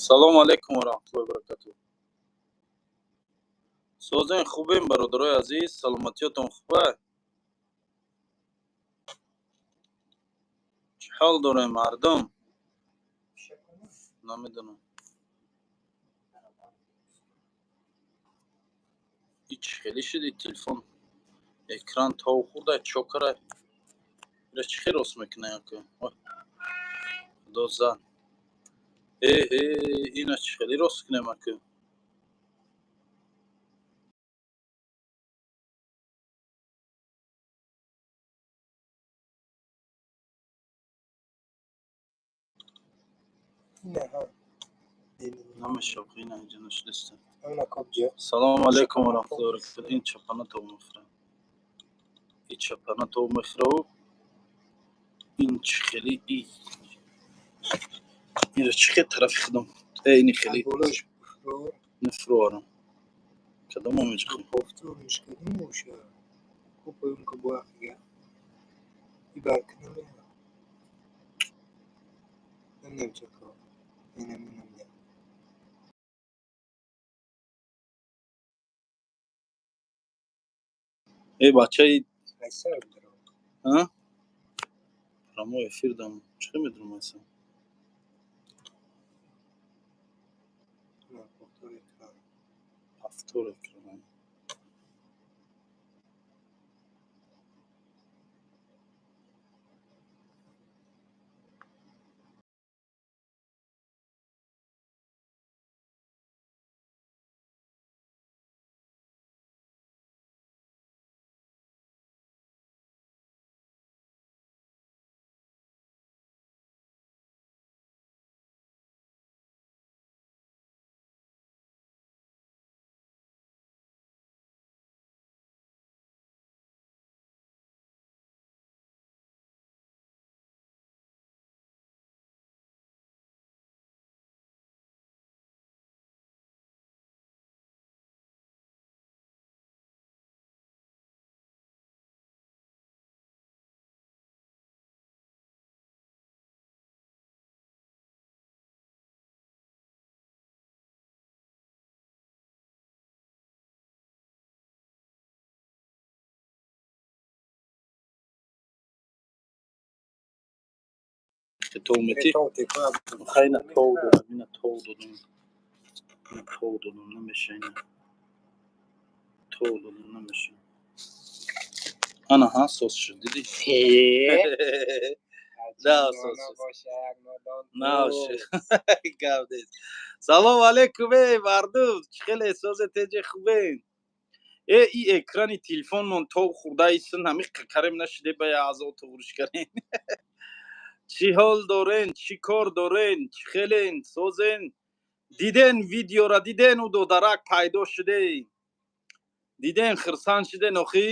Салому алайкум ва раҳматуллоҳи ва баракатуҳ. Созен, хубем, бародарои азиз, саломатиётон хуба? Чӣ ҳол дорем, мардум? Намедонам. И чӣ хеле шуди телефон? Экран тов хурда, чо кара? Ира чӣ хел рост мекуна яко? Худо зан. Э э, ина чӣ хеле рост кунем ака? Намешав, ина инҷа нашудеста. Салому алайкум ва раҳматуллоҳи ва баракатуҳ. Ин чапана тов мехӯра. И чапана тов мехӯраву ин чӣ хеле и инро чӣ хел тарафи худам? Э, ини хеле нафурӯарам. Кадомо меҷиқам? Э, бачаи а? Прямой эфир дам. Чӣ хел медонам айса? Повтор экрана. Тов мети? Хайна тов додам, ина тов додам. Ина тов додам, намеша ина. Тов додам, намеша. Ана ҳа, соз шуд, дидӣ? Да, соз шуд. Нашуд. Гап нест. Салому алайкум, эй мардум, чӣ хеле созе, теҷе, хубен? Э, и экрани телефонмон тов хурдаисн, ҳами карем нашиде, ба я азо туғриш карем. Чӣ ҳол дорен, чӣ кор дорен, чӣ хелен, созен? Диден видеора, диден, ӯ додарак пайдо шуде? Диден, хирсанд шуден охӣ?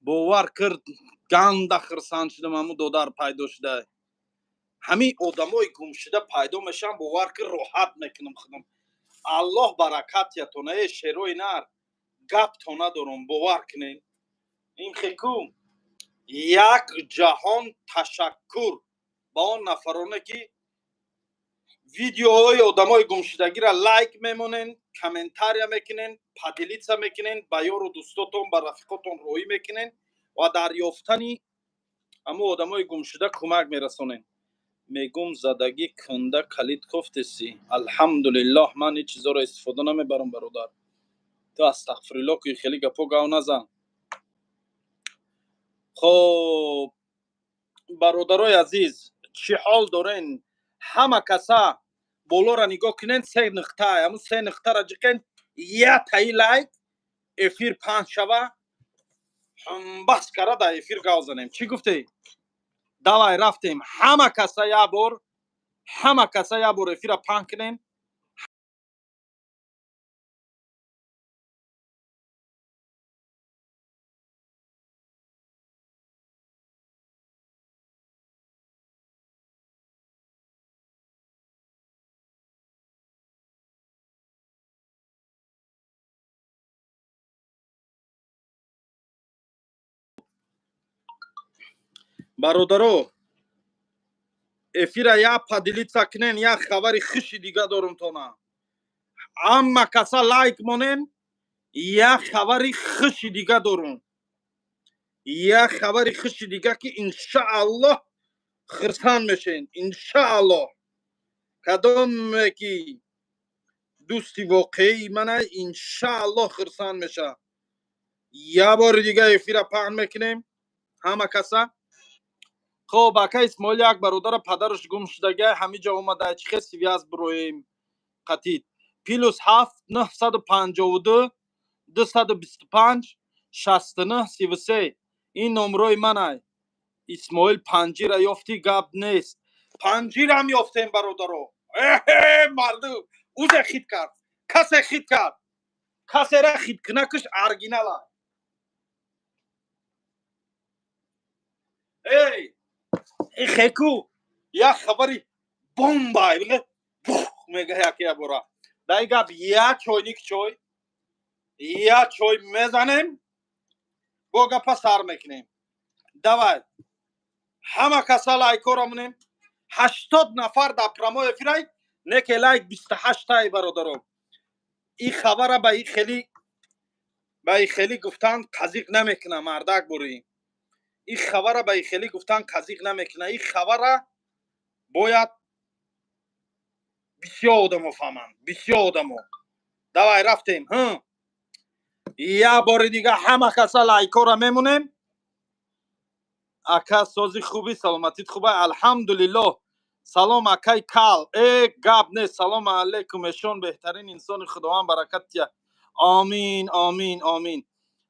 Бовар кирд, ганда хирсанд шудам, ҳамун додар пайдо шуда. Ҳамин одамои гумшуда пайдо мешаванд, бовар кир, роҳат мекунам худам. Аллоҳ баракатиятон, э шерои нар, гаптон надорам, бовар кунед. Ин хеку як ҷаҳон ташаккур ба он нафароне, ки видеоҳои одамои гумшудагиро лайк мемонен, комментария мекунен, поделиться мекунен, ба ёру дӯстотон, ба рафиқотон роҳӣ мекунен ва дар ёфтани ҳамун одамои гумшуда кӯмак мерасонен. Мегум, задагӣ кунда калид кофтеси. Алҳамдулиллоҳ, ман ҳеҷ чизоро истифода намебарам, бародар. Ту астағфируллоҳ ки хеле гапо гав назан. Хоб, бародарои азиз, чӣ ҳол дорен? Ҳама каса болоро нигоҳ кунен, се нуқта, ҳамун се нуқтаро ҷиқен, я таи лайк, эфир паҳн шава, бас кара дар эфир гав занем. Чӣ гуфтӣ? Давай, рафтем. Ҳама каса як бор, ҳама каса як бор эфира паҳн кунен. Бародаро, Эфира я поделиться кунен, як хабари хуши дига дорум тона. Ҳама каса лайк монен, як хабари хуши дига дорум. Як хабари хуши дига, ки иншааллоҳ хурсанд мешен, иншааллоҳ. Кадоме ки дӯсти воқеии мана, иншааллоҳ хурсанд меша. Як бори дига эфира паҳн мекунем, ҳама каса. Хоб, ака Исмоил, як бародара падараш гум шудага, ҳамиҷа омада, чӣ хел связь бироем қатид? +7 952 225 69 33, ин номрои манай. Исмоил, панҷира ёфтӣ? Гап нест, панҷирам ёфтем, бародаро. Эҳе, мардум узе хит кард, касе хит кард, касера хит кунакш оригинала. Эй, хеку, як хабари бомба мега, яке бора дай гап. Як чойник чой, як чой мезанем, бо гапа сар мекунем. Давай, ҳама каса лайкора монем. 80 нафар дар прямой эфирай, неке лайк 28-тай, бародаро. И хабара ба и хеле гуфтан қазиқ намекуна, мардак бурӣ. И хабара ба и хеле гуфтан қазиқ намекуна. И хабара бояд бисёр одамо фаҳманд, бисёр одамо. Давай, рафтем. Як бори дига ҳама каса лайкора мемонем. Ака, сози, хуби, саломатит хуба? Алҳамдулиллоҳ. Салом, акай кал. Э, гап нест. Салом алейкум, эшон беҳтарин инсони, Худованд баракат тия. Омин, омин, омин.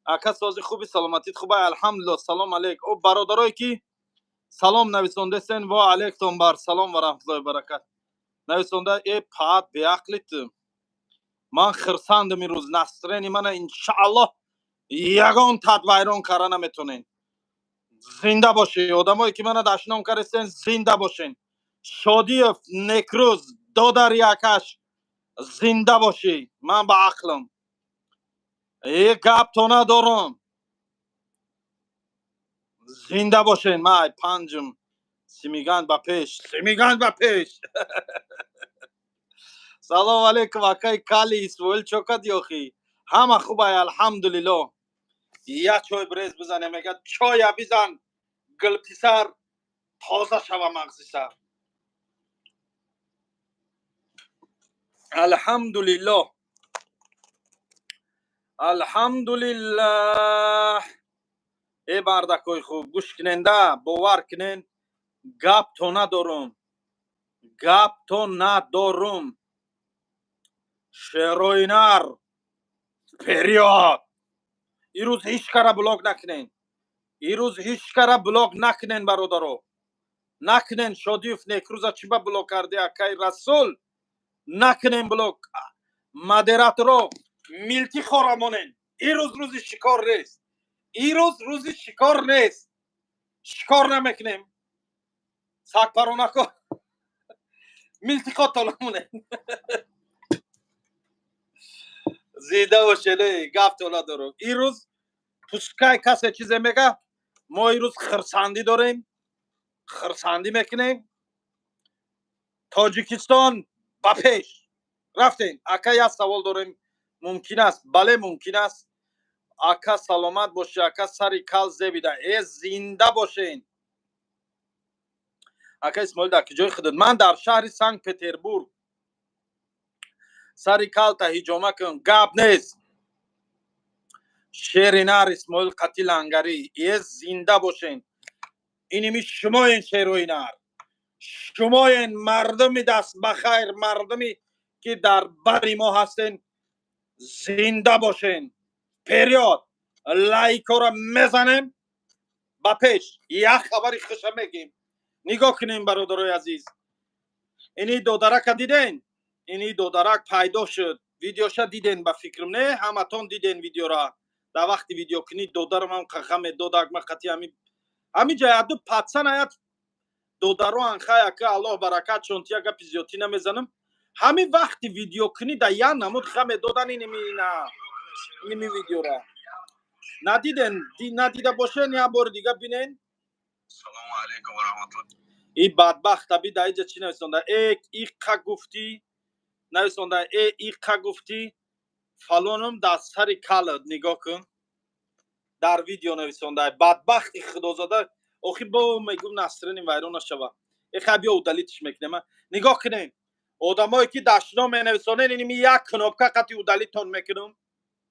Ака, сози, хуби, саломатит хуба? Алҳамдулиллоҳ. Салом алейк. О, бародарое ки салом нависондесен, во алейктон бар салом ва раҳматуллоҳи баракат нависонда. Э, паат беақлит, ман хирсандам имрӯз, настроение мана иншааллоҳ ягон тат вайрон кара наметонен. Зинда бошед, одамое ки мана дашном кардесен, зинда бошен. Шодиев Некрӯз, додари акаш, зинда бошӣ. Ман ба ақлам е гапто надорам. Зинда бошен. Май панҷум Симиган ба пеш, Симиган ба пеш. Салом алейкум, акай кали. Исмоил, чо кади охи? Ҳама хубай, алҳамдулиллоҳ. Як чой брез бизане, мега, чоя бизан, гулписар, тоза шава мағзи сар. Алҳамдулиллоҳ, алҳамдулиллаҳ. Э, мардакои хуб, гӯш куненда, бовар кунен, гапто надорум, гапто надорум. Шерои нар, вперёд! Ирӯз ҳеҷ кара блок накунен, ирӯз ҳеҷ кара блок накунен, бародаро, накунен. Шодиев Некрӯза чӣ ба блок карди, акай Расул? Накунен блок. Модераторо, милти хора монен. Ирӯз рӯзи шикор нест, ирӯз рӯзи шикор нест, шикор намекунем. Сагпаронако, милтиқо тола монен. Зинда бошед. Гап тола дорум. Ирӯз пускай касе чизе мега, мо ирӯз хирсандӣ дорем, хирсандӣ мекунем. Тоҷикистон ба пеш! Рафтем. Ака, як савол дорем, мумкин аст? Бале, мумкин аст. Ака, саломат бошӣ. Ака, сари кал зебида. Э, зинда бошен. Ака Исмоил, дар куҷои худат? Ман дар шаҳри Санкт Петербург. Сари калта ҳиҷома кун. Гап нест. Шери нар Исмоил қати лангарӣ. Э, зинда бошен. Иними шумоен, шерои нар, шумоен, мардуми даст ба хайр, мардуми ки дар бари мо ҳастен, зинда бошен. Вперёд! Лайкора мезанем, ба пеш. Як хабари хуша мегем. Нигоҳ кунем, бародарои азиз, ини додарака диден? Ини додарак пайдо шуд, видеоша диден, ба фикрам, не? Ҳаматон диден видеора. Дар вақти видеокунӣ додарам ҳам қаға медодак. Ма қати ҳами ҷаяду патсан аят додаро анхай. Ака, Аллоҳ баракатшон тия. Гапи зиёдтӣ намезанам. Ҳамин вақти видеокунӣ да як намуд ха медодан. Иними видеора надиден? Надида бошен, як бори дига бинен. Салому алейкум ва раҳматуллоҳ. И бадбахта би дар иҷа чӣ нависонда? Э, иққа гуфтӣ, нависонда, э, иққа гуфтӣ, фалонум дар сари калат. Нигоҳ кун, дар видео нависонда. Бадбахти худозода. Охи бо мегум, настроение вайрон нашава. Э, хай, биё, удалить ш мекунем. Нигоҳ кунем, одамое ки дашно менависонен, иними як кнопка қати удалить тон мекунам.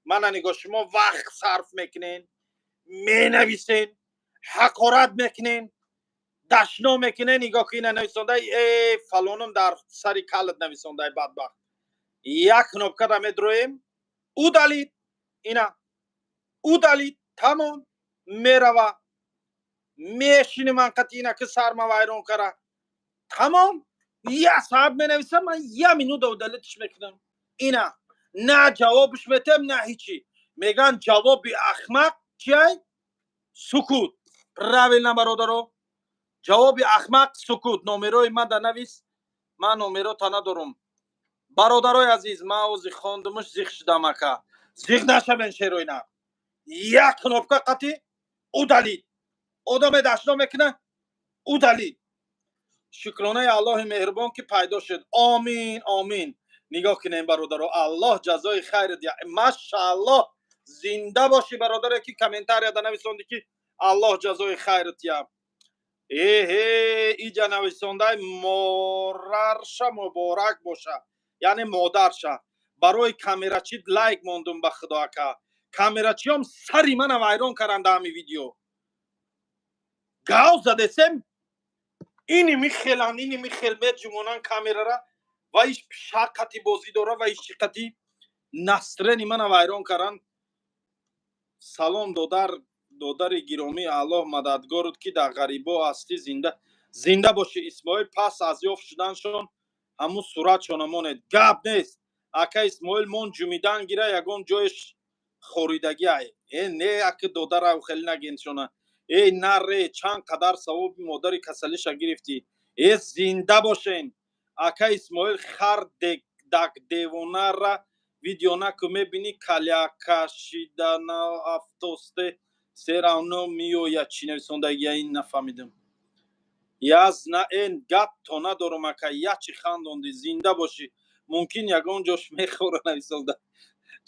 Мана нигоҳ, шумо вақт сарф мекунен, менависен, ҳақорат мекунен, дашно мекунен. Нигоҳ ки, ина нависонда, э, фалонум дар сари калат нависондаи бадбахт. Як кнопкада медроем, удалить, ина удалить, тамом, мерава. Мешини ман қати ина ки сарма вайрон кара. Тамом, як соат менависам, ман як минута удалить ш мекунам. Ина на ҷавобш метем, на ҳичи. Меган, ҷавоби ахмақ чиай? Сукут. Правильно, бародаро, ҷавоби ахмақ сукут. Номерои мада навис, ман номерота надорум. Бародарои азиз, ман ози хондумуш, зиқ шудам. Ака, зиқ нашавен, шероина. Як кнопка қати удалить. Одаме дашно мекуна, удалить. Шукронаи Аллоҳи меҳрубон, ки пайдо шуд. Омин, омин. Нигоҳ кунем, бародаро, Аллоҳ ҷазои хайр диҳ. Машааллоҳ, зинда бошӣ, бародаре ки комментарияда нависонди, ки Аллоҳ ҷазои хайр диҳад. Эҳе, иҷа нависондай, морарша муборак боша, яъне модарша. Барои камерачи лайк мондум. Ба худо, ака, камерачиём сари мана вайрон каранда. Ҳами видео гав задесем, ини михелан, ини михел меҷумонан камерара ва иш шаққати бозӣ дора ва иш чиқати настроение мана вайрон каранд. Салом, додар, додари гиромӣ, Аллоҳ мададгорут, ки дар ғарибо ҳастӣ. Зинда, зинда бошӣ, Исмоил. Пас аз ёфт шуданшон ҳамун суратшона монед. Гап нест, ака Исмоил, мон ҷумидан гира, ягон ҷоеш хоридагӣ ай. Э, не, аки додара, хеле нагеншона. Эй, наре, чанд қадар савоби модари касалиша гирифтӣ. Э, зинда бошен. Ака Исмоил, хар дак девонара видео наку, мебинӣ, калякашидана афтосте, всё равно меояд. Чӣ нависондагия, ин нафаҳмидам. Язна эн гап то надорум, ака, ячи хандонди, зинда бошӣ. Мумкин ягон ҷош мехӯра, нависонда.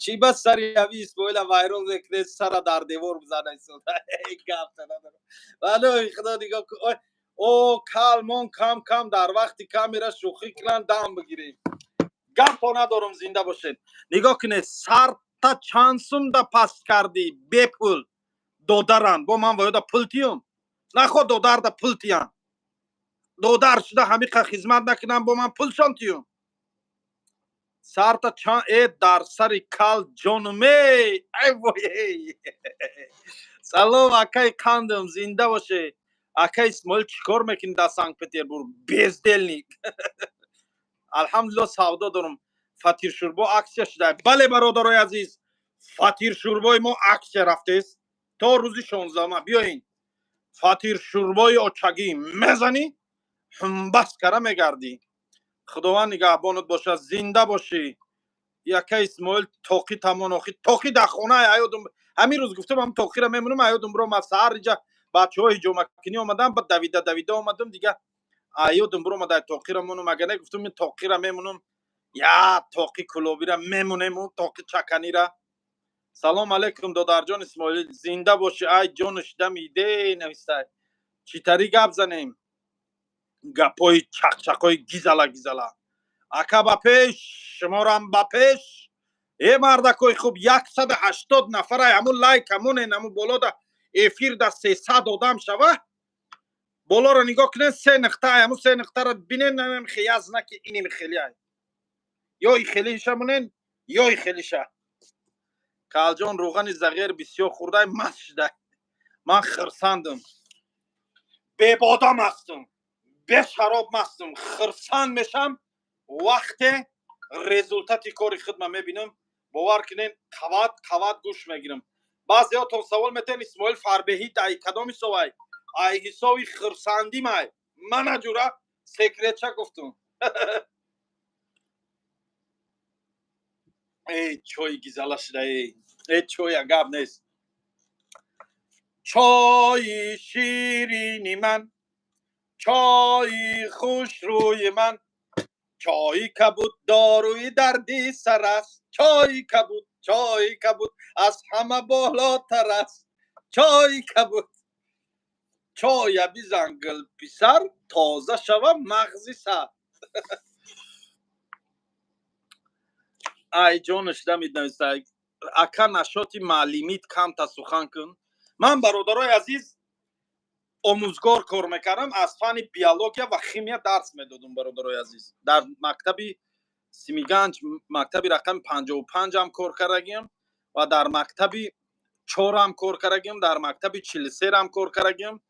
Чӣ ба сари ави Исмоила вайрон мекунед, сара дар девор бизан, нависонда. Гап то надорам, валои худо. Нигоҳ кун, о калмон, кам кам дар вақти камера шӯхӣ кунанд, дам бигирем. Гап то надорум, зинда бошед. Нигоҳ кунед, сарта чанд сумда паст кардӣ бепул додаран. Бо ман воёда пул тиём, нахо додарда пул тиям. Додар шуда ҳамиқа хизмат накунам, бо ман пулшон тиём. Сарта чанд э дар сари кал ҷонуме, ай вой. Салом, акаи қандам, зинда боше. Ака Исмоил, чӣ кор мекунӣ дар Санкт Петербург? Бездельник. Алҳамдулилло, савдо дорум. Фатиршӯрбо акция шуда. Бале, бародарои азиз, фатиршӯрбои мо акция рафтест то рӯзи 16-ма. Биёин, фатиршӯрбои очагӣ мезанӣ, ҳумбас кара мегардӣ. Худованд нигаҳбонат бошад, зинда бошӣ. Яка Исмоил, тоқи тамон. Охи, тоқи дар хона аёдум. Ҳамин рӯз гуфтам, ҳам тоқира мемонам, аёдум бро. Ма саҳар иҷа бачаҳо ҳиҷомакунӣ омадам, ба давида давида омадам, дига аёдум бро. Ма дар тоқира монум, ага не, гуфтам, тоқира мемонам, я тоқи кулобира мемонему, тоқи чаканира. Салом алейкум, додарҷон Исмоил, зинда бошӣ. Ай ҷонуш дамиде, навистай. Чӣ тари гап занем? Гапҳои чақчақҳои гизала гизала. Ака, ба пеш, шуморам ба пеш. Э, мардакои хуб, 180 нафарай, ҳамун лайк ҳамонен, ҳамун болода эфир да 300 одам шава. Болоро нигоҳ кунед, се нуқта, ҳамун се нуқтаро бинен. Яз наки иними хелиай, ё и хелиша монен, ё и хелиша. Калҷон, рӯғани зағир бисёр хӯрдай, маст шудай. Ман хирсандам, бебодам ҳастам, бешароб мастам. Хирсанд мешам, вақте результати кори худма мебинам. Бовар кунен, қават қават гӯш мегирам. Баъзеҳотон савол метиҳен: Исмоил фарбеҳӣ ай кадом ҳисобай? Ай ҳисоби хирсандимай. Мана ҷура секретча гуфтум. Эй, чои гизала шуда. Эй, э, чоя гап нест. Чои ширини ман. Чойи хушрӯи ман, чойи кабуд дорӯи дарди сар аст. Чойи кабуд, чойи кабуд аз ҳама болотар аст. Чойи кабуд. Чоя бизан, гулписар, тоза шава мағзи сар. Ай ҷонаш дамид нависта: ака, нашоти маълимит камта сухан кун. Ман, бародарои азиз, омӯзгор кор мекардам, аз фанни биология ва химия дарс медодум, бародарои азиз. Дар мактаби Симиганҷ, мактаби рақами 55-ам кор кардагиам ва дар мактаби 4-ам кор кардагиам, дар мактаби 43-ам кор кардагиам.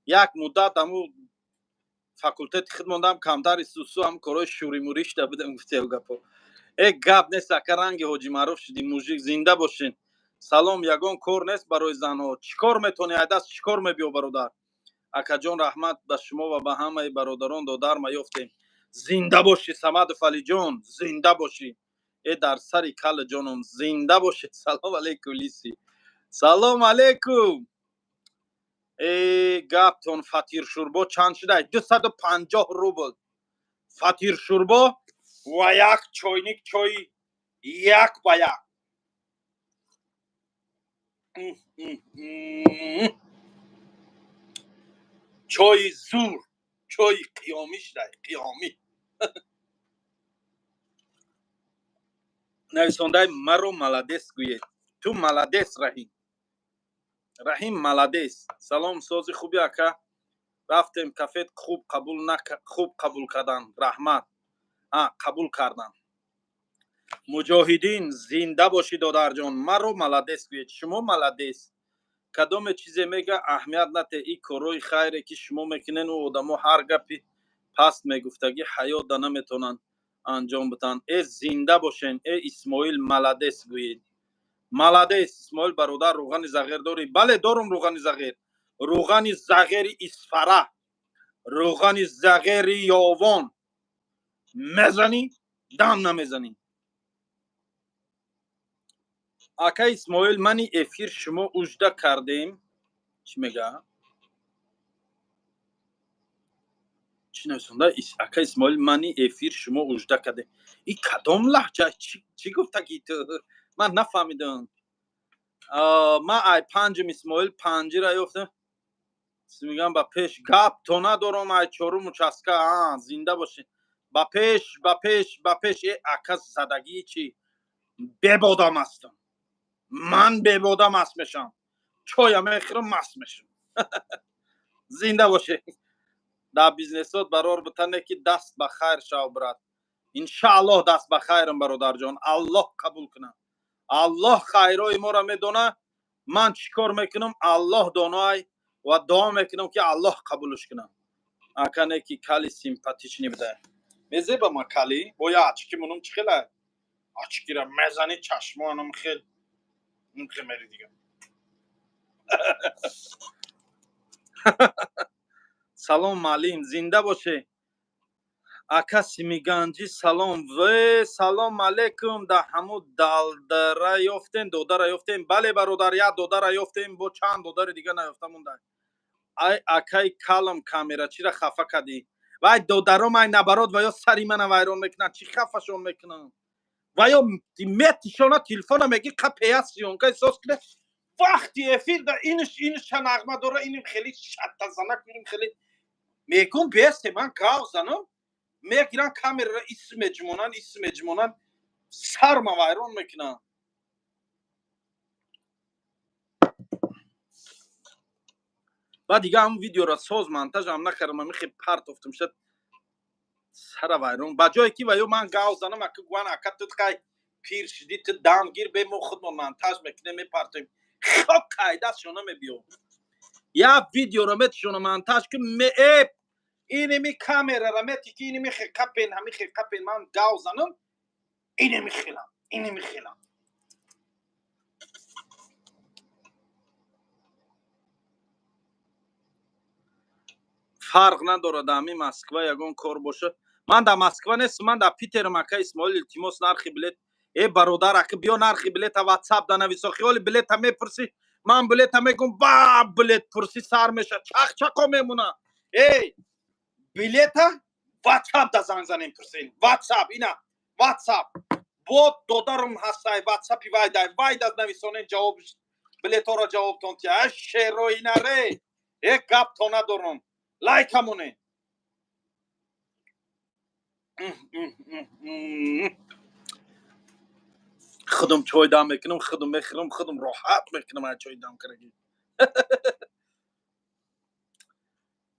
Як муддат аму факултети худ мондам, камтар исусу ҳам корҳои шӯримурӣ шуда будам, гуфтем гапо. Э, гап нест, ака, ранги Ҳоҷи Маъруф шудӣ, мужик, зинда бошен. Салом, ягон кор нест барои занҳо? Чӣ кор метавонӣ, айдаст чӣ кор мебиё, бародар? Акаҷон, раҳмат ба шумо ва ба ҳамаи бародарон, додар ма ёфтем. Зинда бошӣ, Самадов Алиҷон, зинда бошӣ. Э, дар сари калла ҷоном, зинда бошед. Салом алейкум, лиси, салом алейкум. Э, гаптон, фатиршӯрбо чанд шуда? 250 рубл фатиршӯрбо ва як чойник чои як ба як. Чои зур, чои қиёмӣ шуда, қиёмӣ. Нависондаи: маро молодец гӯед. Ту молодец, Раҳим, Раҳим молодец. Салом, сози хуби, ака? Рафтем кафет, хуб қабул, хуб қабул кардан, раҳмат. Қабул кардан. Муҷоҳидин, зинда бошӣ, додарҷон. Маро молодец гӯед. Шумо молодец. Кадоме чизе мега, аҳамият нате. И корҳои хайре, ки шумо мекунен, ӯ одамо ҳар гапи паст мегуфтагӣ ҳаёт да наметавонанд анҷом битанд. Э, зинда бошен. Э, Исмоил, молодец гӯед, молодец, Исмоил бародар. Рӯғани зағир дорӣ? Бале, дорум рӯғани зағир, рӯғани зағири Исфара, рӯғани зағири Ёвон. Мезанӣ, дам намезанӣ. Ака Исмоил, мани эфир шумо ужда кардем. Чӣ мега, чӣ нависонда? Ака Исмоил, мани эфир шумо ужда кардем. И кадом лаҳҷа? Чӣ гуфтагӣ ту? Ман нафаҳмидам. Ман ай панҷум, Исмоил, панҷира ёфтам. Мегам, ба пеш, гап то надорам. Ай чорум участка. Зинда бошед, ба пеш, ба пеш, ба пеш. Э, ака, задагии чӣ? Бебода мастам ман, бебода маст мешам, чоя мехӯрам, маст мешам. Зинда бошед. Дар бизнесот барор битане, ки даст ба хайр шав, брат. Иншааллоҳ, даст ба хайрам, бародарҷон. Аллоҳ қабул кунад. Аллоҳ хайрои моро медона. Ман чӣ кор мекунам, Аллоҳ доноай, ва дуо мекунам, ки Аллоҳ қабулш кунад. Акане ки кали симпатичный буда, мезеба ма кали бо я очки мунум. Чӣ хела очкира мезани, чашмонам хел мери дига. Салом, маълим, зинда боше. Ака Симиганҷӣ, салом. Ве, салом алейкум. Да ҳаму далдара ёфтем, додара ёфтем. Бале, бародар, як додара ёфтем, бо чанд додари дига наёфта монда. Ай, акай калам, камерачира хафа кардӣ. Вай додаром, ай набарод, ва ё сари мана вайрон мекунанд. Чӣ хафашон мекунам? Ва ё метишона, телефона меги, қапея съёмка ҳисос куне. Вақти эфир да инш инша нағма дора, иним хеле шаттазанак, иним хеле мегум. Бесте, ман гав занам, мегиран камерара, ис меҷмонанд, ис меҷмонанд, сарма вайрон мекунанд. Баъд дига ҳамн видеора соз монтажам накардам, ҳамихе партофтам шад, сара вайрон. Ба ҷое ки ва ё ман гав занам, ака гуан: «Ака, ту қай пир шидӣ, ту дам гир, бе мо худмон монтаж мекунем, мепартоем». Хок қайдастшона мебиём, як видеоро метишона монтаж ки э инеми камерара мети, ки инеми хеқапен, ҳами хеқапен, ман гав занам, инеми хелам, инеми хелам. Фарқ надорад, ҳами Москва ягон кор бошад. Ман дар Москва нестам, ман дар Питерам. Ака Исмоил, илтимос, нархи билет. Э, бародар, ака, биё, нархи билета ватсап да нависо. Хиёли билета мепурсӣ, ман билета мегум, ба билет пурсӣ сар меша, чақчақо мемона. Эй. Билета WhatsApp да занг занем, пурсен. WhatsApp, ина WhatsApp. Бо додарам ҳастай WhatsApp-и вайдай. Вайда нависонен ҷавоб, билетҳоро ҷавобтон тия. А шероинаре. Э гап то надорам. Лайка монен. Худам чой дам мекунам, худам мехӯрам, худам роҳат мекунам аз чой дам кардаги.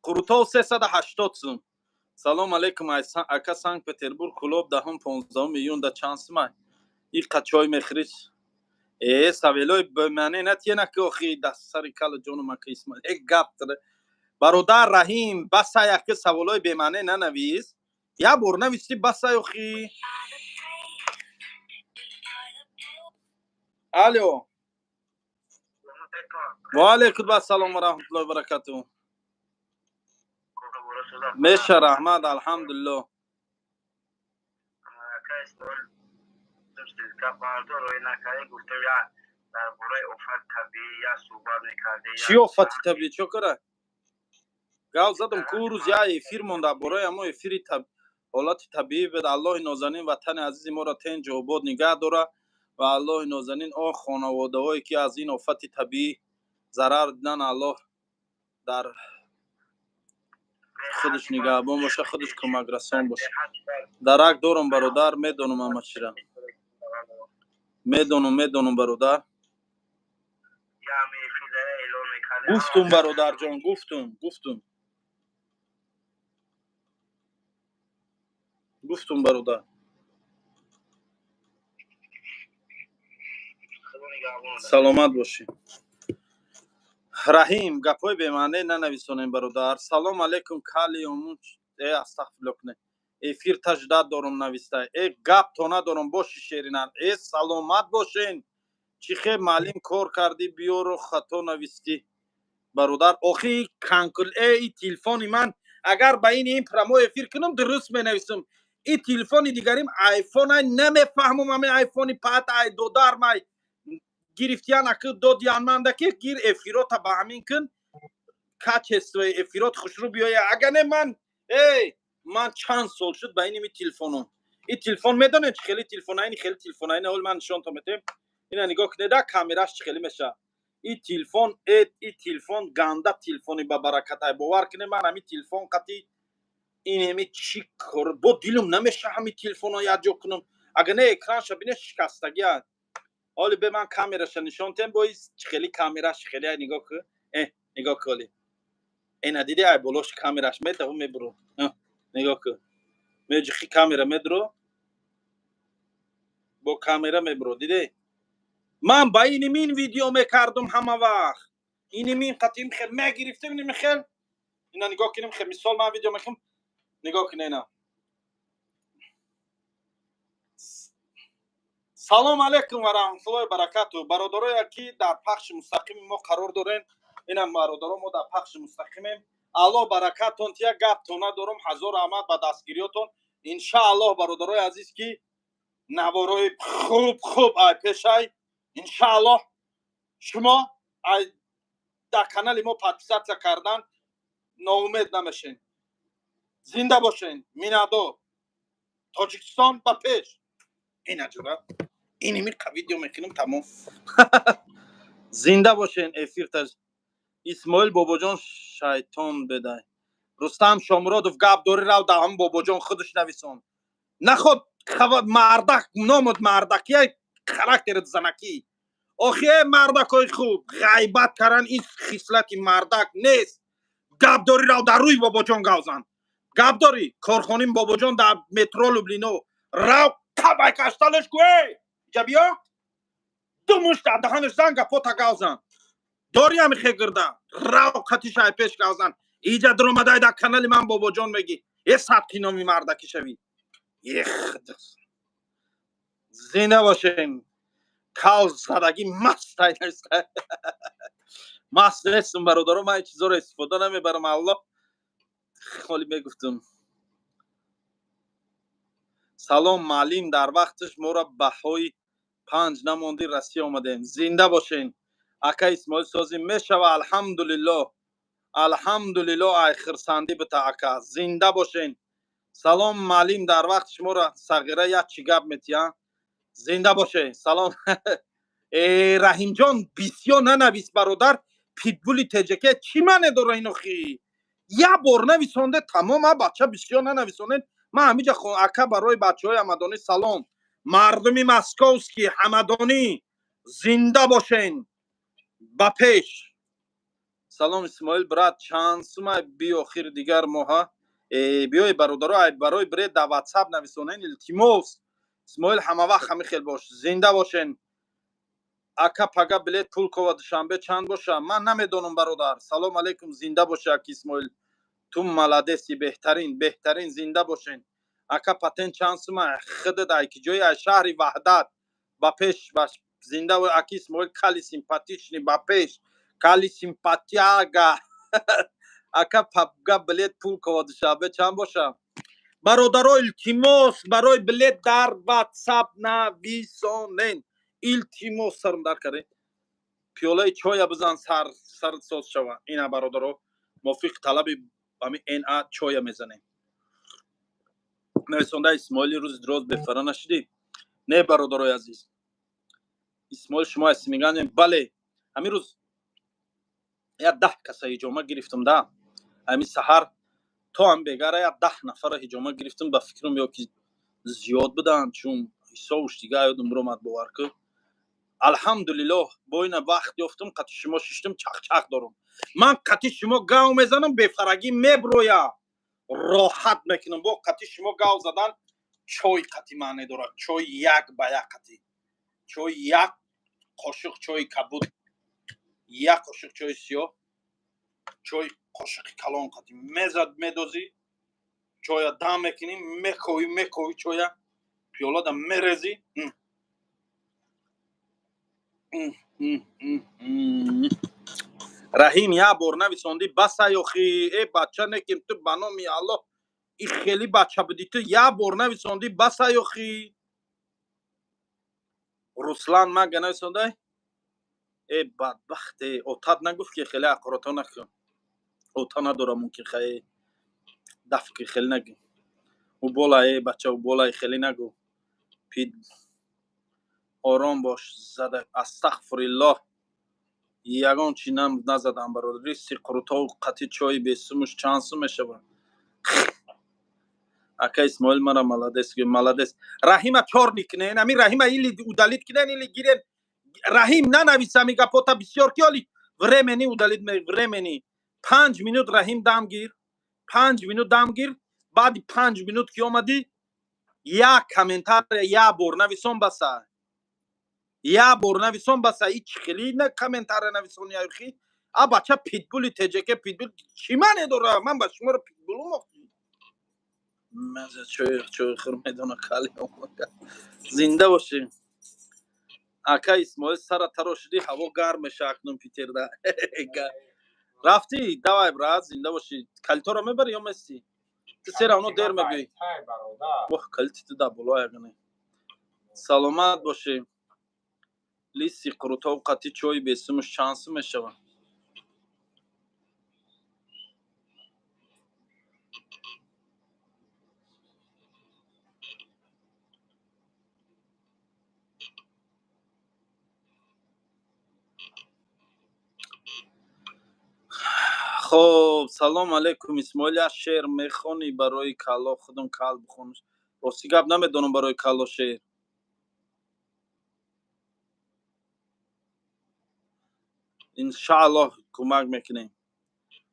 Қурутов 380 сум. Салом алейкум, ака, Санкт Петербург Кӯлоб 10-15 июн да чанд сумай? Иқа чой мехӯрӣ? Э, савелои бемаъне натиена ки охи дастсари кала ҷонум, ака Исмоил. Э гап бародар Раҳим, басай, аки, саволои бемаъне нанавис. Як бор нависти, басай охи. Алло. Ва алейкум ассалом ва раҳматуллоҳи ва баракатуҳ. Меша, раҳмат, алҳамдулиллоҳ. Ака Исмоил, гуфтам, я дар бораи офати табиӣ я суҳбат мекардем. Чӣ офати табиӣ? Чо кара? Гав задам ку рӯз, я эфир монда бораи ҳамо эфири ҳолати табиӣ буд. Аллоҳи нозанин ватани азизи моро тенҷу обод нигаҳ дора ва Аллоҳи нозанин он хонаводаҳое ки аз ин офати табиӣ зарар дидан, Аллоҳ дар худаш нигаҳбон боша, худаш кӯмакрасон боша. Дарак дорам, бародар, медонам, ҳама чира медонам, медонам, бародар. Гуфтум, бародарҷон, гуфтум, гуфтум, гуфтум, бародар. Саломат бошӣ, Раҳим. Гапҳои бемаъне нанависонем, бародар. Салом алейкум, кали омун. Э, астағфирулло куне, эфир таждад дорум нависта. Э гап то надорам, боши, шеринар. Э, саломат бошен. Чӣ хел, маълим, кор кардӣ, биёро хато навистӣ, бародар. Охи канкул, э и телефони ман, агар ба ин прямой эфир кунам, дуруст менависам. И телефони дигарим айфон ай, намефаҳмам, ами айфони пат ай додармай гирифтиян, аки додиян манда ки гир эфирота ба ҳамин кун, качествои эфирот хушрӯ биёя. Агар не, ман, эй, ман чанд сол шуд ба иними телефоном. И телефон медонед чӣ хели телефон? Ини хели телефон, ина ҳол ман нишонтон метем. Ина нигоҳ кунеда, камераш чӣ хели мешавад. И телефон, э и телефон ганда телефони ба баракатай, бовар кунед, ман ҳами телефон қати инеми чӣ кор бо дилум намеша ҳами телефонро якҷо кунам. Агар не, экранша бине, шикастагия. Ҳоли бе ман камераша нишон тем, бои чӣ хели камераш хели, ай нигоҳ ку, э нигоҳ ку, оли эна диди, ай болош камераш метаву мебуро, нигоҳ ку, меҷихи камера медуро, бо камера мебуро, диде. Ман ба инимин видео мекардум ҳама вақт, инимин қатим хел мегирифтем, иними хел. Ина нигоҳ кунем, хел мисол ман видео мекунам, нигоҳ куне ина. Салом алейкум ва раҳматуллоҳи баракату, бародарое ки дар пахши мустақими мо қарор дорен. Инам, бародаро, мо дар пахши мустақимем. Аллоҳ баракаттон тия. Гап то надорам, ҳазор раҳмат ба дастгириётон. Иншааллоҳ, бародарои азиз, ки наворои хуб хуб ай пешай. Иншааллоҳ, шумо ай дар канали мо подписаться кардан ноумед намешен. Зинда бошен, миннатдор. Тоҷикистон ба пеш! Ина ҷура, иними видео мекунем, тамом. Зинда бошен. Эфир Исмоил бобоҷон шайтон бедай. Рустам Шомуродов, гап дори, рав да ҳам бобоҷон худаш нависон. Наход мардак номуд, мардакия, характерит занакӣ. Охи, э мардакои хуб, ғайбат кардан ин хислати мардак нест. Гап дори, рав дар рӯи бобоҷон гавзан. Гап дори, корхоним бобоҷон дар метро Люблино рав, қабай кашталеш ку, эй иҷа биё, ду мушт дар даҳанаш зан, гапота гавзан. Дори ҳами хегирда рав, қатишай пеш гавзан. Иҷа дуромадай дар канали ман бобоҷон мегӣ, е садқи номи мардакӣ шавӣ. Ех, зинда бошем. Кал задагӣ мастай, маст нестум, бародаро, ман ин чизоро истифода намебарам. Аллоҳ холи мегуфтум. Салом, маълим, дар вақташ моро баҳои панҷ намонди, Россия омадем. Зинда бошен. Ака Исмоил, созӣ мешава, алҳамдулиллоҳ. Алҳамдулилло, ай хирсандӣ бита, ака, зинда бошен. Салом, маълим, дар вақт шуморо сағира як чӣ гап метиҳа. Зинда боше. Салом, э Раҳимҷон, бисёр нанавис, бародар. Питбули теҷаке чӣ маъне дора инохи? Як бор нависонде, тамом. А бача, бисёр нанависонед. Ман ҳамиҷа, ака, барои бачаҳои ҳамадонӣ салом. Мардуми московский, ҳамадонӣ, зинда бошен, ба пеш. Салом, Исмоил брат, чанд сумай биохир дигар моҳа? Биёи, бародаро, барои билет дар Ватсап нависонен, илтимос. Исмоил, ҳама вақт ҳами хел бош, зинда бошен. Ака, пага билет Пулкова Душанбе чанд боша? Ман намедонам, бародар. Салом алейкум, зинда боша, аки Исмоил, ту молодец и, беҳтарин, беҳтарин, зинда бошен. Ака, патент чанд сума? Худат ай ки ҷои? Ай шаҳри Ваҳдат. Ба пеш, зинда. Аки Исмоил кали симпатичный, ба пеш, кали симпатяга. Ака, пага билет Пулкова Душанбе чанд боша? Бародаро, илтимос, барои билет дар Ватсап нависонен, илтимос. Сарм дар кардем, пиёлаи чоя бизан, сар сар соз шава. Ина, бародаро, мувофиқи талаби ҳами на чоя мезанем. Нависонда: Исмоили, рӯзи дроз бефара нашидӣ? Не, бародарои азиз. Исмоил, шумо аз Симиганем? Бале, ҳамин рӯз як 10 каса ҳиҷома гирифтам да. Ҳамин саҳар то ҳам бегара як 10 нафара ҳиҷома гирифтам. Ба фикрам, ё ки зиёд буданд, чун ҳисобуш дига ёдам биромад, бовар кун. Алҳамдулиллоҳ, бо ина вақт ёфтам, қати шумо шиштам, чақчақ дорам. Ман қати шумо гав мезанам, бефарагӣ меброя, роҳат мекунам. Бо қати шумо гав задан чой қати маъне дорад. Чой як ба як қати чой, як қошиқ чои кабуд, як қошиқ чои сиёҳ, чой қошиқи калон қати мезад, медозӣ, чоя дам мекунӣ, мековӣ, мековӣ, чоя пиёлада мерезӣ. Раҳим, як бор нависондӣ, баса ёхи. Э бача, неким ту, ба номи Аллоҳ, и хеле бача будӣ ту, як бор нависондӣ, баса ёхи. Руслан мага нависондай. Э бадбахте, отат нагуфт, ки хеле аққурото накун? Ота надора, мумкин хае даф ки хеле нагӯ. Ӯ бола, э бача, ӯ болай, хеле нагӯ. Пид, ором бош. Зада, астағфириллоҳ, ягон чи назадам, бародар. Риси қурутову қати чои бесумуш чанд сум мешавад? Ака Исмоил, мара молодец, молодец. Раҳима чёрный кунен, ами Раҳима или удалить кунен, или гирен. Раҳим, нанавис ами гапота бисёр, ки оли временно удалить, временно. 5 минут, Раҳим, дам гир, 5 минут дам гир. Баъди 5 минут ки омадӣ, як комментария як бор нависон, баса. Як бор нависон, баса. И чӣ хели на комментария нависони ахи? А бача, питбули теҷаке, питбул чӣ маъне дора? Ман ба шуморо питбулум чой, чой хӯр, медона. Кали, зинда бошӣ. Ака Исмоил, сара тарошидӣ, ҳаво гарм меша акнун Питерда. Рафтӣ? Давай, брат, зинда бошӣ. Калиторо мебарӣ ё местӣ? Ту все равно дер мебиёӣ. Воҳ, калити ту дар боло ягане. Саломат бошӣ. Листи қурутов қати чои бесумуш чанд сум мешавад? Хоб, салом алейкум, Исмоил, як шеър мехонӣ барои кало? Худам кал бихонаш. Рости гап, намедонам барои кало шеър. Иншааллоҳ, кӯмак мекунем.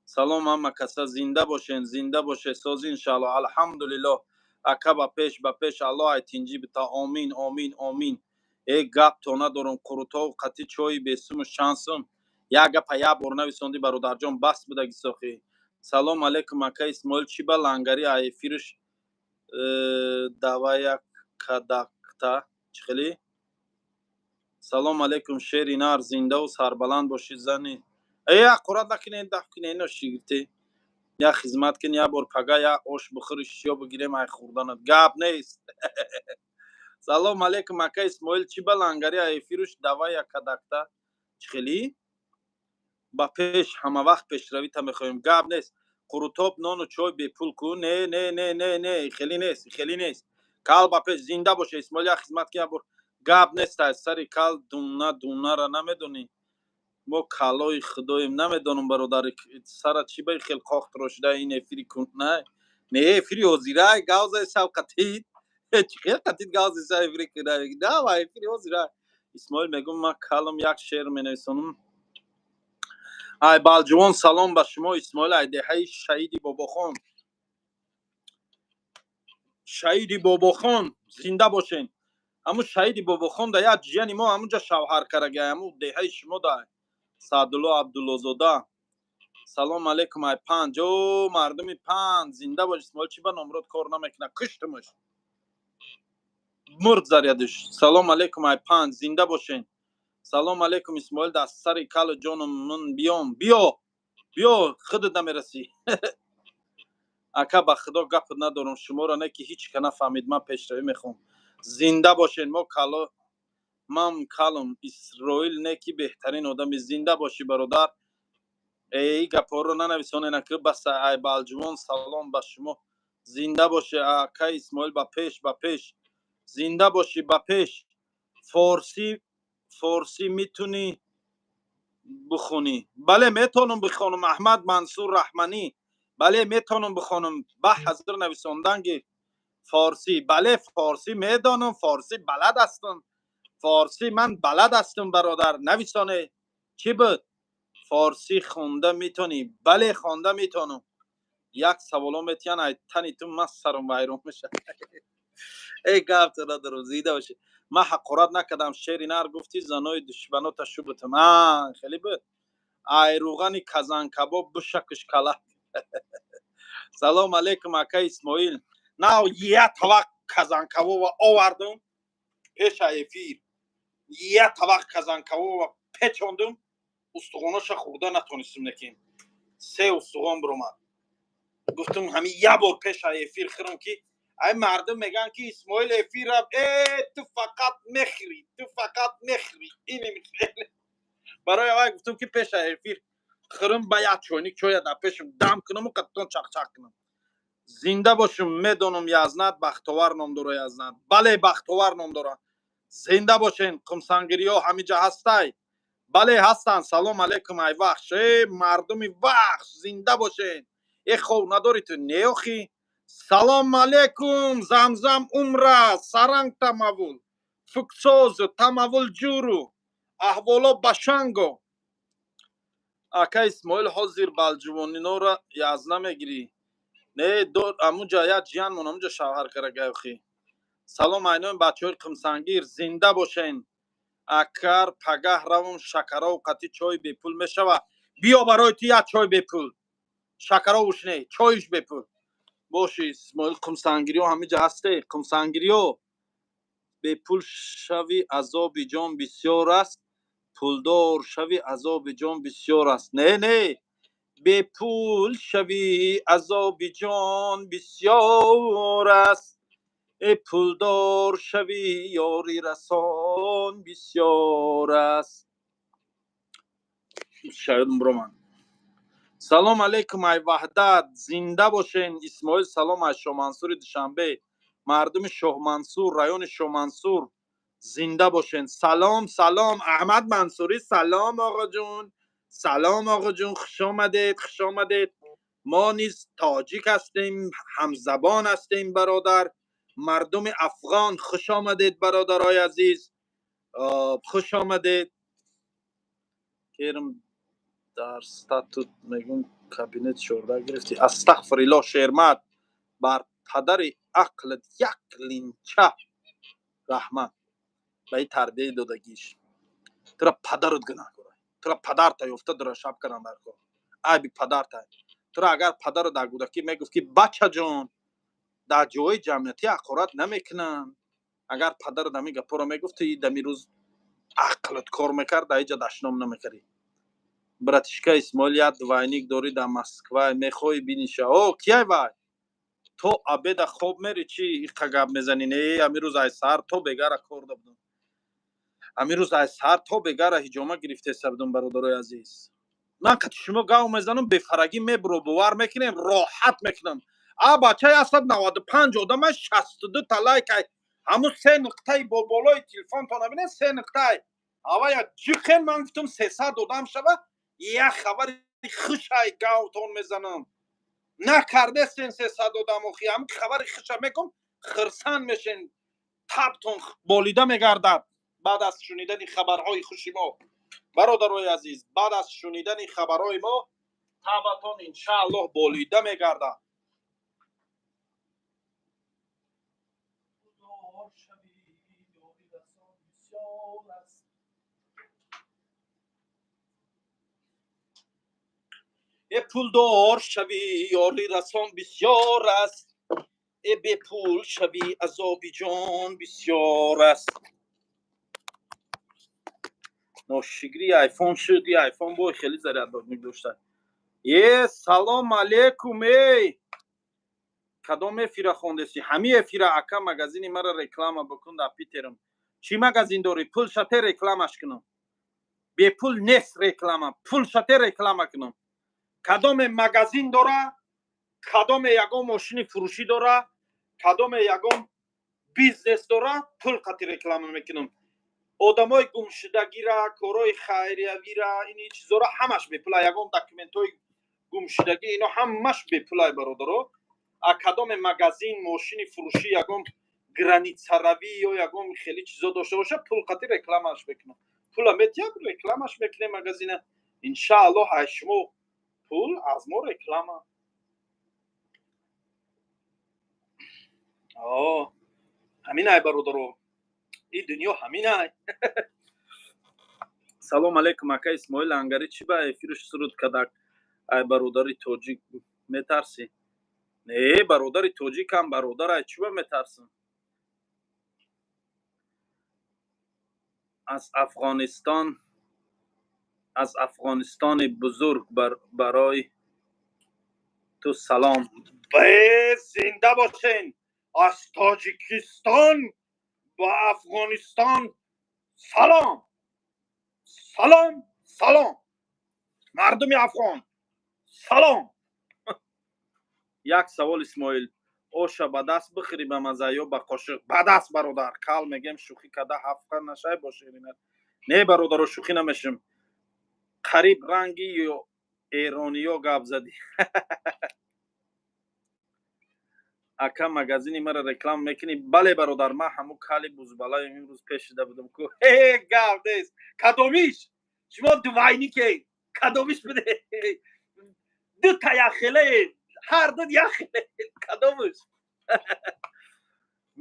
Салом, ҳама каса, зинда бошен, зинда боше. Сози, иншааллоҳ, алҳамдулиллоҳ. Ака, ба пеш, ба пеш, Аллоҳ ай тинҷӣ бита. Омин, омин, омин. Э, гап то надорам. Қурутов қати чои бесумуш чанд сум? Як гапа як бор нависондӣ, бародарҷон, бас будаги сохӣ. Салом алейкум, ака Исмоил, чӣ ба лангари а эфирш давай як кадакта чӣ хелӣ? Салом алейкум, шери нар, зиндаву сарбаланд бошӣ. Зани э аққурат накунед, даф кунед ино шигирте. Як хизмат кун, як бор пага як ош бихӯри, шиё бигирем, ай хӯрданат гап нест. Салом алейкум, ака Исмоил, чӣ ба лангари а эфируш давай як кадакта чӣ хелӣ? Ба пеш, ҳама вақт пешравита мехоҳем. Гап нест. Қурутоб, нону чой бепул ку? Не, не, не, не, не, хеле нест, хеле нест. Кал ба пеш, зинда боше. Исмоил, як хизмат ки бор. Гап нест. Аз сари кал дуна дунара намедонӣ. Мо калои худоем. Намедонам, бародар, сара чӣ ба хел қоқ трошида. Ин эфири кун не, не, эфири ҳозирай. Гавзаи сав қатид, чӣ хел қатид гавзаи сав эфири кунай? Давай, эфири ҳозирай. Исмоил, мегум, ман калом як шеър менависонам. Ай Балҷувон, салом ба шумо, Исмоил. Ай деҳаи Шаҳиди Бобохон, Шаҳиди Бобохон, зинда бошен. Ҳамун Шаҳиди Бобохон да як ҷияни мо ҳамунҷа шавҳар карагай, ҳамун деҳаи шумо да. Саъдулло Абдуллозода, салом алейкум. Ай Панҷ, о, мардуми Панҷ, зинда бош. Исмоил, чӣ ба номрод кор намекунад? Куштумуш, мурд зарядиш. Салом алейкум, ай Панҷ, зинда бошен. Салом алейкум, Исмоил, даст сари калу ҷону ман биём. Биё, биё, худат намерасӣ. Ака, ба худо, гап надорам шуморо, не ки ҳеҷ ка нафаҳмид. Ман пешравӣ мехоҳам. Зинда бошен. Мо кало, ман калом Исроил, не ки беҳтарин одами. Зинда бошӣ, бародар. Эй, гапҳоро нанависонена ки бас. Ай Балҷувон, салом ба шумо, зинда бошӣ. Ака Исмоил, ба пеш, ба пеш, зинда бошӣ, ба пеш. Форсӣ, форсӣ митунӣ бихонӣ? Бале, метавонам бихонам. Аҳмад Мансур Раҳманӣ, бале, метавонам бихонам. Ба ҳазир нависондан гир. Форсӣ, бале, форсӣ медонам, форсӣ балад ҳастам. Форсӣ ман балад ҳастам, бародар, нависоне. Чӣ буд? Форсӣ хонда метавонӣ? Бале, хонда метавонам. Як саволо метиҳан, ай тани ту ман сарам вайрон мешавад. Эй, гап надорам, зида бошӣ. Ман ҳақорат накардам. Шери нар гуфтӣ, занои душманота шубутам. А хеле буд. Ай рӯғани казанкабоб бушакш кала. Салом алейкум, ака Исмоил. Нав як тавақ казанкабоба овардум пеша эфир. Як тавақ казанкабоба печондум, устухоноша хӯрда натонистем, лекин се устухон биромад. Гуфтум, ҳамин як бор пеша эфир хӯрам, ки ай мардум мегӯянд, ки Исмоил эфира э ту фақат мехӯрӣ, ту фақат мехӯрӣ. Ини барои авай гуфтум, ки пеша эфир хӯрам, ба як чойник чоя дар пешам дам кунаму қаттон чақчақ кунам. Зинда бошум. Медонам, Язнат Бахтовар ном дора. Язнат, бале, Бахтовар ном дора. Зинда бошен. Қумсангириҳо ҳамиҷа ҳастай? Бале, ҳастанд. Салом алейкум, ай Вахш. Э, мардуми Вахш, зинда бошен. Э, хов надори ту? Не, охи. Салом алейкум, Замзам умра саранг тамавул фуксозу тамавул ҷуру аҳволо башанго. Ака Исмоил, ҳозир балҷувонинора язна мегирӣ? Не, амуҷа як ҷиянмон амуҷа шавҳар карагай, охи. Салом, айнои бачаҳои Қумсангир, зинда бошен. Акар пагаҳ равам шакарову қатӣ чой бепул мешава? Биё, барои ту як чой бепул. Шакаровуш не, чоиш бепул боши. Исмоил, қумсангириҳо ҳамиҷа ҳасте? Қумсангириҳо, бепул шави, азоби ҷон бисёр аст, пулдор шави, азоби ҷон бисёр аст. Не, не, бепул шави, азоби ҷон бисёр аст, э, пулдор шави, ёри расон бисёр аст. Шояд броман. Салом алейкум, ай Ваҳдат, зинда бошен. Исмоил, салом аз Шоҳмансури Душанбе. Мардуми Шоҳмансур, райони Шоҳмансур, зинда бошен. Салом, салом, Аҳмад Мансурӣ, салом, оғоҷун, салом, оғоҷун, хуш омадед, хуш омадед. Мо низ тоҷик ҳастем, ҳамзабон ҳастем, бародар. Мардуми афғон, хуш омадед, бародарои азиз, хуш омадед. Керм дар статут мегӯм, кабинет 14 гирифтӣ. Астағфирилло, Шермад, бар падари ақлат як линча раҳмат ба ин тарбияи додагиш. Тура падарат гунаҳкора, тура падарта ёфта дура шаб кардан дар кор. Айби падарта. Тура агар падару дар кӯдакӣ мегуфт, ки бачаҷон, дар ҷои ҷамъиятӣ ҳақорат намекунанд, агар падарат ҳамин гапҳоро мегуфт, ту дами рӯз ақлат кор мекард, дар иҷа дашном намекардӣ. Братишка Исмоил, як двойник дорӣ дар Москва, мехоҳӣ биниша? О, кияй вай? То обеда хоб мери, чӣ иқа гап мезанӣ? Не, ҳамин рӯз ай саҳар то бегара кор дабудам. Ҳамин рӯз ай саҳар то бегара ҳиҷома гирифтеса будам, бародарои азиз. Ман қати шумо гав мезанам, бефарагӣ мебуро, бовар мекунем, роҳат мекунам. А бачаи 195 одама, 62 та лайкай. Ҳамун се нуқтаи болои телефонтона бинед, се нуқтай авая ҷиқен. Ман гуфтам, 300 одам шава, як хабари хушай гавтон мезанам. Накардестен 300 одам охи. Ҳамин хабари хуша мекун, хирсанд мешен, табтон болида мегардад баъд аз шунидани хабарҳои хуши мо. Бародарои азиз, баъд аз шунидани хабарҳои мо табатон иншааллоҳ болида мегардад. Э, пулдор шавӣ, ёри расон бисёр аст, э, бепул шавӣ, азоби ҷон бисёр аст. Ношигри айфон шуд. И айфон бой хеле зарядник дошта. Е, салом алейкум. Эй, кадом эфира хондеси? Ҳами эфира. Ака, магазини мара реклама бикун дар Питерам. Чӣ магазин дорӣ? Пул шате, рекламаш кунам. Бепул нест реклама. Пул шате, реклама кунам. Кадоме магазин дора, кадоме ягон мошини фурӯшӣ дора, кадоме ягон бизнес дора, пул қати реклама мекунам. Одамои гумшудагира, корҳои хайриявира, ини чизора ҳамаш бепула. Ягон документҳои гумшудагӣ, ино ҳамаш бепулай, бародаро. А кадоме магазин, мошини фурӯшӣ, ягон границаравӣ ё ягон хеле чизо дошта боша, пул қати рекламаш мекунам. Пула метиҳад, рекламаш мекунем магазина, иншааллоҳ. Ай шумо пул, аз мо реклама. Ҳаминай, бародаро, и дунё ҳаминай. Салом алейкум, ака Исмоил. Ангари чӣ ба эфирш суруд кадак? Ай бародари тоҷик метарсӣ? Не, бародари тоҷикам бародарай, чӣ ба метарсам? Аз Афғонистон, аз Афғонистони бузург барои ту салом. Бе, зинда бошен! Аз Тоҷикистон ба Афғонистон салом, салом, салом! Мардуми афғон, салом! Як савол, Исмоил: оша ба даст бихӯри ба маза ё ба қошиқ? Ба даст, бародар. Кал мегем, шӯхӣ када ҳафта нашай боширинат. Не, бародаро, шӯхӣ намешим. Қариб ранги ё эрониё гап задӣ. Ака, магазини мара реклама мекунӣ? Бале, бародар, ман ҳамун кали бузбалаем имрӯз пеш шида будам ку. Гап нест. Кадомиш? Шумо двойнике, кадомиш буде? Дута яхеле, ҳар ду яхеле, кадомиш?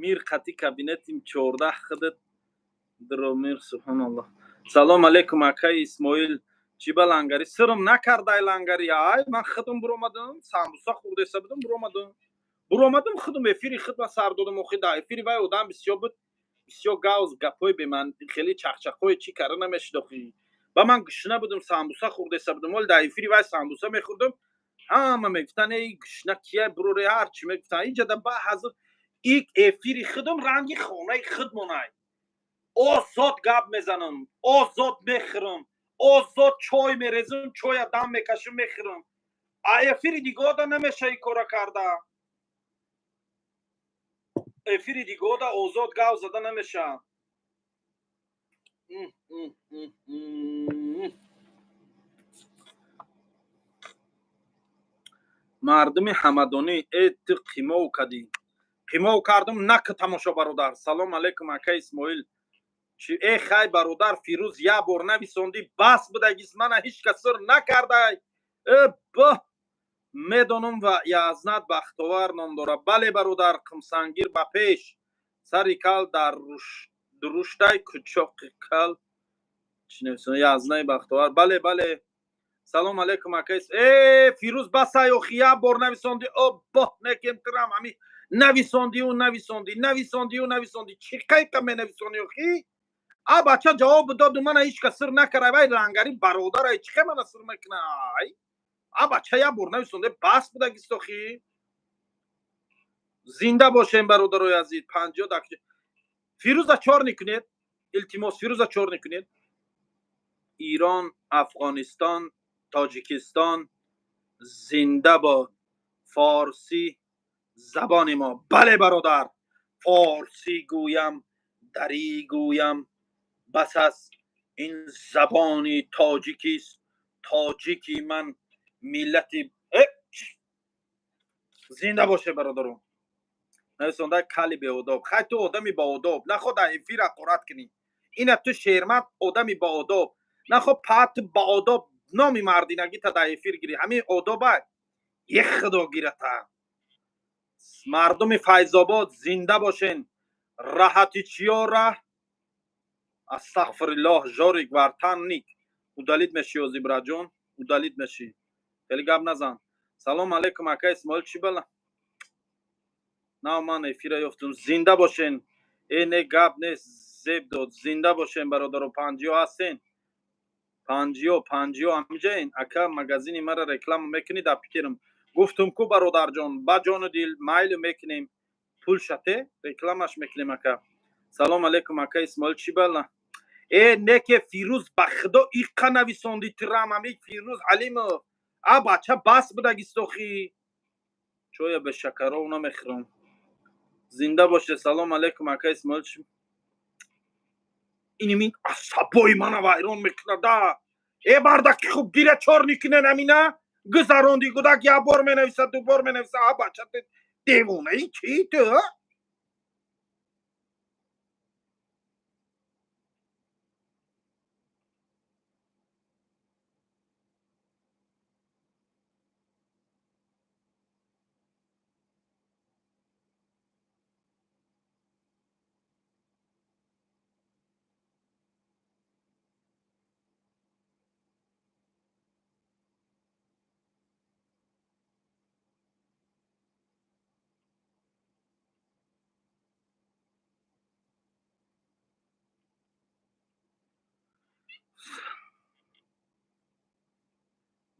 Мир қати кабинетим 14 худат дромир. Субҳаналлоҳ. Салом алейкум, акаи Исмоил. Чӣ ба лангари сирм накардай? Лангари ай ман худам буромадам, самбуса хӯрдеса будам, буромадам, худам эфири худма сар додам. Охи, да эфири вай одам бисёр буд, бисёр гавз, гапҳои беман, хеле чақчақҳои чӣ кара намешид. Охи, ба ман гушна будам, самбуса хӯрдеса будам. Оли дар эфири вай самбуса мехӯрдам, ҳама мегуфтан: «Эй, гушна кия, буроре», ҳар чӣ мегуфтан. Иҷада ба ҳазр ик эфири худам ранги хонаи худмонай. Озод гап мезанам, озод мехӯрам, озод чой мерезам, чоя дам мекашам, мехӯрам. А эфири дигода намеша и кора карда. Эфири дигода озод гав зада намеша. Мардуми ҳамадонӣ, э, ту қимов кадӣ? Қимов кардум, нак тамошо, бародар. Салом алейкум, ака Исмоил. Чи, э, хай, бародар Фирӯз, як бор нависондӣ, бас будагис. Мана ҳеҷ кас сир накардай. Э, бо медонам ва Язнат Бахтовар ном дорад. Бале, бародар, қимсангир ба пеш. Сари кал дар дуруштай кучоқи кал. Чӣ нависон? Язнаи Бахтовар, бале, бале. Салом алейкум, ака. Э, Фирӯз, басай охи, як бор нависондӣ. Обоҳ, некем тирам ҳами нависондию нависондӣ, нависондию нависондӣ. Чӣ қайқа менависонӣ охи? А бача ҷавоб доду, мана ҳеҷ кас сир накарай. Вай лангари бародарай, чӣ хе мана сир мекунай? А бача як бор нависонде, бас будагист охи. Зинда бошем, бародарои азиз. 50 дак Фирӯза чор никунед, илтимос, Фирӯза чор никунед. Ирон, Афғонистон. Тоҷикистон зинда бод, форсӣ забони мо. Бале бародар, форсӣ гӯям, дарӣ гӯям, бас аст ин забони тоҷикист. Тоҷики ман миллати зинда боше бародарон. Нависонда кали беодоб. Хай ту одами баодоб, нахо дар эфир ҳақорат кунӣ. Ина ту шермат одами баодоб, нахо пат баодоб номи мардинагита дар эфир гирӣ. Ҳамин одоба е худо гирата. Мардуми Файзобод зинда бошен. Раҳати чиёра астағфириллоҳ. Жорик вартанник удалить мешӣ, озибраҷон, удалить мешӣ, хеле гап назан. Салом алейкум, ака Исмоил, чӣ бала? На, ман эфира ёфтум. Зинда бошен. Э, не, гап нест, зеб дод. Зинда бошен, бародаро. Панҷиё ҳастен? Панҷиё, панҷиё ҳамиҷаен? Ака, магазини мара реклама мекунӣ дар Питерам? Гуфтум ку, бародарҷон, ба ҷону дил майлу мекунем, пул шате рекламаш мекунем, ака. Салом алейкум, ака Исмоил, чӣ бала? Э, неке Фирӯз, ба худо иққа нависонди тирам. Ами Фирӯз Алимов, а бача бас будагистохӣ. Чоя бе шакаров намехӯрам. Зинда боше. Салом алейкум, ака Исмоил. Иними асабои мана вайрон мекунада. Э, бардаки хуб гира чор никунен. Амина гузаронди гудак, як бор менависа, ду бор менависа. А бача, девонаи чи ту?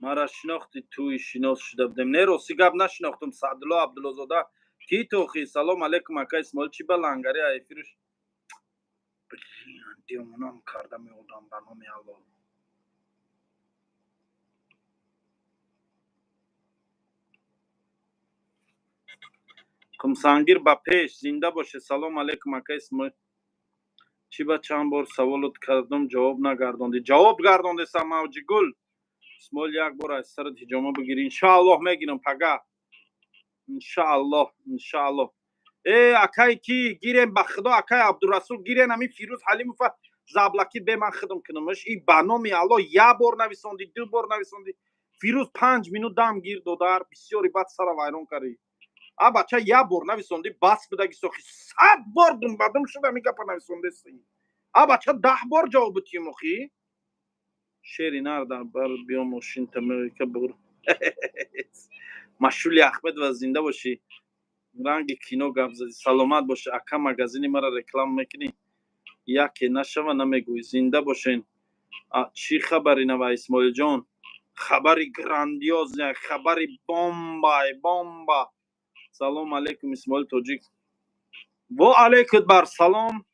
Мара шинохти? Туи шинос шуда будем. Не, рости гап, нашинохтум. Саъдулло Абдуллозода ки тохи? Салом алейкум, ака Исмоил, чӣ ба лангари эфирш? Блин, девонам карда меодам, ба номи Аллоҳ. Қумсангир ба пеш, зинда боше. Салом алейкум, ака Исмоил, чӣ ба чанд бор саволот кардум, ҷавоб нагардондӣ? Ҷавоб гардондесам, Мавҷигул. Исмоил, як бор аз сарат ҳиҷома бигирӣ. Иншааллоҳ, мегирам пага, иншааллоҳ, иншааллоҳ. Э, акай ки гирем, ба худо, акай Абдурасул, гирен ҳамин Фирӯз Ҳалимова заблаки бе ман хидм кунамаш. И ба номи Аллоҳ, як бор нависондӣ, ду бор нависондӣ. Фирӯз, 5 минут дам гир, додар, бисёри бад сара вайрон кардӣ. А бача, як бор нависондӣ, бас бидаги сохи, 100 бор думбадум шуда ҳамин гапа нависондеси. А бача, 10 бор ҷавоб бутием охи. Шери нар дар бар биё, мошин тамека бур. Машули Ахмедова, зинда бошӣ. Ранги кино гап задӣ, саломат бошӣ. Ака, магазини мара реклама мекунӣ? Яке нашава намегӯӣ. Зинда бошен. Чӣ хабари нава, Исмоилҷон? Хабари грандиозная, хабари бомбай, бомба. Салом алейкум, Исмоил Тоҷик. Во алейкум бар салом.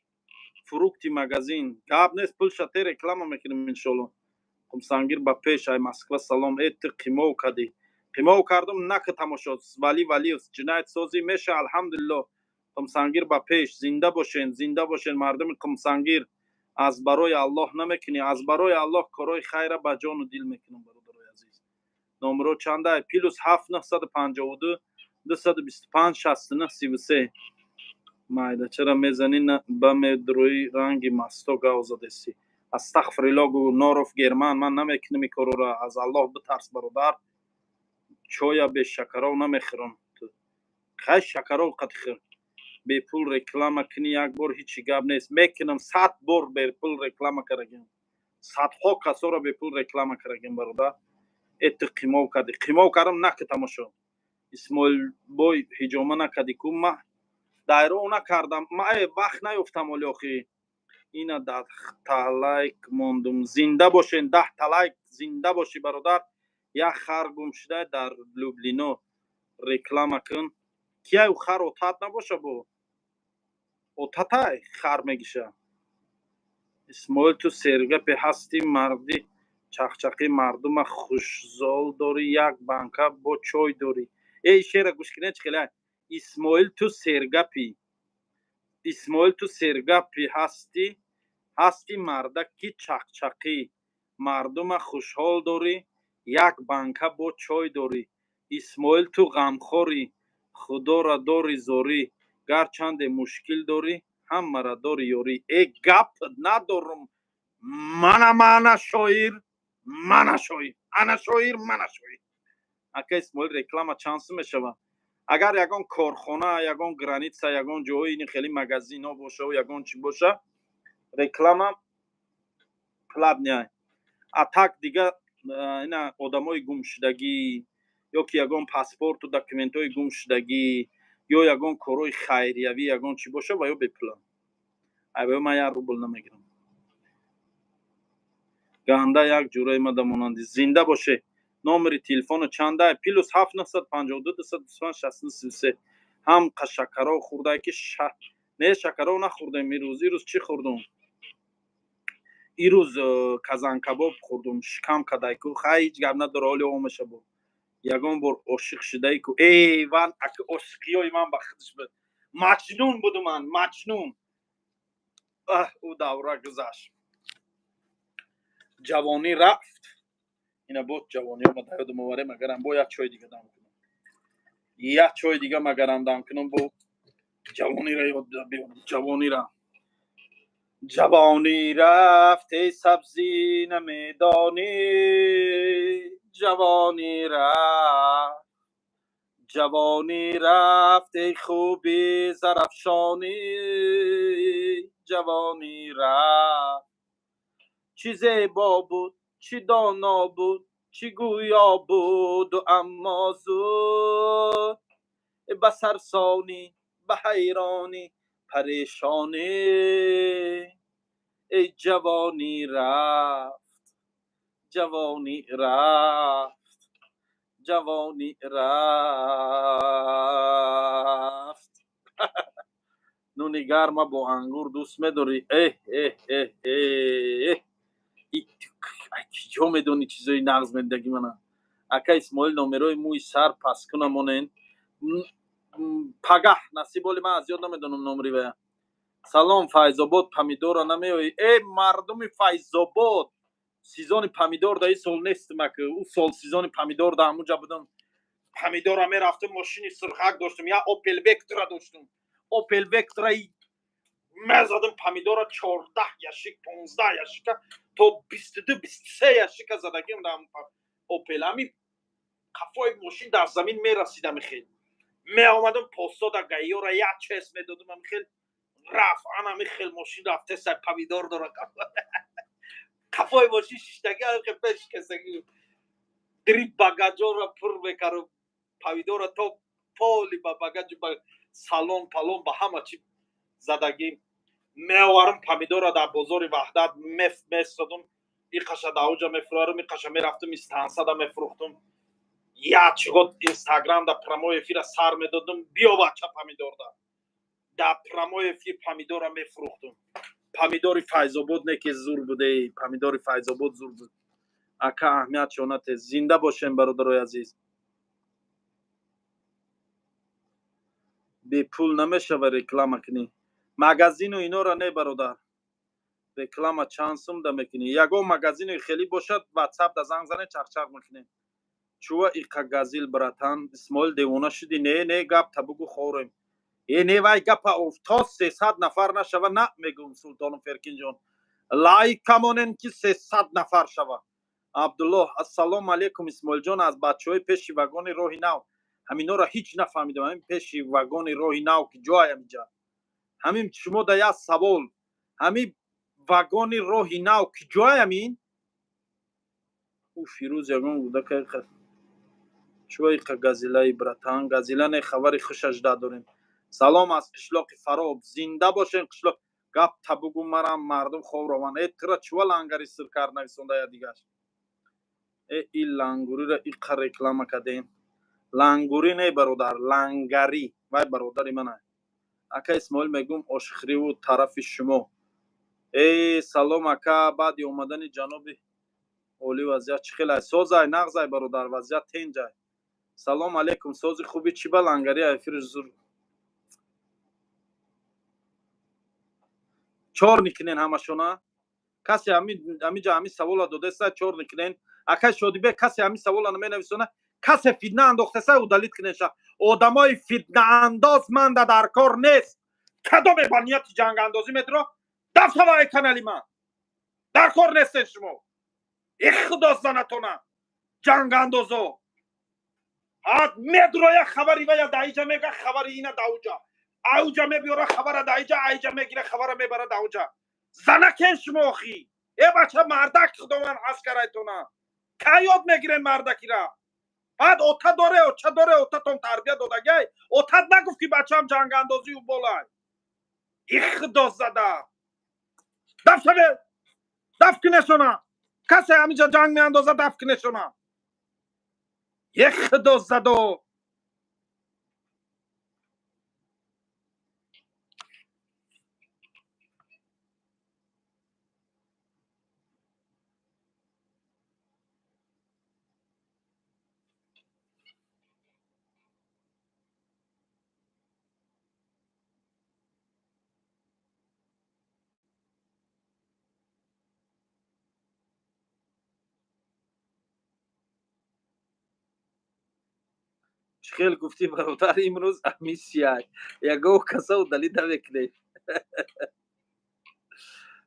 Фрукти магазин гап нест, пул шате реклама мекунем, иншолло. Қумсангир ба пеш, ай Москва салом. Э, ту қимов кардӣ? Қимов кардум, нака тамошо. Вали Валиев ҷиноятсозӣ меша. Алҳамдулилло. Қумсангир ба пеш, зинда бошен, зинда бошен, мардуми Қумсангир. Аз барои Аллоҳ намекунӣ? Аз барои Аллоҳ корҳои хайра ба ҷону дил мекунам, бародарои азиз. Номеро чанда? +7 952 225 69 33. Майда, чара мезанӣ ба медрӯи ранги масто гав задесӣ? Астағфирилло гу. Норов Герман, ман намекунам ин корора, аз Аллоҳ битарс, бародар. Чоя бе шакаров намехӯрам. Хай, шакаров қатихӯр. Бепул реклама кунӣ як бор, ҳичи гап нест, мекунам. 100 бор бепул реклама карагем, садҳо касоро бепул реклама карагем, бародар. Э, ту қимов кардӣ? Қимов кардам, наки тамошо. Исмоилбой, ҳиҷома накардӣ ку? Ма дайро накардам, ма вақт наёфтам оли охи. Ина 10 та лайк мондум, зинда бошен. 10 та лайк, зинда бошӣ, бародар. Як хар гум шуда дар Люблино, реклама кун. Кияю хар отат набоша, бо отатай хар мегиша. Исмоил, ту сергапе ҳастӣ, марди. Чақчақи мардума хушзол дорӣ, як банка бо чой дорӣ. Эй, шера гӯш кинед, чӣ хеле. Исмоил, ту сергапӣ, Исмоил, ту сергапӣ ҳастӣ, ҳастӣ мардаки чақчақӣ, мардума хушҳол дорӣ, як банка бо чой дорӣ. Исмоил, ту ғамхорӣ, худора дорӣ зорӣ, гарчанде мушкил дорӣ, ҳамара дорӣ ёрӣ. Э, гап надорум, мана, мана шоир, мана шоир, ана шоир, мана шоир. Ака Исмоил, реклама чанд сум мешавад? Агар ягон корхона, ягон граница, ягон ҷои ини хеле магазинҳо боша, ягон чӣ боша, реклама платный. А так дига ина одамои гумшудагӣ ё ки ягон паспорту документҳои гумшудагӣ ё ягон корҳои хайриявӣ, ягон чӣ боша, ва ё бепула. Айва ман як рубл намегирам. Ганда як ҷураи мада монанди. Зинда боше. Номери телефону чанда? +7 952 225 63. Ҳам шакаро хӯрдае ки не, шакаро нахӯрдем ирӯз. Ирӯз чӣ хӯрдум? Ирӯз казанкабоб хӯрдум, шикам кадайку. Хай, ҳеҷ гап надора, ҳоли омаша бо ягон бор ошиқ шудаи ку. Эй, ван аки ошиқиёи ман ба худш буд, маҷнун буду ман, маҷнун. Аҳ, ӯ давра гузашт, ҷавонӣ рафт. Ина боз ҷавонӣ омад, ёдам оварем. Агарам бо як чой дига дам кунам, як чой дига магарам дам кунам, бо ҷавонира ёд биёрам. Ҷавонира, ҷавонӣ рафт, эй сабзӣ намедонӣ, ҷавонӣ рафт, ҷавонӣ рафт, эй хуби зарафшонӣ, ҷавонӣ рафт. Чӣ зебо буд, чӣ доно буд, чӣ гӯё буду, аммо зуд ба сарсонӣ, ба ҳайронӣ, парешонӣ, эй ҷавонӣ рафт, ҷавонӣ рафт, ҷавонӣ рафт. Нуни гарма бо ангур дӯст медорӣ? Эҳ, эҳ, эҳ, эҳ, киҷо медонӣ чизои нағз медаги мана. Ака Исмоил, номерои мӯи сар пас куна монен. Пагаҳ насиб, оли ман аз ёд намедонам номери вая. Салом, Файзобод помидора намеоӣ? Э, мардуми Файзобод, сезони помидор да ин сол нестим. Ака, ӯ сол сезони помидор да ҳамуҷа будам, помидора мерафтам, мошини сурхак доштам, я Опел Вектра доштам. Опел Вектра мезадам помидора, 14 ящик, 15 ящика, то 22, 23 ящика задагим дар Опел. Ҳами қафои мошин дар замин мерасидам. Хел меомадам, постода гаиёра як чес медодам, ами хел рафт, анами хел мошин рафтеса, помидор дора, қафои мошин шиштаги, пеш касаги дри багаҷора пур мекардам помидора, то поли ба багаҷу, ба салон палон, ба ҳама чи задагӣ меоварам. Помидора дар бозори Ваҳдат месодум, иқаша дар уҷа мефурӯрам, иқаша мерафтум истансада мефурӯхтум. Як чиғот Инстаграм да прямой эфира сар медодум: «Биё, бача, помидорда». Дар прямой эфир помидора мефурӯхтум. Помидори Файзобод не ки зур буде, помидори Файзобод зур буд. Ака, аҳамият шонате. Зинда бошем, бародарои азиз. Бепул намешава реклама кунӣ магазину инора. Не, бародар, реклама чанд сум да мекунӣ? Ягон магазину хелӣ бошад, Ватсап да занг зане, чақчақ мекунем. Чува иқа газил, братан? Исмоил, девона шудӣ? Не, не, гап та бугу, хорем. Е, не, вай гапа то 300 нафар нашава, на мегӯм. Султону Феркинҷон, лайк камонен, ки 300 нафар шава. Абдуллоҳ, ассалому алайкум, Исмоилҷон, аз бачаҳои пеши вагони роҳи нав. Ҳаминора ҳеҷ нафаҳмидам. Ҳамин пеши вагони роҳи нав ки ҷоаям иҷа? Ҳамин шумо да як савол: ҳамин вагони роҳи нав ки ҷоаям ин? Ӯ Фирӯз ягон гудака. Чува иқа газилаи, братан? Газила не, хабари хушаш дадорем. Салом аз қишлоқи Фароб. Зинда бошен, қишлоқ. Гап та бугу, марам мардум хоб раванд. Э, тира чува лангари сир кард нависонда я дигаш? Э, и лангурира иқа реклама кардем. Лангурӣ не, бародар, лангарӣ. Вай бародари мана. Ака Исмоил, мегӯм,ошхириву тарафи шумо. Э, салом, ака, баъди омадани ҷаноби Оли, вазъият чӣ хел ай? Созай, нағзай, бародар, вазъият тенҷай. Салом алейкум, сози, хуби? Чӣ ба лангари эфири зур чор никунен ҳамашона? Касе ҳамиҷа ҳамин савола додеса, чор никунен. Акай Шодибек, касе ҳамин савола наменависона, касе фитна андохтеса, удалить кунеша. Одамои фитнаандоз манда дар кор нест. Кадоме ба нияти ҷангандозӣ метро, дафтаваи канали ман дар кор нестен шумо. И худо занатона, ҷангандозо. Медроя, хабари вая даиҷа мега, хабари ина дауҷа, ауҷа мебиёра, хабара даиҷа, аиҷа мегира, хабара мебара дауҷа. Занакен шумо охи. Э, бача, мардак худованд аскарайтона. Кай ёд мегирен мардакира? Баъд ота доре, оча доре, отатон тарбия додагай. Отат нагуфт, ки бачаам ҷангандозию болай. И худо зада, даф шаве, даф кунешона. Касе ҳамиҷа ҷанг меандоза, даф кунешона. Е, худо задо. Чӣ хел гуфтӣ, бародар, имрӯз амиссия ягон каса удалить намекунед.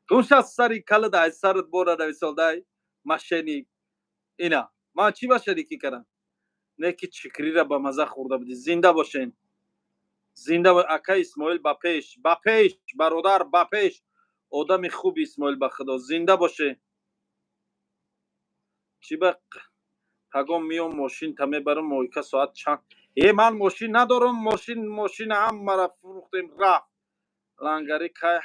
Гумша сари калада, ай сарат бора нависолдай мошенник. Ина ман чӣ мошенникӣ кардам? Не ки чикрира ба маза хӯрда будӣ. Зинда бошен, зинда. Ака Исмоил, ба пеш, ба пеш, бародар, ба пеш. Одами хуби Исмоил, ба худо, зинда боше. Чӣ ба пагом миём, мошинта мебарам мойка соат чанд? Е, ман мошин надорам, мошин, мошина ҳамара фурӯхтем, рафт. Лангари кай?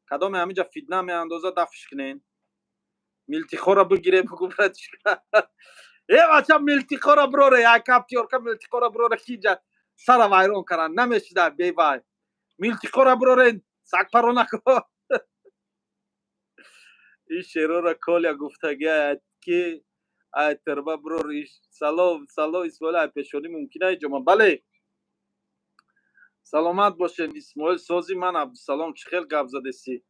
Кадоме ҳаминҷа фитна меандоза, дафш кунен. Милтиқора бигире, бугу, братишка. Е, бача, милтиқора бироре, як каптиёрка милтиқора бироре, ки инҷа сара вайрон каран намешида. Бевай милтиқора бирорен, сагпаронако. Ин шерора Коля гуфтагия, ки ай тирба бирор. Салом, салом, Исмоил, ай пешонӣ мумкин ай ҷома? Бале, саломат бошен. Исмоил, сози? Ман Абдусалом, чӣ хел гап задеси?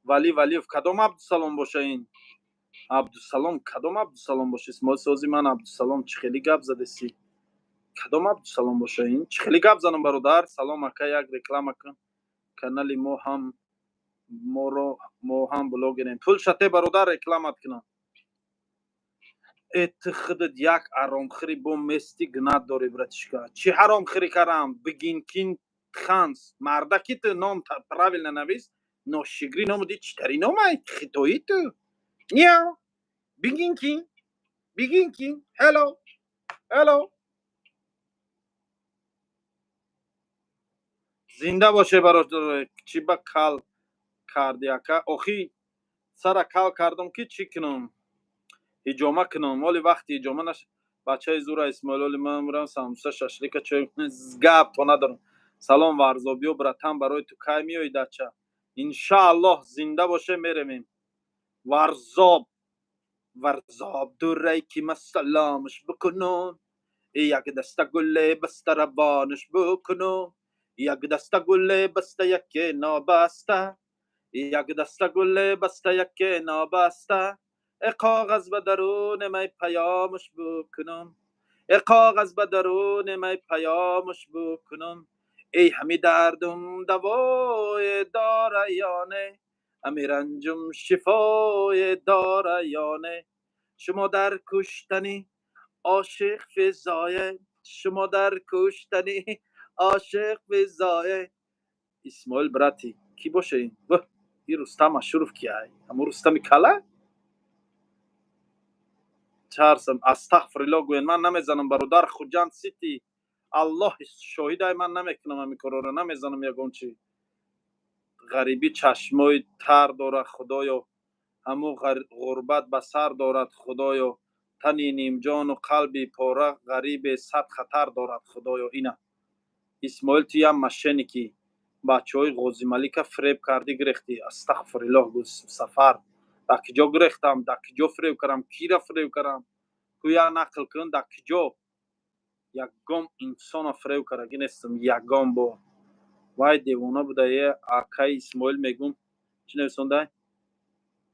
Вали Валиев, кадом Абдусалом боша ин? Абдусалом, кадом Абдусалом боша? Исмоил, сози? Ман Абдусалом, чӣ хели гап задеси? Кадом Абдусалом боша ин? Чӣ хели гап занам, бародар? Салом, ака, як реклама кун канали мо ҳам, моро, мо ҳам блогерем. Пул шате, бародар, рекламат кунам. Э, ту худат як ҳаромхӯри бо мести гнат дорӣ, братишка. Чӣ ҳаромхӯрӣ кардам? Бигинкин ханс, мардаки, ту ном правильно навис. Ношигрӣ ном ди, читари номай хитоӣ ту. Ня, бигинкин, бигинкин. Hello, hello. Зинда боше, бародар. Чӣ ба кал карди, ака? Охи, сара кал кардам, ки чӣ кунам? Ҳиҷома кунам? Оли вақти ҳиҷома наш. Бачаи зура Исмоил, оли ман мурам самбуса, шашлика, чой, гап то надорам. Салом, Варзобиё, братан, барои ту кай меои дача? Иншааллоҳ, зинда боше, меравем Варзоб. Варзоб дурай, ки ма саломаш бикунам, як даста гуле баста равонаш бикунам, як даста гуле баста, яке нобаста, як даста гуле баста, яке нобаста. Э, коғаз ба даруне май паёмаш бикунам, э, коғаз ба даруне май паёмаш бикунам. Эй, ҳами дардум давое дора ё не? Ҳами ранҷум шифое дора ё не? Шумо дар куштани ошиқ физое, шумо дар куштани ошиқ физое. Исмоил, брати, кӣ боша ин? И Рустам Ашуров ки ай? Ҳамун Рустами кала? Чарсам, астағфирилло гӯен, ман намезанам, бародар. Хуҷанд Сити, Аллоҳ шоҳидай, ман намекунам ҳамин корора, намезанам ягон чи. Ғарибӣ чашмои тар дорад, худоё, ҳамун ғурбат ба сар дорад, худоё, тани нимҷону қалби пора, ғарибе сад хатар дорад, худоё. Ина, Исмоил, ту ям мошенник и, бачаҳои Ғозималика фиреб кардӣ, гирехтӣ. Астағфириллоҳ. Сафар Дар киҷо гурехтам, дар киҷо фиреб кардам, кира фиреб кардам? Ку як нақл кун, дар киҷо? Ягон инсона фиреб кардагӣ нестам, ягон бор. Вай девона буда. Е, акаи Исмоил, мегум, чӣ нависондай?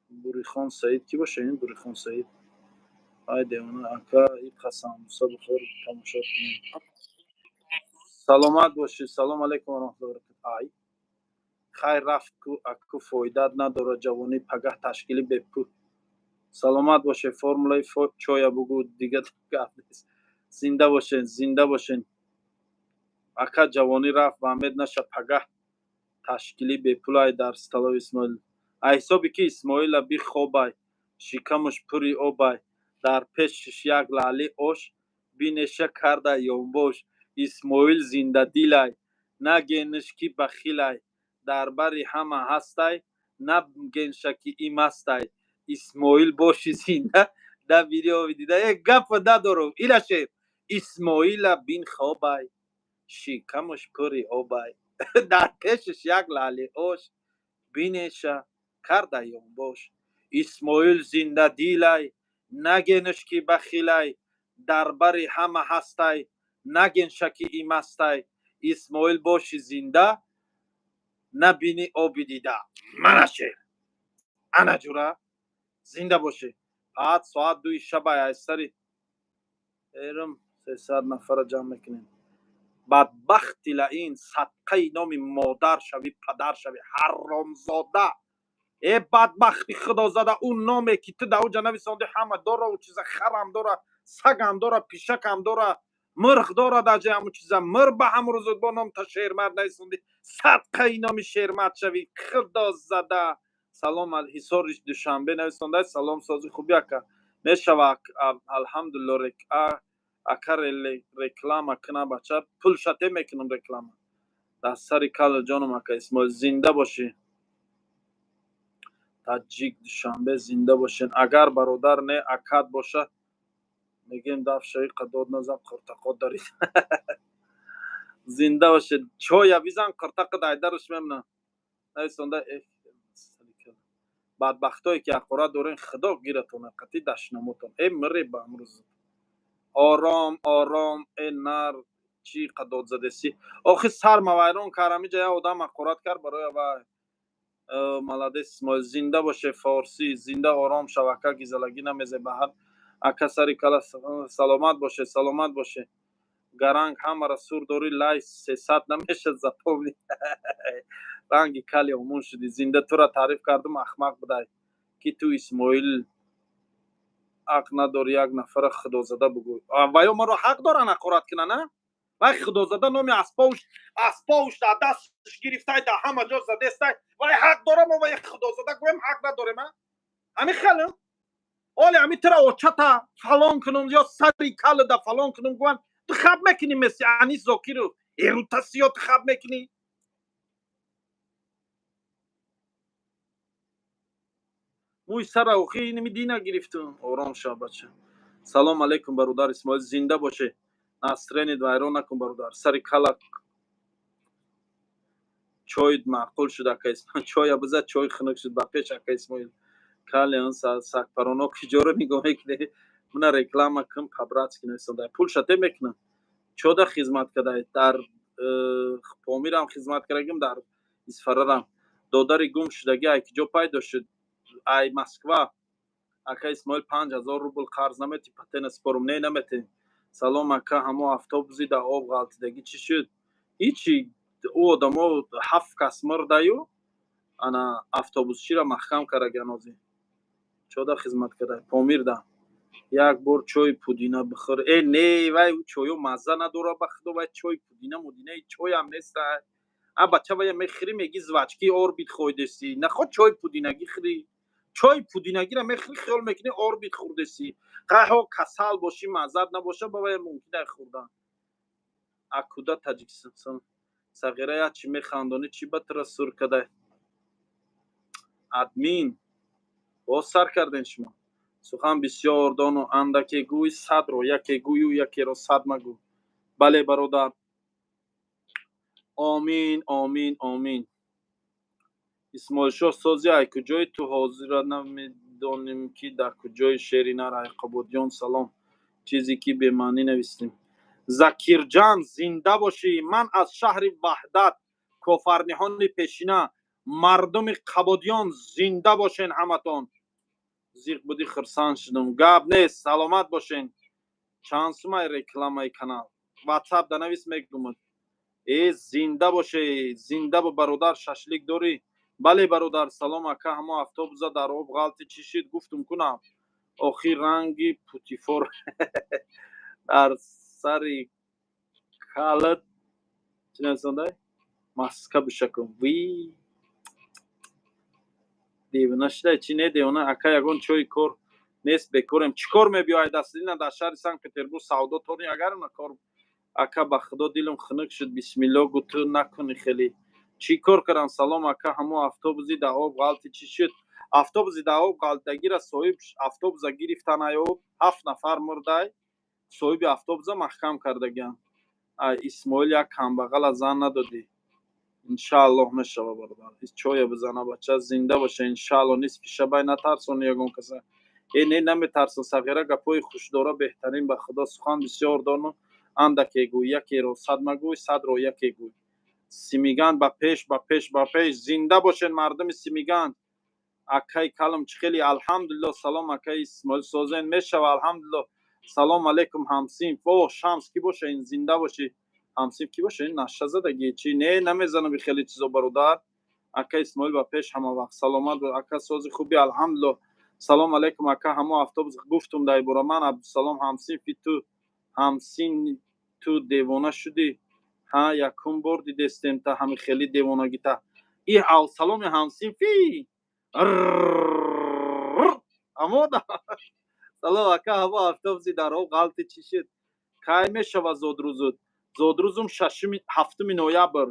Бурихон Саид кӣ боша ин Бурихон Саид? Вай девона. Ака, иқа самбуса бихӯр, тамошо кунем. Саломат бошед. Салом алайкум ва раҳматуллоҳи ва баракатуҳ. Ай, хайр, рафт ку, аку, фоидат надорад ҷавонӣ, пагаҳ ташкили бепул. Саломат бошед. Формулаи чоя бугӯ, дига гап нест. Зинда бошед, зинда бошед. Ака, ҷавонӣ рафт, ба умед наша, пагаҳ ташкили бепулай дар столови Исмоил. А ҳисоби ки Исмоила бихобай, шикамаш пури обай, дар пешиш як лаъли ош бинеша карда ёнбош. Исмоил зиндадилай, нагениш ки бахилай, дар бари ҳама ҳастай, нагенша ки имастай. Исмоил боши зинда, да видео дида. Э, гапа надорум, ила шер. Исмоила бин хобай, шикамаш пури обай, дар пешиш як лаъли ош бинеша карда ёнбош. Исмоил зиндадилай, нагениш ки бахилай, дар бари ҳама ҳастай, нагенша ки имастай. Исмоил боши зинда, набини оби дида. Мана шер, ана ҷура, зинда бошӣ. Баъд соат 2-и шабай аз сари эрм 300 нафара ҷамъ мекунем. Бадбахти лаин, садқаи номи модар шавӣ, падар шавӣ, ҳаромзода. Э, бадбахти худозада, ӯ номе ки ту дар уҷа нависонди, ҳама дора ӯ чиза. Харам дора, сагам дора, пишакам дора, мурғ дора. Дар ҷои ҳамун чиза мир ба ҳамун рӯзот бо ном та Шермард нависонди. Садқаи номи Шермард шавӣ, худозада. Салом, Ҳисори Душанбе нависонда. Салом, сози хуби, ака? Мешава, алҳамдулилло. Ака, реклама кина, бача, пул шате мекунам реклама. Дар сари кала ҷоном, ака Исмоил, зинда бошӣ. Таҷик Душанбе, зинда бошен. Агар бародар не, акат боша, мегем даф шави, қадод назан, қуртақот дарид. Зинда бошед. Чоя бизан, қуртақи дайдараш мемна нависонда. Бадбахтое ки ҳақорат дорен, худо гиратона қатъи дашнамотон. Э, мире ба амрӯз. Ором, ором. Э, нар, чӣ қадод задеси? Охи, сар мавайрон кар. Ҳамиҷа як одам ҳақорат кард барои вай. Молодец, Исмоил, зинда боше. Форсӣ, зинда. Ором шав, ака, гизалагӣ намезе ба ҳар. Ака, сари кала. Саломат боше, саломат боше. Гаранг ҳамара сур дорӣ, лай 300 намешад. Запомни, ранги кали омон шудӣ. Зинда, тура таъриф кардум, ахмақ будай ки ту, Исмоил, ҳақ надорӣ як нафара худозада бугӯй. Ва ё маро ҳақ доран ҳақорат кунан? А вай худозада номи аспоуш, аспоуш дар дастш гирифтай, дар ҳама ҷо задестай. Вай ҳақ дорам, вай худозада гӯем, ҳақ надорем? А ҳами хелм оле ҳами тура очата фалон кунум ё сари калада фалон кунум гӯян, ту хаб мекунӣ? Меси Анис Зокиров эрутасиё, ту хаб мекунӣ? Мӯи сара охи иними дина гирифтум. Ором шав, бача. Салом алейкум, бародар Исмоил, зинда боше. Настроение вайрон накун, бародар. Сари кала чой маъқул шуд, ака Исмоил. Чоя бизад, чой хунук шуд ба пеш. Ака Исмоил, калиан сагпароно киҷоро нигоҳ мекунӣ? Мына реклама кун, по-братски нависонда. Пул шате мекунам. Чода хизмат кадай? Дар Помирам хизмат кардагим, дар Исфарарам. Додари гум шудагӣ ай киҷо пайдо шуд? Ай Москва. Ака Исмоил, 5000 рубл қарз наметӣ, патена спорум? Не, наметем. Салом, ака, ҳамо автобуси дар об ғалтидагӣ чӣ шуд? Ҳичи, ӯ одамо ҳафт кас мурдаю, ана автобусчиро маҳкам караган ҳозир. Чода хизмат карда? Помирда. Як бор чойи пудина бихӯр. Э, не, вай чойо мазза надора, ба худо. Вай чойи пудина мудинаи чойам неста. А бача, вая мехӯрӣ, меги жвачки Орбит хӯрдеси. Наход чойи пудинагӣ хӯрӣ? Чойи пудинагиро мехӯрӣ, хиёл мекунӣ Орбит хӯрдеси. Қайҳо касал бошӣ, маззат набоша, ба вая мумкин ай хӯрдан. Акуда Таҷикистон сағира як чӣ механдонӣ? Чӣ ба тура сур кадай? Админ, боз сар кардем шумо. Сухан бисёр дону андаке гӯй, садро яке гӯю якеро сад магӯ. Бале, бародар. Омин, омин, омин. Исмоилшоҳ, сози, ай куҷои ту ҳозира? Намедонем, ки дар куҷои шери нар. Айқободиён, салом. Чизе ки бемаънӣ навистем. Закирҷан, зинда бошӣ. Ман аз шаҳри Ваҳдат, Кофарниҳони пешина. Мардуми Қабодиён, зинда бошен ҳаматон. Зиқ будӣ, хирсанд шудум. Гап нест, саломат бошен. Чанд сумай рекламаи канал? Ватсап данавис, мегумад. Э, зинда боше, зинда бо, бародар. Шашлик дорӣ? Бале, бародар. Салом, ака, ҳамо автобуса дар об ғалти, чӣ шид? Гуфтум кунам. Охир ранги путифор дар сари калат чӣ нависондай? Маска бишакун. Ви, девона шидай чӣ? Не, девона. Ака, ягон чои кор нест? Бекорем. Чӣ кор мебиёй? Дастдина дар шаҳри Санкт Петербург савдо торни, агар на кор. Ака, ба худо, дилам хунук шуд. Бисмилло гу, ту накунӣ хеле. Чӣ кор кардам? Салом, ака, ҳамо автобуси дар об ғалти, чӣ шуд? Автобуси дар об ғалтагира соҳиб автобуса гирифтан ай об, ҳафт нафар мурдай. Соҳиби автобуса маҳкам кардагиам. Исмоил, як камбағала зан надодӣ. Иншааллоҳ, мешава, бародар. Чоя бизана, бача. Зинда боша, иншаалло. Нисфи шабай натарсони ягон каса. Э, не, наметарсам. Сағира гапҳои хушдора, беҳтарин, ба худо. Сухан бисёр дону андаке гӯй, якеро сад магӯй, садро яке гӯй. Симиган ба пеш, ба пеш, ба пеш! Зинда бошед, мардуми Симиган. Акай калом, чӣ хеле? Алҳамдулилло. Салом, акай Исмоил, созен? Мешава, алҳамдулилло. Салом алейкум, ҳамсинф. О, Шамс ки боша ин? Зинда бошӣ. Ҳамсинф ки боша ин? Наша задаги чи? Не, намезанам хеле чизо, бародар. Ака Исмоил, ба пеш ҳама вақт, саломат. Ака, сози хуби? Алҳамдулилло. Салом алейкум, ака, ҳамо автобус гуфтум дар бора. Ман Абдусалом, ҳамсинфи ту. Ҳамсин, ту девона шудӣ? Ҳа, якум бор дидестем та ҳами хели девонагита. И Саломи ҳамсинфи амода. Салом, ака, ҳаво автобуси дар об ғалти, чӣ шуд? Кай мешава зодрӯзут? Зодрӯзум шашуми, 7-уми ноябр.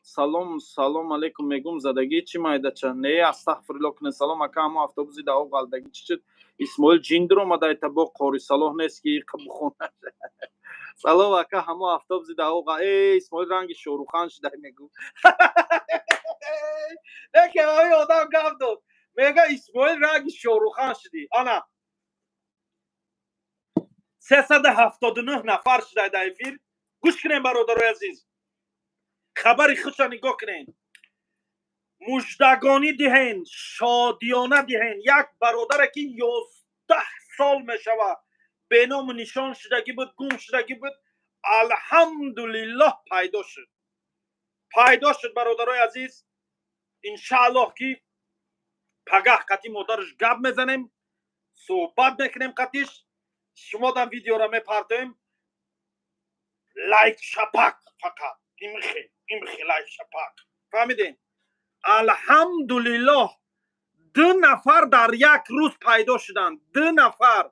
Салом, салом алейкум. Мегум, задагӣ чӣ, майдача? Не, астағфирулло кунед. Салом, ака, ҳамо автобуси дар об ғалтагӣ, чӣ шуд? Исмоил ҷиндир омадайта бо қори Салоҳ нест, ки бухона. Салом, ака, ҳамо автобуси дар об. Э, Исмоил ранги Шорухан шудай, мегум. Лекин ҳамин одам гап дод, мега: «Исмоил, ранги Шорухан шудӣ». Ана, 379 нафар шудай дар эфир. Гӯш кунем, бародарои азиз, хабари хуша нигоҳ кунем. Муждагонӣ диҳен, шодиёна диҳен. Як бародаре, ки 11 сол мешавад беному нишон шудагӣ буд, гум шудагӣ буд, алҳамдулиллоҳ, пайдо шуд, пайдо шуд, бародарои азиз. Иншааллоҳ, ки пагаҳ қати модараш гап мезанем, суҳбат мекунем қатиш. Шумодам видеоро мепартоем. Лайк шапак, фақат имхе имхе лайк шапак, фаҳмидем? Алҳамдулиллоҳ, ду нафар дар як рӯз пайдо шуданд, ду нафар.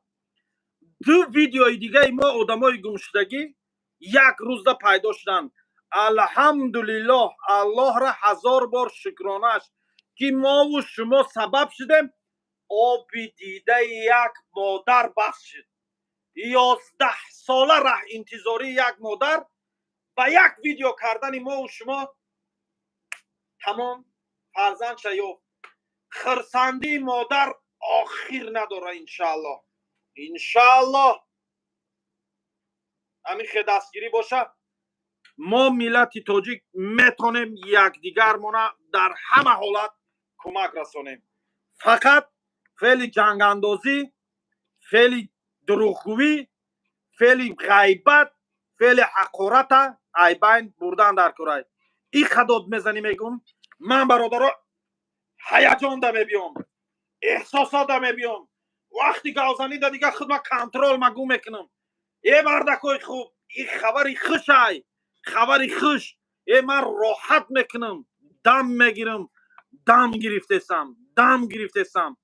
Ду видеои дигаи мо, одамои гумшудагӣ, як рӯзда пайдо шуданд. Алҳамдулиллоҳ, Аллоҳра ҳазор бор шукронааш, ки мову шумо сабаб шудем, оби дидаи як модар бас шуд. 11 сола раҳ интизории як модар ба як видео кардани мову шумо тамом, фарзандша ёфт. Хирсандии модар охир надора. Иншааллоҳ, иншааллоҳ, ҳамин хе дастгирӣ боша, мо миллати тоҷик метонем якдигармона дар ҳама ҳолат кӯмак расонем. Фақат феъли ҷангандозӣ, феъли дурӯғгӯӣ, феъли ғайбат, феъли ҳақората айбайн бурдан дар курай. И хадод мезанӣ, мегум ман, бародаро, ҳаяҷонда мебиём, эҳсосода мебиём. Вақти гавзанида дига худма контрол магу мекунам. Э, мардакои хуб, и хабари хушай, хабари хуш. Э, ман роҳат мекунам, дам мегирам. Дам гирифтесам, дам гирифтесам,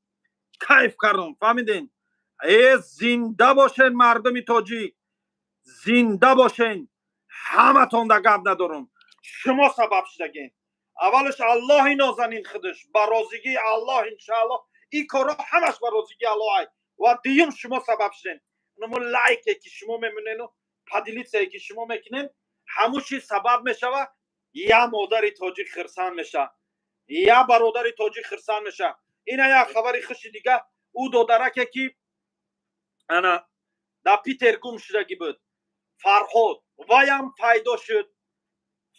кайф кардам, фаҳмиден? Э, зинда бошен, мардуми тоҷик, зинда бошен ҳаматонда. Гап надорам, шумо сабаб шудагин. Аввалаш Аллоҳи нозанин худаш, ба розигии Аллоҳ, иншааллоҳ. Ин корҳо ҳамаш ба розигии Аллоҳ ай. Ва дуюм, шумо сабаб шуден. Нуму лайке, ки шумо мемонену поделиться е, ки шумо мекунен, ҳамун чиз сабаб мешава, я модари тоҷик хирсанд меша, я бародари тоҷик хирсанд меша. Ина як хабари хуши дига. Ӯ додараке, ки ана дар Питер гум шудагӣ буд, Фарҳод, ваям пайдо шуд.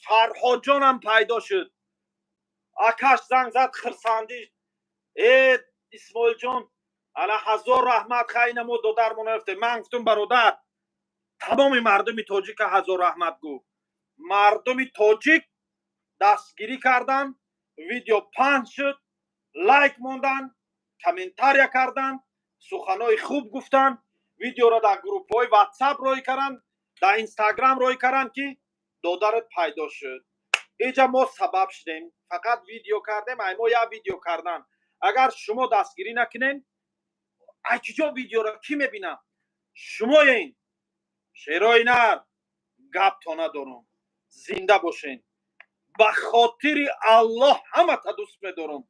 Фарҳодҷонам пайдо шуд. Акаш занг зад, хирсандӣ: «Э, Исмоилҷон, ана ҳазор раҳмат, хайна мо додармон ёфтем». Ман гуфтум: «Бародар, тамоми мардуми тоҷика ҳазор раҳмат гӯ. Мардуми тоҷик дастгирӣ кардан, видео паҳн шуд, лайк мондан, комментария кардан, суханҳои хуб гуфтан, видеоро дар группҳои Ватсап рой карданд, дар Инстаграм рой карданд, ки додарат пайдо шуд. Иҷа мо сабаб шудем, фақат видео кардем. Ай мо як видео кардан, агар шумо дастгирӣ накунен, ай киҷо видеоро кӣ мебинад? Шумоен шерои нар, гапто надорум. Зинда бошен, ба хотири Аллоҳ ҳамата дӯст медорум.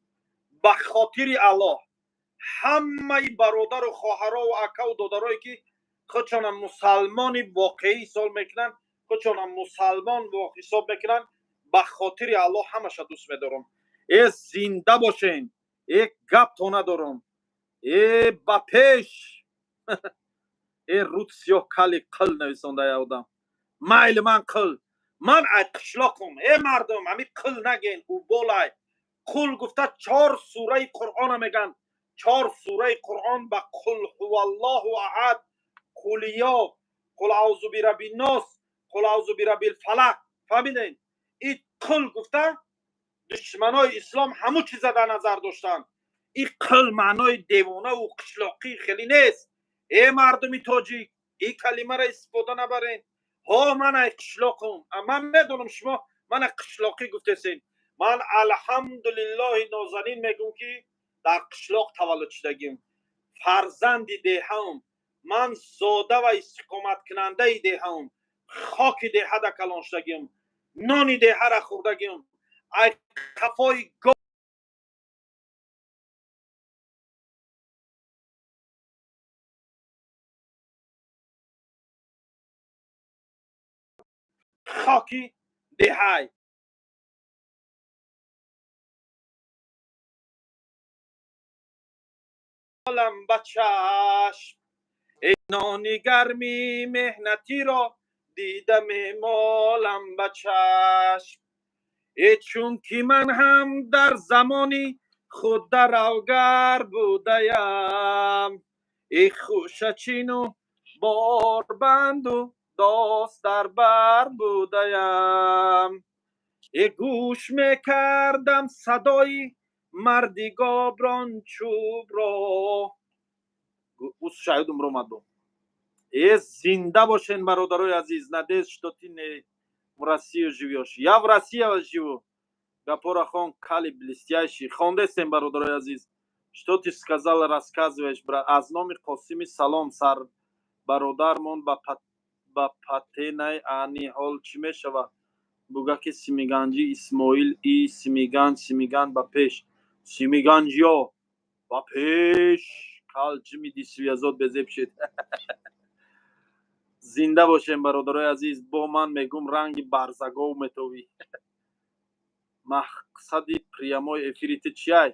Ба хотири Аллоҳ ҳамаи бародару хоҳарову акаву додарое, ки худшона мусалмони воқеӣ ҳисоб мекунанд, худшона мусалмон ҳисоб мекунанд, ба хотири Аллоҳ ҳамаша дӯст медорам. Э, зинда бошен. Э, гапто надорам. Э, ба пеш. Э, руд сиёҳ, кали қил нависонда я одам. Майли, ман қил, ман ай қишлоқум. Э, мардум, ҳами қил наген, уболай. Қул гуфта чор сураи Қуръона меган. Чор сураи Қуръон ба қул ҳуваллоҳу аҳад, қулиё, қул аузу бираббиннос, қул аузу бираббил фалақ. Фаҳмиден? И қул гуфта душманои ислом ҳамун чиза дар назар доштанд. И қил маънои девонаву қишлоқӣ хеле нест. Э, мардуми тоҷик, и калимаро истифода набарен. Ҳо, ман ай қишлоқум, ман медонам, шумо мана қишлоқӣ гуфтесен. Ман алҳамдулиллоҳи нозанин мегӯм, ки дар қишлоқ таваллуд шудагим, фарзанди деҳаум. Ман зода ва истиқоматкунандаи деҳаум, хоки деҳада калон шудагим, нони деҳара хӯрдагим, ай қафои хоки деҳай олам ба чашм. Нони гарми меҳнатиро дида мемолам ба чашм. Э, чунки ман ҳам дар замони худ даравгар будаям, э, хӯшачину борбанду дост дар бар будаям. Э, гӯш мекардам садои марди гоброн чӯбро. Шаҳидум ромадо. Э, зинда бошен, бародарои азиз. Надеюсь, что ты не в Россию живешь. Я в Россия живу. Гапора хон, кали блестящий. Хондестем, бародарои азиз. Что ты сказал, рассказываешь, брат? Аз номи Қосими салом сар бародармон ба патенай. Ани ҳол чӣ мешавад? Буга ки Симиганҷӣ Исмоил и Симиганҷ, Симиган ба пеш, симиганҷиё ба пеш. Кал ҷими дисвиязод безеб шед. Зинда бошем, бародарои азиз. Бо ман мегум, ранги барзагов метовӣ. Мақсади прямой эфири ту чиай?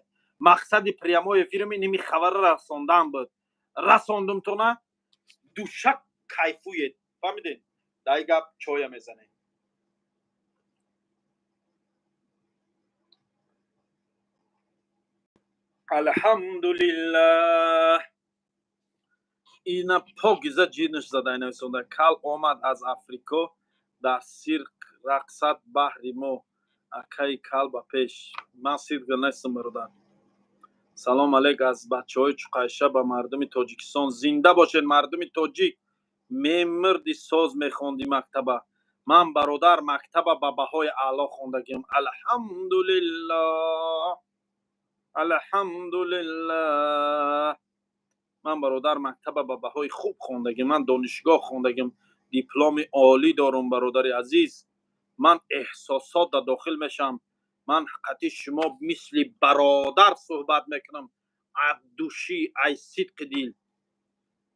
Мақсади прямой эфирим иними хабара расондан буд. Расондумтона, душак кайфуед. Фаҳмидед? Дай гап чоя мезанем. Алҳамдулиллаҳ. Ина покиза ҷинш зада нависонда: «Кал омад аз Африко, дар сирк рақсад баҳри мо. Акаи кал, ба пеш». Ман сирк нестам, бародар. Салом алейк аз бачаҳои Чуқайша ба мардуми Тоҷикистон. Зинда бошед, мардуми тоҷик. Мемирди, соз мехонди мактаба. Ман, бародар, мактаба ба баҳои аъло хондагиам. Алҳамдулиллоҳ, алҳамдулиллоҳ. Ман, бародар, мактаба ба баҳои хуб хондагим. Ман донишгоҳ хондагим, дипломи олӣ дорум. Бародари азиз, ман эҳсосот да дохил мешавам. Ман ҳақиқати шумо мисли бародар суҳбат мекунам, аз души, ай сидқи дил.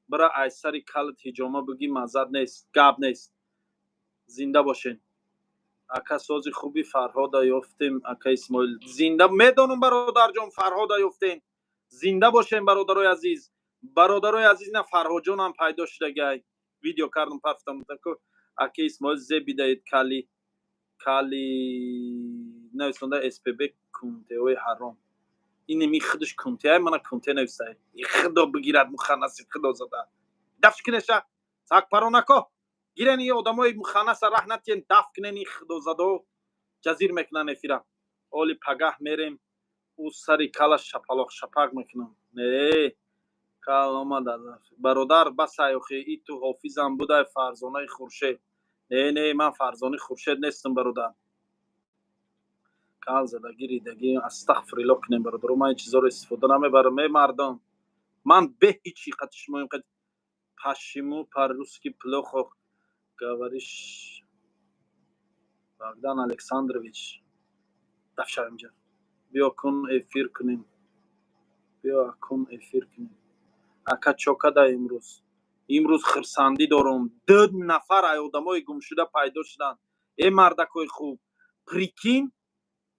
Бира, ай сари калат ҳиҷома бигӣ, маззат нест, гап нест. Зинда бошен. Ака, сози хуби, Фарҳода ёфтем. Ака Исмоил, зинда. Медонам, бародарҷон, Фарҳода ёфтем. Зинда бошем, бародарои азиз. Бародарои азиз, на Фарҳоҷонам пайдо шудагай. Видео кардам, пафтам. Аки Исмоил зебидаед кали кали нависонда СПБ кунтеҳои ҳаром. Инеми худаш кунтеай, мана кунте нависай. Худо бигирад муханнаси худо зада. Дафш кинеша, сагпаронако. Гирен и одамои муханнаса раҳ натиен, даф кинен и худозадо ҷазир мекунан эфира. Оли пагаҳ мерем, ӯ сари кала шапалоқ шапак мекунам. Не, кал омад. Бародар, басай охи, и ту ҳофизам будай, Фарзонаи Хуршед. Не, не, ман Фарзони Хуршед нестам, бародар. Кал задагӣ ридагӣ, астағфириллоҳ кунем, бародаро. Ман ин чизоро истифода намебарам, э мардон. Ман бе ҳичи қати шумо инқад почему по-русски плохо говоришь, Богдан Александрович? Даф шав инҷа. Биё кун эфир кунем. Биё кун эфир кунем. Ака, чо када имрӯз? Имрӯз хирсандӣ дорум. Ду нафар ай одамои гумшуда пайдо шуданд. Э мардакои хуб, прикинь,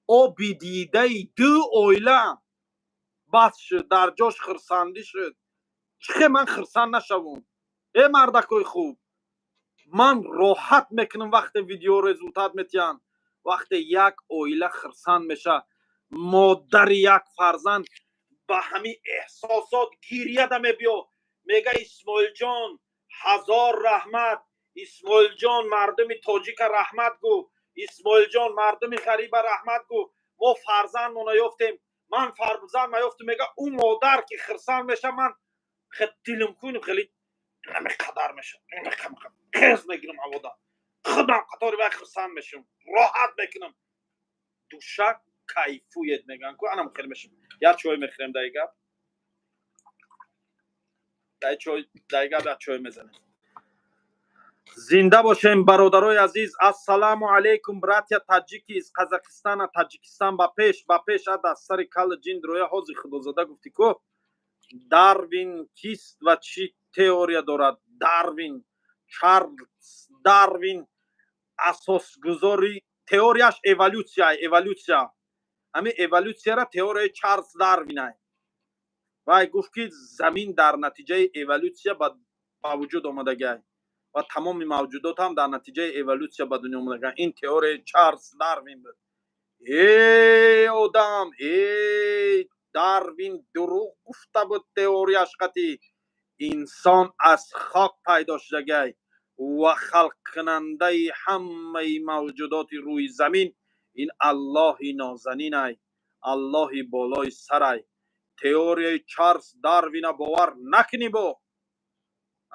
оби дидаи ду оила бас шуд, дар ҷош хирсандӣ шуд. Чӣ хел ман хирсанд нашавум? Э мардакои хуб, ман роҳат мекунам, вақте видео результат метиҳанд, вақте як оила хирсанд мешавад, модари як фарзанд ба ҳамин эҳсосот гирьяда мебиё, мега: «Исмоилҷон, ҳазор раҳмат, Исмоилҷон, мардуми тоҷика раҳмат гӯ, Исмоилҷон, мардуми ғариба раҳмат гӯ, мо фарзандмона ёфтем, ман фарзанд ёфтем», мега. Ӯ модар ки хирсанд меша, ман дилм куним хеле қадар меша, хез мегирам ҳавода, худам қатори вай хирсанд мешам, роҳат мекунам. Душа кайфует мегӯянд ку, анам хеле мешам. Як чой мехӯрем, дай гап, дай чой, дай гап, як чой мезанем. Зинда бошем, бародарои азиз. Ассалому алайкум, братья таджики из Казахстана. Таджикистан ба пеш, ба пеш! Ад аз сари кала ҷин роя ҳози худозада гуфтӣ ку. Дарвин кист ва чӣ теория дорад? Дарвин, Чарлз Дарвин, асосгузори теорияш эволюсия. Эволюсия, ҳамин эволюсияра теорияи Чарлз Дарвинай. Вай гуфт, ки замин дар натиҷаи эволюсия ба вуҷуд омадагиай ва тамоми мавҷудот ҳам дар натиҷаи эволюсия ба дунё омадагиан. Ин теорияи Чарлз Дарвин буд. Э одам, э Дарвин дурӯғ гуфта буд. Теорияш қатӣ инсон аз хок пайдо шудагиай ва халқкунандаи ҳамаи мавҷудоти рӯи замин ин Аллоҳи нозанинай, Аллоҳи болои сарай. Теорияи Чарлз Дарвина бовар накунӣ. Бо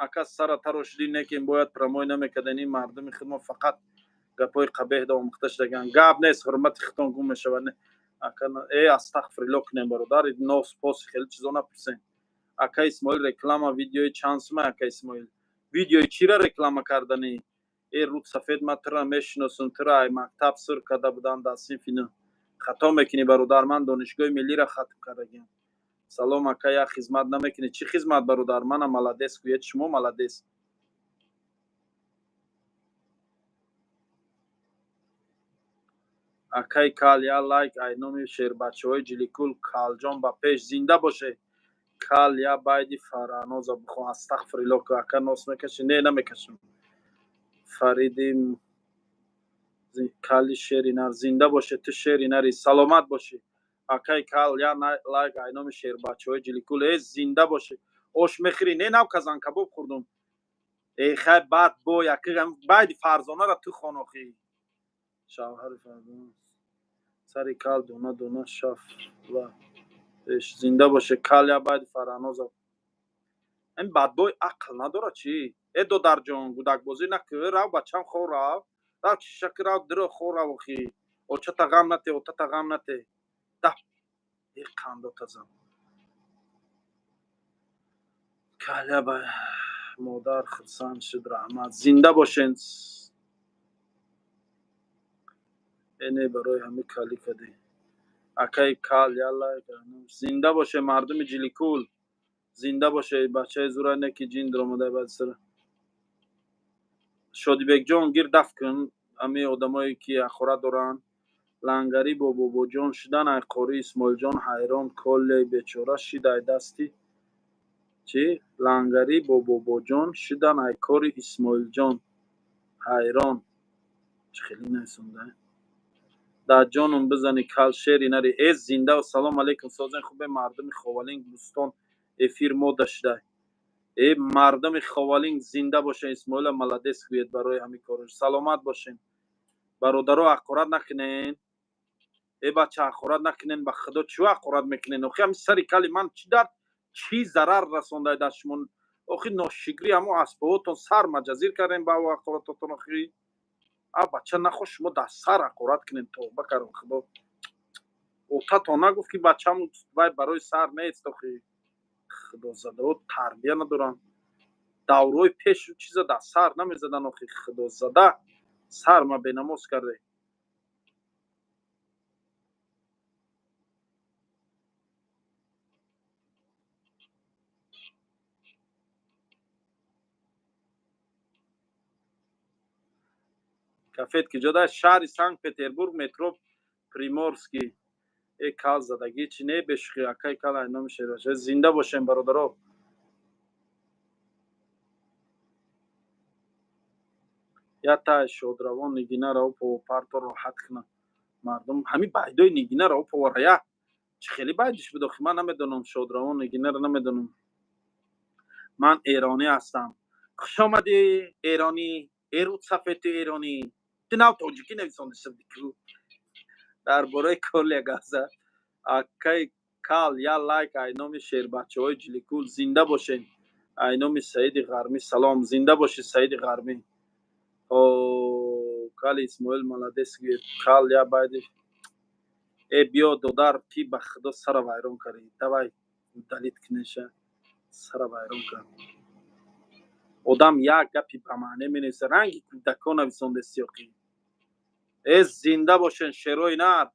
ака сара тарошидӣ, некин бояд прямой намекарден. Ин мардуми худ мо фақат гапҳои қабеҳ омӯхта шудаган. Гап нест, ҳурмати худтон гум мешавад. Ака, э астағфириллоҳ кунем, бародар, нос поси хеле чизо напурсем. Ака Исмоил, реклама видеои чанд сума? Ака Исмоил, видеои чира реклама карданӣ? Э руд сафед, ман тура мешиносам, тура ай мактаб сир карда будам дар синфи нӯ. Хато мекунӣ, бародар, ман Донишгоҳи миллиро хатм кардагиам. Салом, ака, як хизмат намекунӣ? Чӣ хизмат, бародар? Мана молодец гӯед, шумо молодец. Акай кал, я лайк ай номи шербачаҳои Ҷиликул. Калҷон, ба пеш, зинда боше. Кал, я байди Фараноза бихон. Астағфириллоҳ. Ака, нос мекашӣ? Не, намекашам. Фариди кали шери нар, зинда боше. Ту шери нари, саломат бошӣ. Акай кал, я лайк ай номи шербачаҳои Ҷиликул. Э, зинда бошӣ. Ош мехӯрӣ? Не, нав казанкабоб хӯрдум. Э хай, баъд бо яки байди Фарзонара ту хон охӣ. Шавҳари Фарзона сари кал дона дона шаф ва пеш. Зинда боше. Кал, я байди Фараноза. Ин бадбой ақл надорад чӣ? Э додарҷон, гудакбозӣ накӯ, рав бачам, хор рав, рав чишаки, рав диро хор рав охӣ. Очата ғам нате, отата ғам нате. Да е қандота зан. Каля ба модар хурсанд шуд, раҳмат. Зинда бошен. Э не, барои ҳамин калӣ кадӣ. Акаи кал, ялла, зинда боше. Мардуми Ҷиликул, зинда боше. Бачаи зура не ки ҷин даромада баъд сара. Шодибекҷон, гир даф кун ҳамин одамое ки ҳақорат доранд. Лангарӣ бо бобоҷон шудан ай қори Исмоилҷон ҳайрон колле бечора шид ай дасти чӣ? Лангарӣ бо бобоҷон шудан ай кори Исмоилҷон ҳайрон. Чӣ хеле нависонда? Дар ҷонум бизани кал шери нари. Э зинда. Салом алейкум, созен хубе мардуми Ховалинг Бӯстон эфир мода шудай. Э мардуми Ховалинг зинда бошен. Исмоила молодец гӯед барои ҳамин кораш. Саломат бошен. Бародаро, ҳақорат накунен. Э бача, ҳақорат накунен, ба худо чӣ ҳақорат мекунен? Охи ҳами сари кали ман чӣ дард, чӣ зарар расондай дар шумо? Охи ношикрӣ ҳамо асбоботон сар маҷазир кардем ба ҳақоратотон охи. А бача, нахо шумо дар сар ҳақорат кунем, тавба кардам худо. Отатон нагуфт ки бачам вай барои сар нест охи. Худозадао тарбия надоранд. Даврои пеш чиза дар сар намезадан охи худозада. Сар ма бенамоз карде. Кафет ки ҷода? Шаҳри Санкт-Петербург, метро Приморский. Э кал задагӣ чи не бешухӣ акай кал ай номи шербача. Зинда бошем бародаро. Ята шодравон Нигина Раупова парто роҳат кунад мардум. Ҳамин байдои Нигина Раупова я чӣ хеле байдиш буд охи, ман намедонам шодравон Нигинаро намедонам. Ман эронӣ ҳастам. Хуш омадӣ эронӣ, эруд сафети эронӣ. Ту нав тоҷикӣ нависонди сабдику. Дар бораи колия газа. Акай кал я лайк ай номи шербачаҳои Ҷиликул. Зинда бошен. Ай номи Саиди Ғармӣ салом. Зинда бошӣ Саиди Ғармӣ. О кали Исмоил молодец гӯед. Кал я байди. Э биё додар ки ба худо сара вайрон кардӣ. Давай удалить кунеша. Сара вайрон кард. Одам як гапи ба маъне менависа. Ранги кӯдакон нависондести охи. Э зинда бошен шерои нар.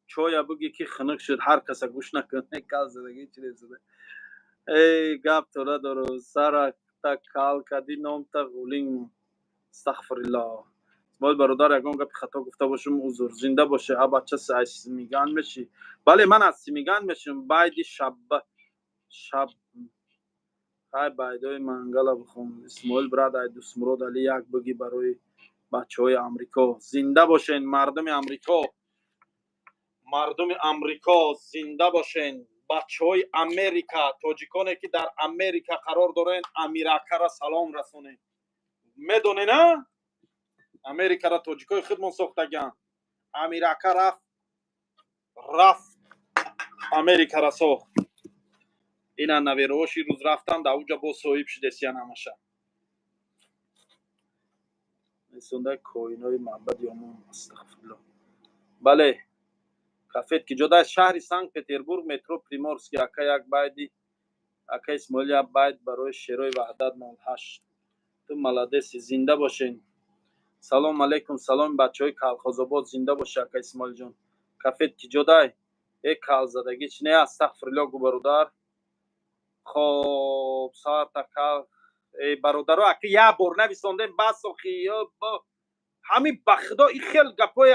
Чоя буги ки хунук шуд, ҳар каса гӯш накун. Кал задагӣ чи зада. Эй гап то надору сара та кал кади номта ғулинг. Астағфируллоҳ. Исмоил бародар, ягон гапи хато гуфта бошум узр. Зинда боше. А бача аз Симиган мешӣ? Бале, ман аз Симиган мешим. Байди шаб шаб ҳай байдои мангала бихон. Исмоил брат ай Дустмурод Али як буги барои бачаҳои Амрико. Зинда бошен мардуми Амрико. Мардуми Амрико зинда бошен. Бачаҳои Америка, тоҷиконе ки дар Америка қарор дорен, Амиракара салом расонед. Медонед, а? Америкара тоҷикои худмон сохтагианд. Амирака рафт Америкара сохт. Ина наверооши рӯз рафтан дар уҷа боз соҳиб шудесиян ҳамаша. Несонда коинои маъбади омон. Астағфируллоҳ. Бале, кафет ки ҷода? Шаҳри Санкт-Петербург, метро Приморский. Ака як байди ака Исмоил як байд барои шерои Ваҳдат 08. Ту молодец и, зинда бошен. Салом алейкум, салом бачаҳои Калхозобод. Зинда боши ака Исмоилҷон. Кафет ки ҷодай? Э калзадагӣ чи не? Астағфируллоҳ гу бародар. Хоб сарта кал. Э бародаро, ака як бор нависондем бас охи. Ҳамин ба худо и хел гапҳои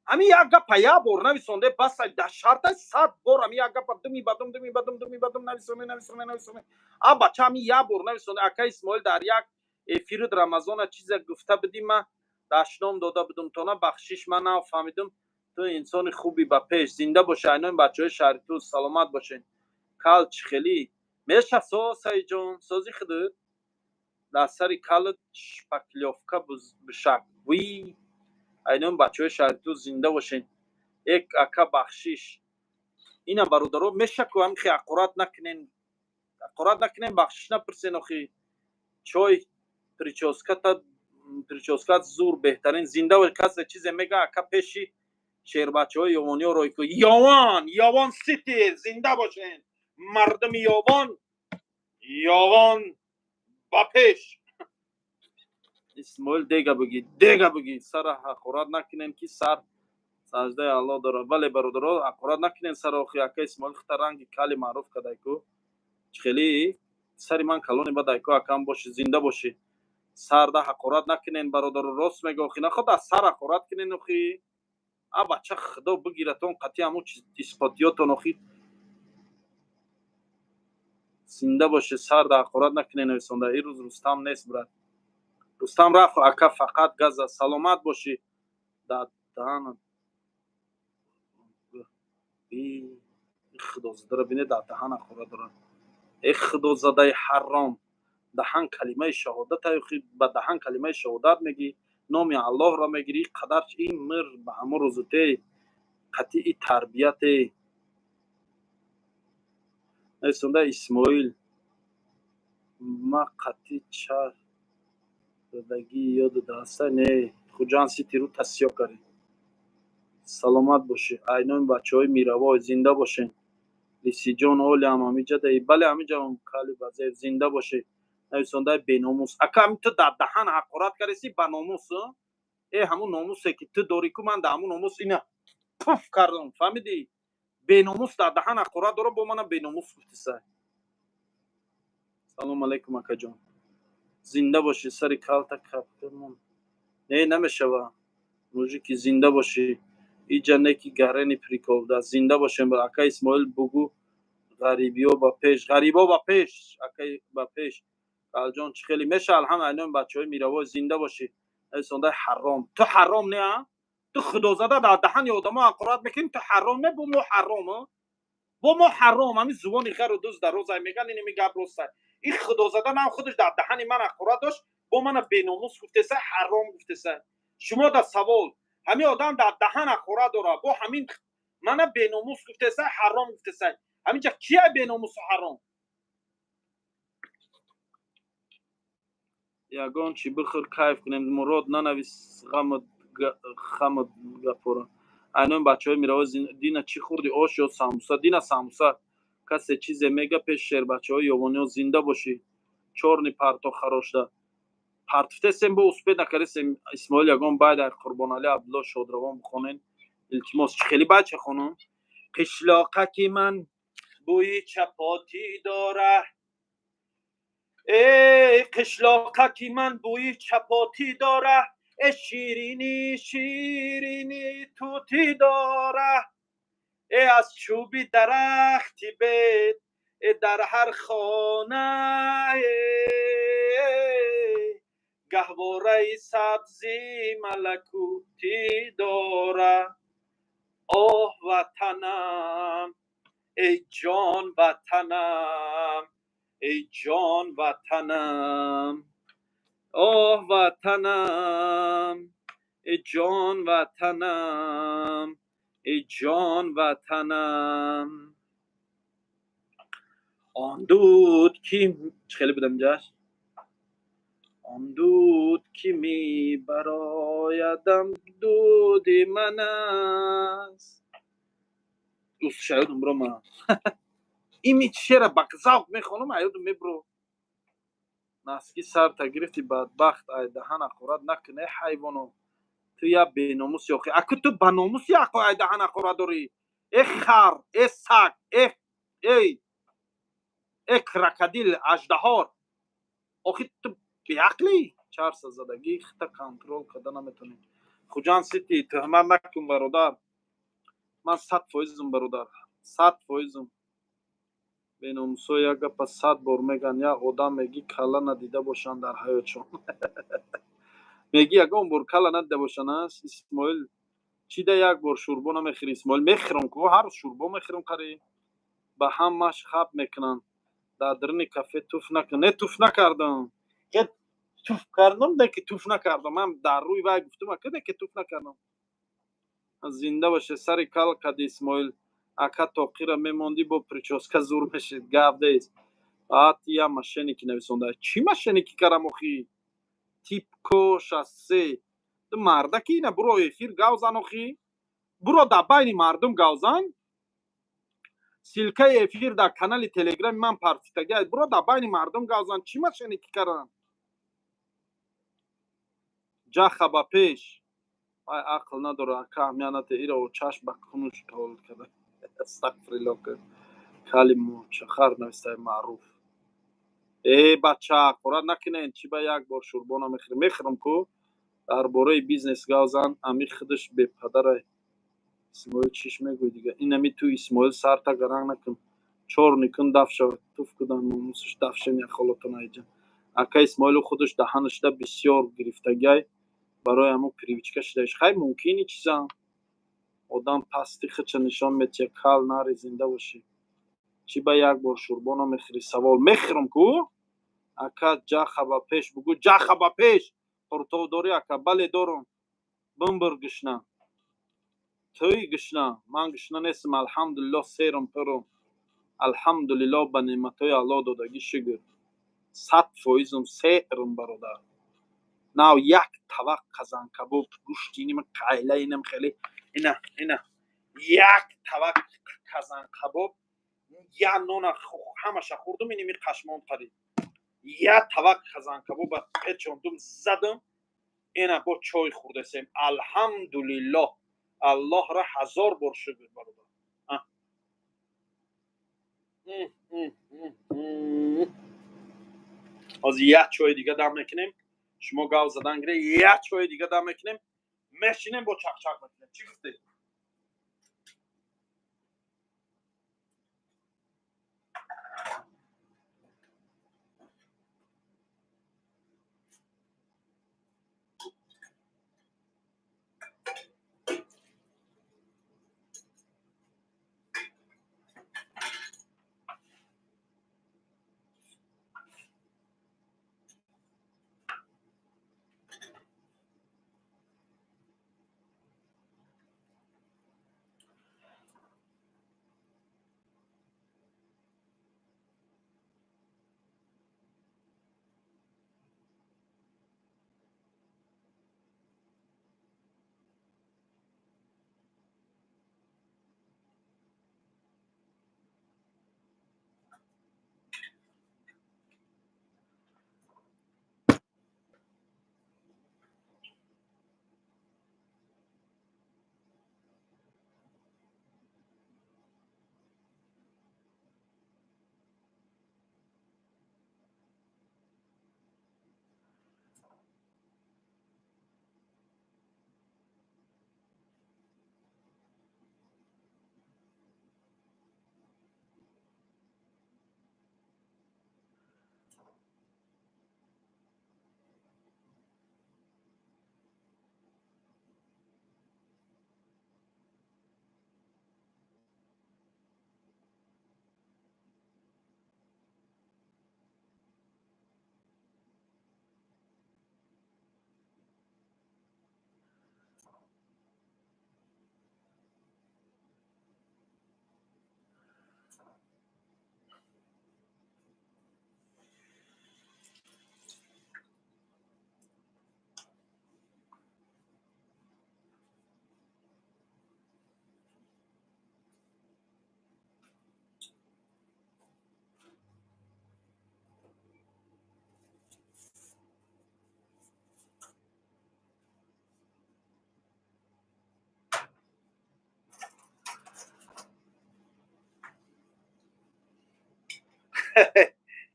ҳамин як гапа як бор нависонде бас дар шарта 100 бор ҳамин як гапа думи бадум думи бадум думи бадум нависоне нависоне нависоне. А бача ҳамин як бор нависонде. Ака Исмоил, дар як эфири Рамазона чизе гуфта будӣ, ман дашном дода будум тона, бахшиш, ман нафаҳмидум. Ту инсони хуби, ба пеш. Зинда боши айнои бачаҳои шаҳри Тус, саломат бошен. Кал чӣ хелӣ меша со Саидҷон сози худут дар сари калат шпаклёвка бишак. Вуй айнои бачаҳои шаҳри Тус зинда бошен. Эк ака бахшиш. Ина бародаро меша ку ҳамин хе ҳақорат накунен, ҳақорат накунен, бахшиш напурсен охи. Чой прическата прическат зур, беҳтарин. Зинда бош. Касе чизе мега ака пеши шербачаҳои ёвониҳо рой ку. Ёвон, Ёвон Сити зинда бошен. Мардуми Ёвон, Ёвон ба пеш. Исмоил дега буги, дега буги. Сара ҳақорат накунем ки сар саждаи Аллоҳ дорад. Бале бародаро, ҳақорат накунем сара охи. Ака Исмоил хута ранги кали маъруф кадай ку. Чӣ хеле сари ман калони бадай ку акам боши, зинда бошӣ. Сарда ҳақорат накунен, бародаро. Рост мега, охи, наход аз сар ҳақорат кунен, охи. А бача, худо бигиратон қатъи ҳамун исботиётон, охи. Зинда боше. Сарда ҳақорат накунен, нависонда. Ин рӯз Рустам нест, брат, Рустам рафт. Ака, фақат газа. Саломат бошӣ. Даҳана худозадара бине, дар даҳан ҳақорат дорад. Э худозадаи ҳарром, даҳан калимаи шаҳодат, ба даҳан калимаи шаҳодат мегӣ, номи Аллоҳро мегирӣ, қадар ин мир ба ҳамун рӯзуте қатъи тарбияте, нависонда. Исмоил, ма қатъи чар додагӣ ёду даста не. Хуҷанд Сити рӯ тасиё кардем. Саломат бошӣ. Айноми бачаҳои миравой, зинда бошен. Лисиҷон, олиам ҳамиҷа. Бале, ҳамиҷа. Кали базев, зинда бошӣ. Нависондаи беномус. Ака, ҳами ту дар даҳан ҳақорат кардеси ба номус. Э, ҳамун номусе ки ту дорӣ ку, ман дар ҳамун номус ина пуф кардам, фаҳмидӣ? Беномус дар даҳан ҳақорат дора, бо мана беномус гуфтиса. Салому алайкум, акаҷон, зинда бошӣ. Сари калта капкамон не намешава, мужики. Зинда бошӣ. Иҷа неки гарени прикол да. Зинда бошем. Ака Исмоил, бугӯ, ғарибиё ба пеш, ғарибо ба пеш, ака, ба пеш. Қалҷон, чӣ хеле меша? Алҳамд. Айноми бачаҳои миравой, зинда бошӣ. Нависондаи ҳарром. Ту ҳарром не, а ту худозада дар даҳани одамо ҳақорат мекунӣ. Ту ҳарром не, бо мо ҳарром, бо мо ҳарром. Ҳамин зубони ғару дуз дар розай меган, иними гап ростай. Ин худозада нам худаш дар даҳани ман ҳақорат дошт, бо мана беномус гуфтеса, ҳарром гуфтеса. Шумо да савол: ҳамин одам дар даҳан ҳақорат дора, бо ҳамин мана беномус гуфтеса, ҳарром гуфтеса. Ҳаминҷа кия беномусу ҳарром? Ягон чӣ бихӯр, кайф кунем. Мурод, нанавис хамад гапора. Айноми бачаҳои миравоз. Дина чӣ хӯрди, ош ё самбуса? Дина самбуса. Касе чизе мега пеш шербачаҳои ёвониё. Зинда бошӣ. Чорни парто харошда партфтесем, бо успед накардесем. Исмоил, ягон байд ай Қурбоналӣ Абдулло Шодравон бихонен, илтимос. Чӣ хеле байд ча хонам? Қишлоқаки ман бӯи чапотӣ дора, эй қишлоқаки ман бӯи чапотӣ дора, э ширини ширини тутӣ дора, э аз чӯби дарахти бед, э дар ҳар хона гаҳвораи сабзи малакутӣ дора. Оҳ, ватанам, эй ҷон ватанам, эй ҷон ватанам, оҳ, ватанам, эй ҷон ватанам, эй ҷон ватанам. Он дуд ки чӣ хеле будам инҷаш, он дуд ки мебароядам, дуди ман аст. Шаёдум бро, ман ими шера ба завқ мехонам, аёдум мебро. Наски сарта гирифти, бадбахт. Ай даҳан ҳақорат накун, э ҳайвоно. Ту я беномуси, охи. Аку ту ба номуси ай даҳан ҳақорат дорӣ, э хар, э саг, э эй э крокодил, аждаҳор. Охи, ту беақлӣ, чарса задагӣ, хита контрол карда наметонӣ. Хуҷанд Сити, тӯҳмат накун, бародар. Ман 100%-ам, бародар, 100%-ам. Беномусо як гапа 100 бор меган. Як одам мегӣ, калла надида бошанд дар ҳаётшон, мегӣ, ягон бор калла надида бошанд. Аст Исмоил, чӣ да як бор шӯрбо намехӯри? Исмоил, мехӯрам ку, ҳар рӯз шӯрбо мехӯрам. Қари ба ҳамаш хаб мекунанд. Дар даруни кафе туф накун. Не, туф накардам. Туф кардам, не ки туф накардам. Ман дар рӯи вай гуфтам, ака, не ки туф накардам. Зинда боше. Сари кал кади, Исмоил ака, тоқира мемондӣ, бо прическа зур мешид. Гап нест. Баъд я мошенники нависонда. Чӣ мошенники кардам, охи? Типко шассе, ту мардаки, ина буро эфир гавзан, охи, буро дар байни мардум гавзан. Ссылкаи эфир дар канали Телеграми ман партитага, буро дар байни мардум гавзан. Чӣ мошенники кардам? Ҷаха ба пеш. Вай ақл надора, ака, аҳамият ира чашм ба кунуш таваллуд карда. Астағфирилло. Кали мочахар навистаи маъруф. Э бача, ҳақорат накунед, чӣ ба як бор шӯрбона мехӯрем? Мехӯрам ку. Дар бораи бизнес гап зан, ами худаш бепадарай. Исмоил чиш мегӯй дига? Инами ту Исмоил сарта гаранг накун. Чор никун даф шавад. Туф кудан номусаш дафшем яхолотон айҷа. Ака Исмоилу худаш даҳанашда бисёр гирифтагиай, барои ҳамун привычка шидаиш. Хай, мумкин чизам. Одам пасти худша нишон метиҳад, кал нари, зинда бошӣ. Чӣ ба як бор шӯрбона мехӯрӣ? Савол мехӯрам ку? Ака ҷаха ба пеш бугӯ, ҷаха ба пеш. Қуртов дорӣ ака? Бале, дорам. Бимбир гушна. Туй гушна. Ман гушна нестам, алҳамдулиллоҳ, серам пурам. Алҳамдулиллоҳ, ба неъматҳои Аллоҳ додагӣ шукр. 100%-м серам, бародар. Нав як тавақ қазанкабоб, гӯшти иним қайла инам хеле. Ина, ина. Як тавақ қазанкабоб, я нона ҳамаша хӯрдум, иними қашмон қарид. Я тавақ қазанкабоба печондум, задум, ина бо чой хӯрдасем. Алҳамдулиллоҳ. Аллоҳро ҳазор бор шукр, бародар. Ҳозир як чои дига дам мекунем, шумо гав задан гире, як чои дига дам мекунем, мешинем, бо чақчақ мекунем. Чӣ гуфтед?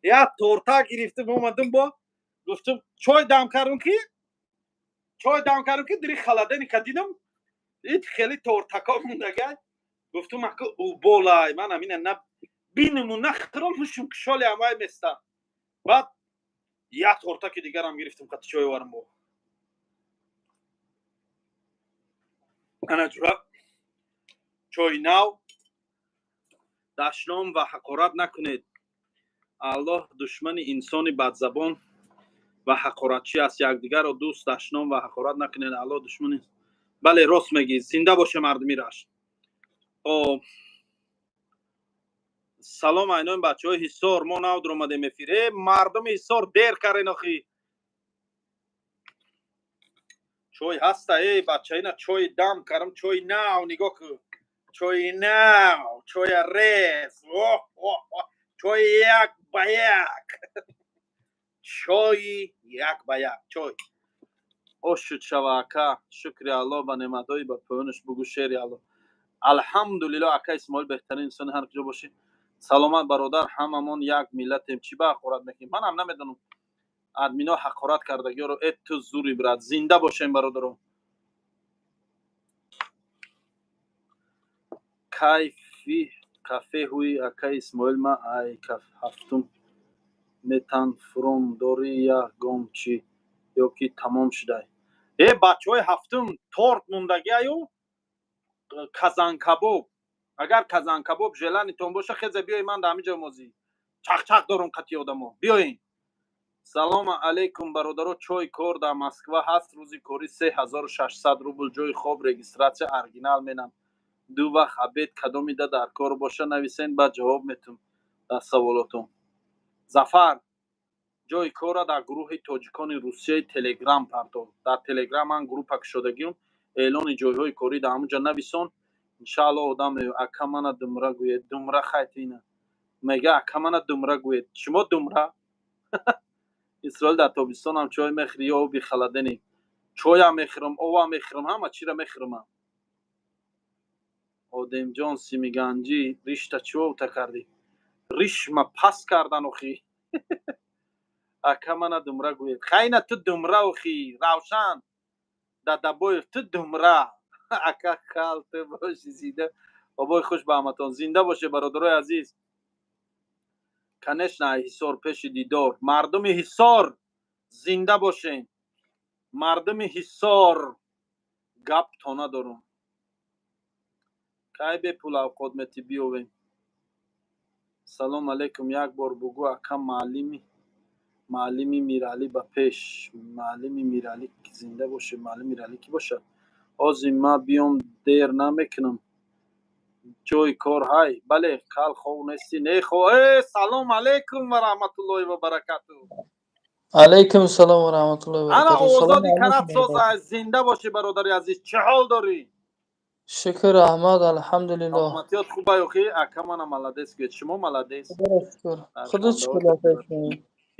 Як торта гирифтам, омадам, бо гуфтам чой дам кардам ки, чой дам кардам ки дири холодильника дидам, ит хеле тортако мондагай. Гуфтам ака уболай, ман амина на бинуму нахӯрам, ҳушум кишоли амай места. Баъд як тортаки дигарам гирифтам, қати чой оварам бо. Ана ҷура чой нав. Дашном ва ҳақорат накунед. Аллоҳ душмани инсони бадзабон ва ҳақоратчӣ аст. Якдигарро дӯст, дашном ва ҳақорат накунед. Аллоҳ душмани. Бале, рост мегӣ. Зинда боше мардуми Рашт. Хоб, салом айнои бачаҳои Ҳисор, мо нав дуромадем эфир. Э мардуми Ҳисор, дер карен охи. Чой ҳаста, э бача, ина чой дам кардам, чой нав, нигоҳ кун. Чои нав, чоя рез. Оҳ, оҳ, оҳ. Чои як ба як. Чои як ба як, чой. Ош шуд шава ака, шукри Аллоҳ ба неъматҳои ба поёнаш бугӯ шери Аллоҳ. Алҳамдулиллоҳ, ака Исмоил беҳтарин инсони ҳар куҷо бошӣ. Саломат бародар, ҳамамон як миллатем, чӣ ба ҳақорат мекунем? Манам намедонам, админо ҳақорат кардагиёро. Э, ту зури, брат. Зинда бошем, бародаро. Кайфи кафе ҳуи, акай Исмоил, ма ай ҳафтум метан фуром дори ягон чӣ ё ки тамом шудай? Э, бачаҳои ҳафтум, торт мондагиаю казанкабоб. Агар казанкабоб желание тон боша, хезе биёи, ман дар ҳамин ҷо мозӣ чақчақ дорум қати одамо, биёен. Салому алейкум, бародаро. Чой кор дар Москва ҳаст? Рӯзи корӣ 3600 рубл, ҷои хоб, регистрация, оригинал менам, ду вақт обед. Кадомида дар кор боша, нависен, баъд ҷавоб метум дар саволотон. Зафар, ҷои корра дар гурӯҳи тоҷикони Русияи Телеграм партов. Дар Телеграм ман группа кушодагиум, эълони ҷойҳои корӣ дар ҳамунҷа нависон, иншаалло одам. Ака, мана думра гӯед, думра хайтина мега. Ака, мана думра гӯед, шумо думра. Исроил, дар тобистонам чой мехӯри ё оби холодильник? Чоям мехӯрам, овам мехӯрам, ҳама чиро мехӯрам. Одемҷон Симиганҷӣ, ришта чӣ овта кардӣ? Ришма пас кардан охи. Ака, мана думра гӯед, хайна ту думра охи. Равшан Дадабоев, ту думра. Ака, хал ту боши, зинда. Бобои хуш ба ҳаматон, зинда боше, бародарои азиз. Конечно, Ҳисор пеши дидор. Мардуми Ҳисор, зинда бошен. Мардуми Ҳисор, гап то надорум. Кай бепул авқот метӣ, биёвем? Салом алейкум, як бор бугӯ, ака, маълими Миралӣ ба пеш. Маълими Миралӣ зинда боше. Маълими Миралӣ кӣ бошад? Ҳозир ма биём, дер намекунам. Ҷои кор ҳай? Бале, кал хов нестӣ? Не, хо. Э, салом алейкум ва раҳматуллоҳи ва баракату. Алейкум салом ва раҳматуллоҳи ва Ана баракатуҳ. Салом озоди алейкум, каратсоза. бародар. Зинда бошӣ, бародари азиз, чӣ ҳол дорӣ? Шукр, раҳмат, алҳамдулиллоҳ. Саломатиёт хуба ёхи? Ака, мана молодец гӯед, шумо молодец. Худоро шукр. Дар Худо хандаҳо. шукр, акай шумо.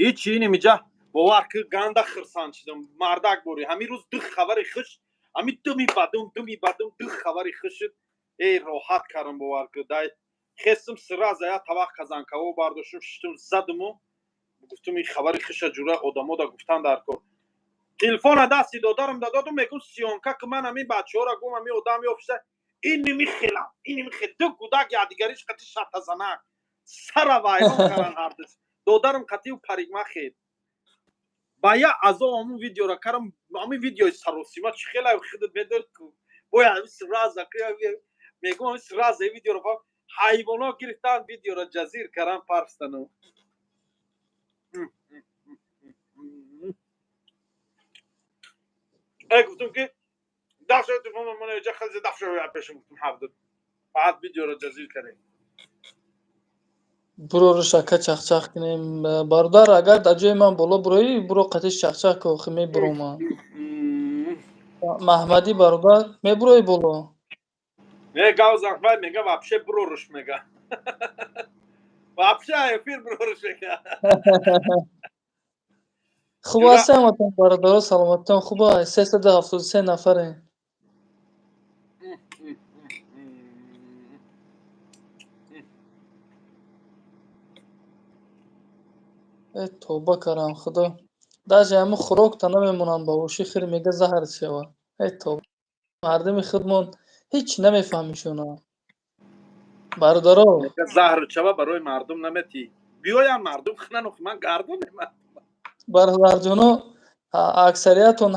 Ҳичи, инамиҷа бовар ки, ганда хирсанд шудам, мардак борӣ. Ҳамин рӯз ду хабари хуш, ҳамин думи бадум, думи бадум ду хабари хуш шуд. Эй, роҳат кардам, бовар ки. Дай хестум, сразу я табақ казанкаво бардоштум, шиштум, задуму гуфтум: ин хабари хуша ҷура одамо да гуфтан дар кор. Телефона дасти додарам дадодум, мегум: съёмка ки, ман ҳамин бачаҳоро гум, ҳамин одам ёфта, иними хелам, иними хел ду гудак якдигариш қати шатазанак сара вайрон каран ҳардуш. Додарам қатию парикмахер ба я азо ҳамун видеора карам, ҳамин видеои саросима чӣ хела худат медор, боя ҳамин сразу мегум, ҳамин сразу видеоро ҳайвоно гирифтан, видеоро ҷазир каран, парстану. Э, гуфтум ки даф шуд телефон ман ҷа хеле даф шуд пешам, гуфтум ҳавд, баъд видеоро ҷазир кардем. Бурору шака чахчах кунем. Бародар, агар дар ҷои ман боло буроӣ, буро қатиш чахчах ку, охи мебуром ман. Маҳмадӣ бародар, мебуроӣ боло? Не, гав захмат мега, вообще буроруш мега. Вообще эфир буроруш мега. Хуб аст ҳаматон, бародаро, саломатитон хуб аст? 373 нафарем. Э, тоба карам, худо. Даже ҳамун хӯрокта намемонанд ба оши хир, мега заҳр шава. Э, тоба. Мардуми худмон ҳеҷ намефаҳмишона. Бародаро. Заҳр шава, барои мардум наметӣ. Биёян мардум хунан, ман гардонем. Бародарҷоно, аксариятон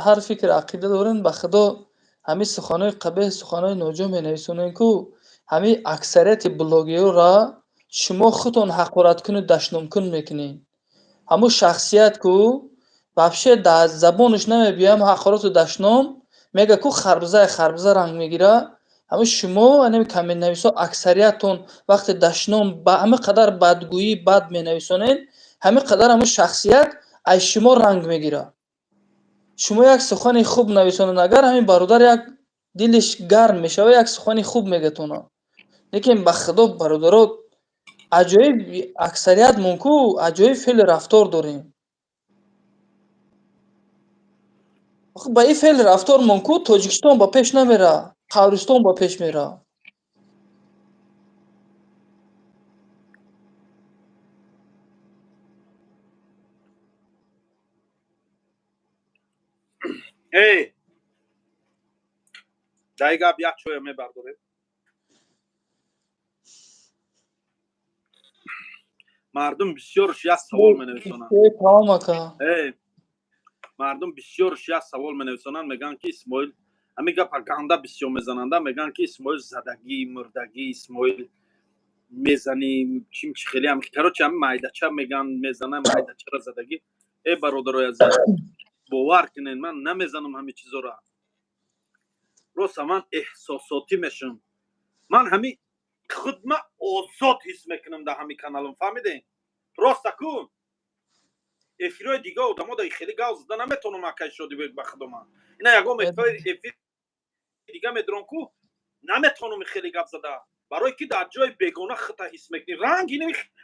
ҳар фикр ақида дорен, ба худо ҳамин суханои қабеҳ, суханои ноҷо менависонем ку ҳамин аксарияти блогерора шумо худтон ҳақораткуну дашномкун мекунед. Ҳамун шахсият ку вообще дар забонаш намебиям ҳақорату дашном, мега ку харбузаи харбуза ранг мегира. Ҳамин шумо анами комментнависо аксариятон вақте дашном ба ҳамин қадар бадгӯӣ бад менависонед, ҳамин қадар ҳамун шахсият аз шумо ранг мегира. Шумо як сухани хуб нависонед, агар ҳамин бародар як дилиш гарм мешава, як сухани хуб мегатона. Лекин ба худо, бародаро, аҷоиб аксариятмон ку аҷоиб феъли рафтор дорем. Ба ин феъли рафтормон ку Тоҷикистон ба пеш намера, қабристон ба пеш мера. Эй, дай гап як чоя мебардорем. Мардум бисёрш як савол менависонанд. Эй, мардум бисёрш як савол менависонанд, мегӯянд ки Исмоил ҳамин гапа ганда бисёр мезананда, мегӯянд ки Исмоил задагӣ, мурдагӣ, Исмоил мезанӣ, чим чи хеле ҳам, короче, ҳамин майдача мегӯянд, мезана майдачара задагӣ. Эй, бародарои азиз, бовар кунед, ман намезанам ҳамин чизоро. Роста ман эҳсосотӣ мешавам. Ман ҳамин худма озод ҳис мекунам дар ҳамин каналам, фаҳмидем? Роста ку эфирҳои дига одамо дар хеле гав зада наметавонам, акай Шодибек, ба худо ман. Ина ягон эфир дига медурам ку наметавонам хеле гап зада. Барои ки дар ҷои бегона худта ҳис мекунӣ. Ранги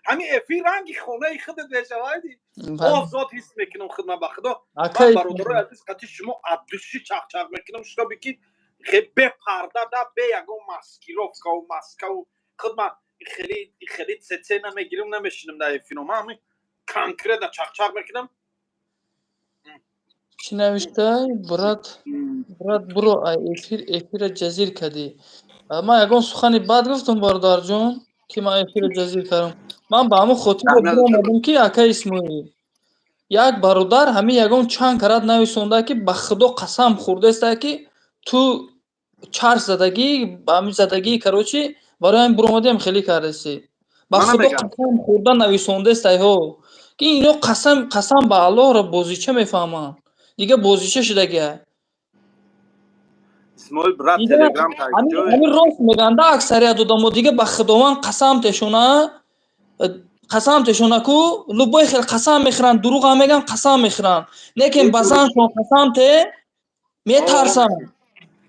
ҳамин эфир ранги хонаи худат мешавад. Озод ҳис мекунам худма, ба худо. Ман, бародарои азиз, қати шумо аз души чақчақ мекунам, шутобе ки бепарда да бе ягон маскировкаву маскаву худма хеле хеле цеце намегирам, намешинам дар эфиро. Ман ҳамин конкретно чақчақ мекунам. Чӣ навиштай, брат? Брат, буро ай эфир, эфира ҷазир кардӣ. Ман ягон сухани бад гуфтам, бародарҷон, ки ман эфира ҷазир кардам? Ман ба ҳамон хотир омадам, ки ака Исмоил, як бародар ҳамин ягон чанд карат нависонда, ки ба худо қасам хӯрдаеста, ки ту чарх задагӣ, ҳамин задагӣ, короче, барои ҳамин буромадиам хеле кардасӣ. Ба худо қасам хӯрда нависондаестайҳо, ки ино қасам, қасам ба Аллоҳро бозича мефаҳманд. Дига бозича шудагия. Исмоил брат, Телеграм. Ҳамин рост мегӯянд аксарият одамо. Дига ба худованд қасам тешона, қасам тешона ку, любой хел қасам мехӯранд, дурӯғам мегӯянд, қасам мехӯранд. Лекин ба заншон қасам те, метарсанд,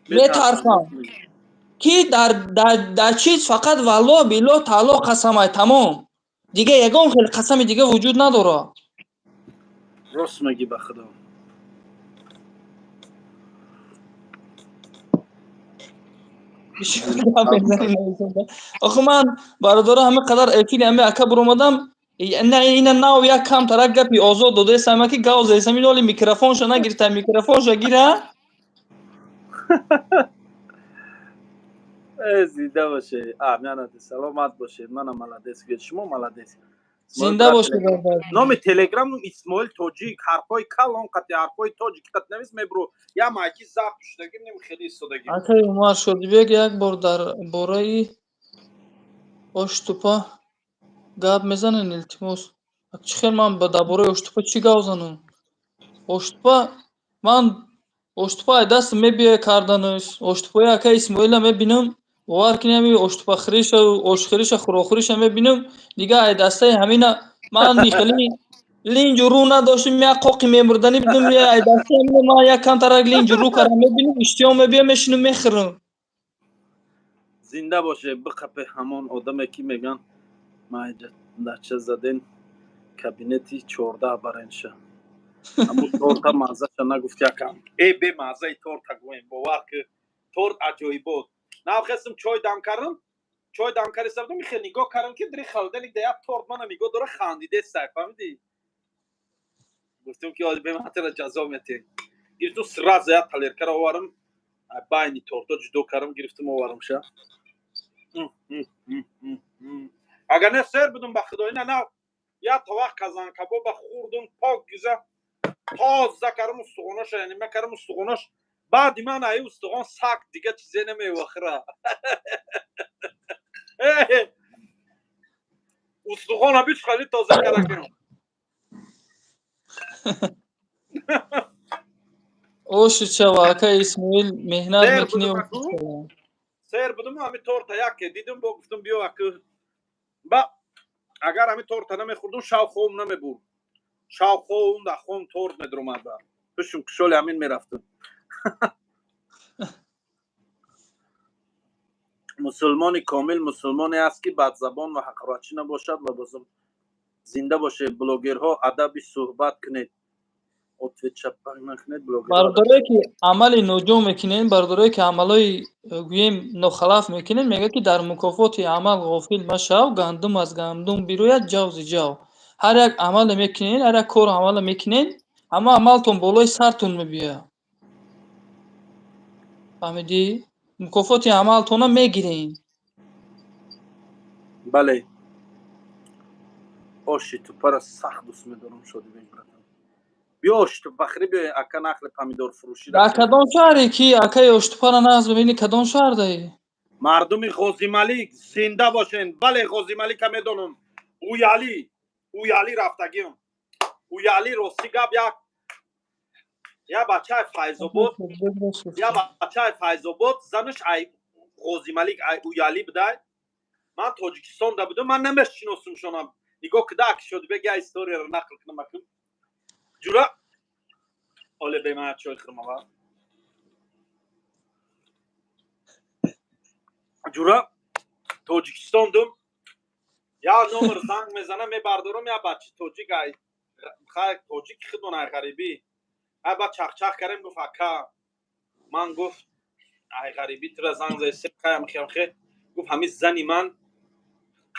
метарсанд, ки дар чиз фақат валлоҳ, биллоҳ, тааллоҳ қасамай, тамом. Дига ягон хел қасами дига вуҷуд надорад. Рост мегӣ, ба худо. Охи ман, бародаро, ҳамин қадар эфири ҳами ака буромадам, ина нав як камтарак гапи озод додаестам, ки гав заестам. Ин оли микрофонша нагирифта, микрофонша гира. Зинда боше, амянате, саломат боше. Мана молодец, шумо молодец. Зинда бошед. Номи Телеграм Исмоил Тоҷик, ҳарфҳои калон қати, ҳарфҳои тоҷик қат навис, мебро. Я майки забт шудагим, нем хеле истодагим. Акаи Умар Шодибек, як бор дар бораи оштупа гап мезанен, илтимос. Чӣ хел ман дар бораи оштупа чӣ гап занам? Оштупа, ман оштупа ай даст мебиёя карданаш. Оштупаи акаи Исмоила мебинам, бовар кунед, ҳами оштупахӯриша, ошхӯриша, хӯрокхӯриша мебинам. Дига ай дастаи ҳамина ман хеле линҷу рӯ надоштем, як қоқи мемурданӣ будем. Ай дастаи ҳамина ман як камтарак линҷу рӯ кардам, мебинам, иштиҳо мебиём, мешинам, мехӯрам. Зинда боше. Биқапе ҳамон одаме, ки мегӯянд майдача заден, кабинети 14 баренша. Ҳамун торта маззаша нагуфт якам. Э, бемаззаи торта гӯем, бовар ки торт аҷоибот. Нав хестам, чой дам кардам, чой дам кариста будам, хел нигоҳ кардам, ки дри холодильник да як торт мана нигоҳ дора, хандидестай, фаҳмидӣ? Гуфтем, ки бематара ҷазо метем. Гирифтум, сразу як талеркаро оварам, байни торто ҷудо кардам, гирифтум, оварам ша. Агар не, сер будум, ба худо. Ина нав як тавақ казанкабоба хӯрдум, пок гиза тоза кардам устухоноша, яъне ма кардам устухонош. Баъди ман аи устухон сак дига чизе намевахра. Устухона бич хали тоза каракем. Оши чава, ака Исмоил, меҳнат мекунӣ. Сер будум, ҳами торта яке дидум, бо гуфтум, биё аку. Ба агар ҳами торта намехӯрдум, шав хом намебурд. Шав хом да хом торт медромад, пушум кушоли ҳамин мерафтум. Мусулмони комил мусулмоне аст, ки бадзабон ва ҳақоратчӣ набошад ва зинда бошед. Блогерҳо, адаби суҳбат кунед. Бародарое, ки амали ноҷо мекунем, бародарое, ки амалҳои гӯем нохалаф мекунем, мегӯяд, ки дар мукофоти амал ғофил машав, гандум аз гандум бирояд, ҷавзи ҷав. Ҳар як амале мекунед, ҳар як кору амале мекунед, ҳама амалтон болои сартон мебиёяд. Фаҳмидӣ? Мукофоти амалтона мегирем. Бале, оши тупара сахт дӯст медорам. Шодибек, братан, биё, оши тупа хӯрӣ, биё, ака, нахли помидорфурӯшӣ. Дар кадом шаҳре ки, акаи, оштупара нағз бибини, кадом шаҳр даи? Мардуми Ғозималик, зинда бошен! Бале, Ғозималика медонам, Уяли, Уяли рафтагиам, Уяли. Рости гап, як бачаи Файзобод, як бачаи Файзобод, занаш ай Ғозималик, ай Уяли будай. Ман Тоҷикистон да будам, ман намешиносумшонам. Нигоҳ кида, аки Шодибек, я историяро нақл кунам. Акун, ҷура, оле беман чой хӯрмава. Ҷура, Тоҷикистон дум, як номер занг мезана, мебардорам, як бачи тоҷик, ай тоҷик худмон, ай ғарибӣ. Ай ба чахчах кардем, гуфт: «Ака, ман, гуфт, ай ғарибӣ тура занг задем, хаямхе». Гуфт: «Ҳамин зани ман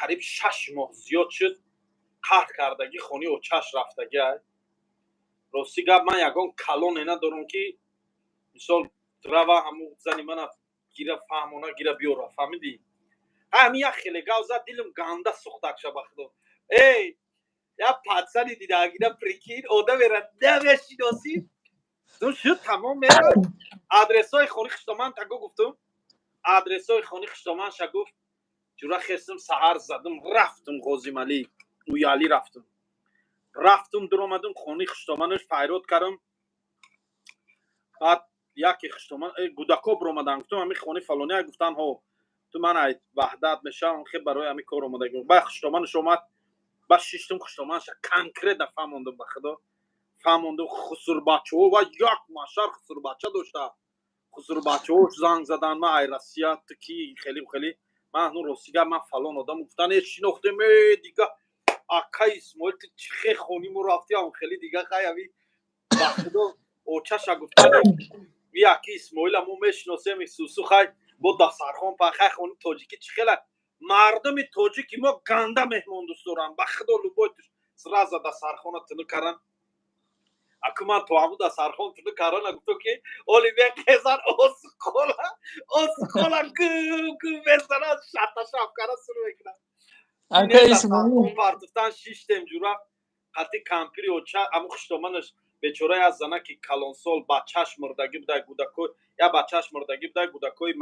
қариб 6 моҳ зиёд шуд, қаҳр кардагӣ, хони очаш рафтагӣ. Ай рости гап, ман ягон калоне надорам, ки мисол рава, ҳамун зани мана гира, фаҳмона, гира, биёра». Фаҳмидӣ? Ҳамин як хеле гав зад, дилам ганда сӯхтак ша, ба худо. Эй, як пацани дидагина, прикинь, одамера намешиносӣ. Шуд, тамом, мера, адресҳои хони хиштоман таго гуфтум, адресҳои хони хиштоманша гуфт. Ҷура, хестум, саҳар задум, рафтум Ғозималӣ, Уялӣ рафтум. Рафтум, дуромадум, хони хиштоманаш файрод кардам. Баъд яке хиштоман, гудако биромадан. Гуфтум: «Ҳамин хони фалония?» Гуфтан: «Ҳо, ту ман ай Ваҳдат мешавам, хе барои ҳамин кор омадагӣ». Баъд хиштоманаш омад, баъд шиштум, хиштоманаша конкретно фаҳмондум, ба худо, фаҳмондум. Хусурбачаҳо ва як машар хусурбача дошта, хусурбачаҳош занг задан: «Ман ай Россия, ту ки?» Хеле хеле, ман ҳну, рости гап, ман фалон одам. Гуфтан: «Э, шинохтем, э, дига, ака Исмоил, ту чӣ хе хониму рафти?» Ам хеле дига, хай, ави, ба худо, очаша гуфтан: «Яки Исмоила мо мешиносем». Сусу, хай, бо дастархон па, хай, хони тоҷикӣ чӣ хела. Мардуми тоҷики мо ганда меҳмондӯст доранд, ба худо. Любой сразу дастархона тунук кардан. Аку ман то ҳамун дастархон тунук кардан, гуфтам, ки оли меқезан, осқола, осқола гу гу мезанад, шата шапкара сур мекунад. Ака Исмоил. Партуфтан, шиштем, ҷура, қати кампири оча, аму хуштоманаш бечора, як занаки калонсол, бачаш мурдагӣ буда, гудако, як бачаш мурдагӣ буда, гудакои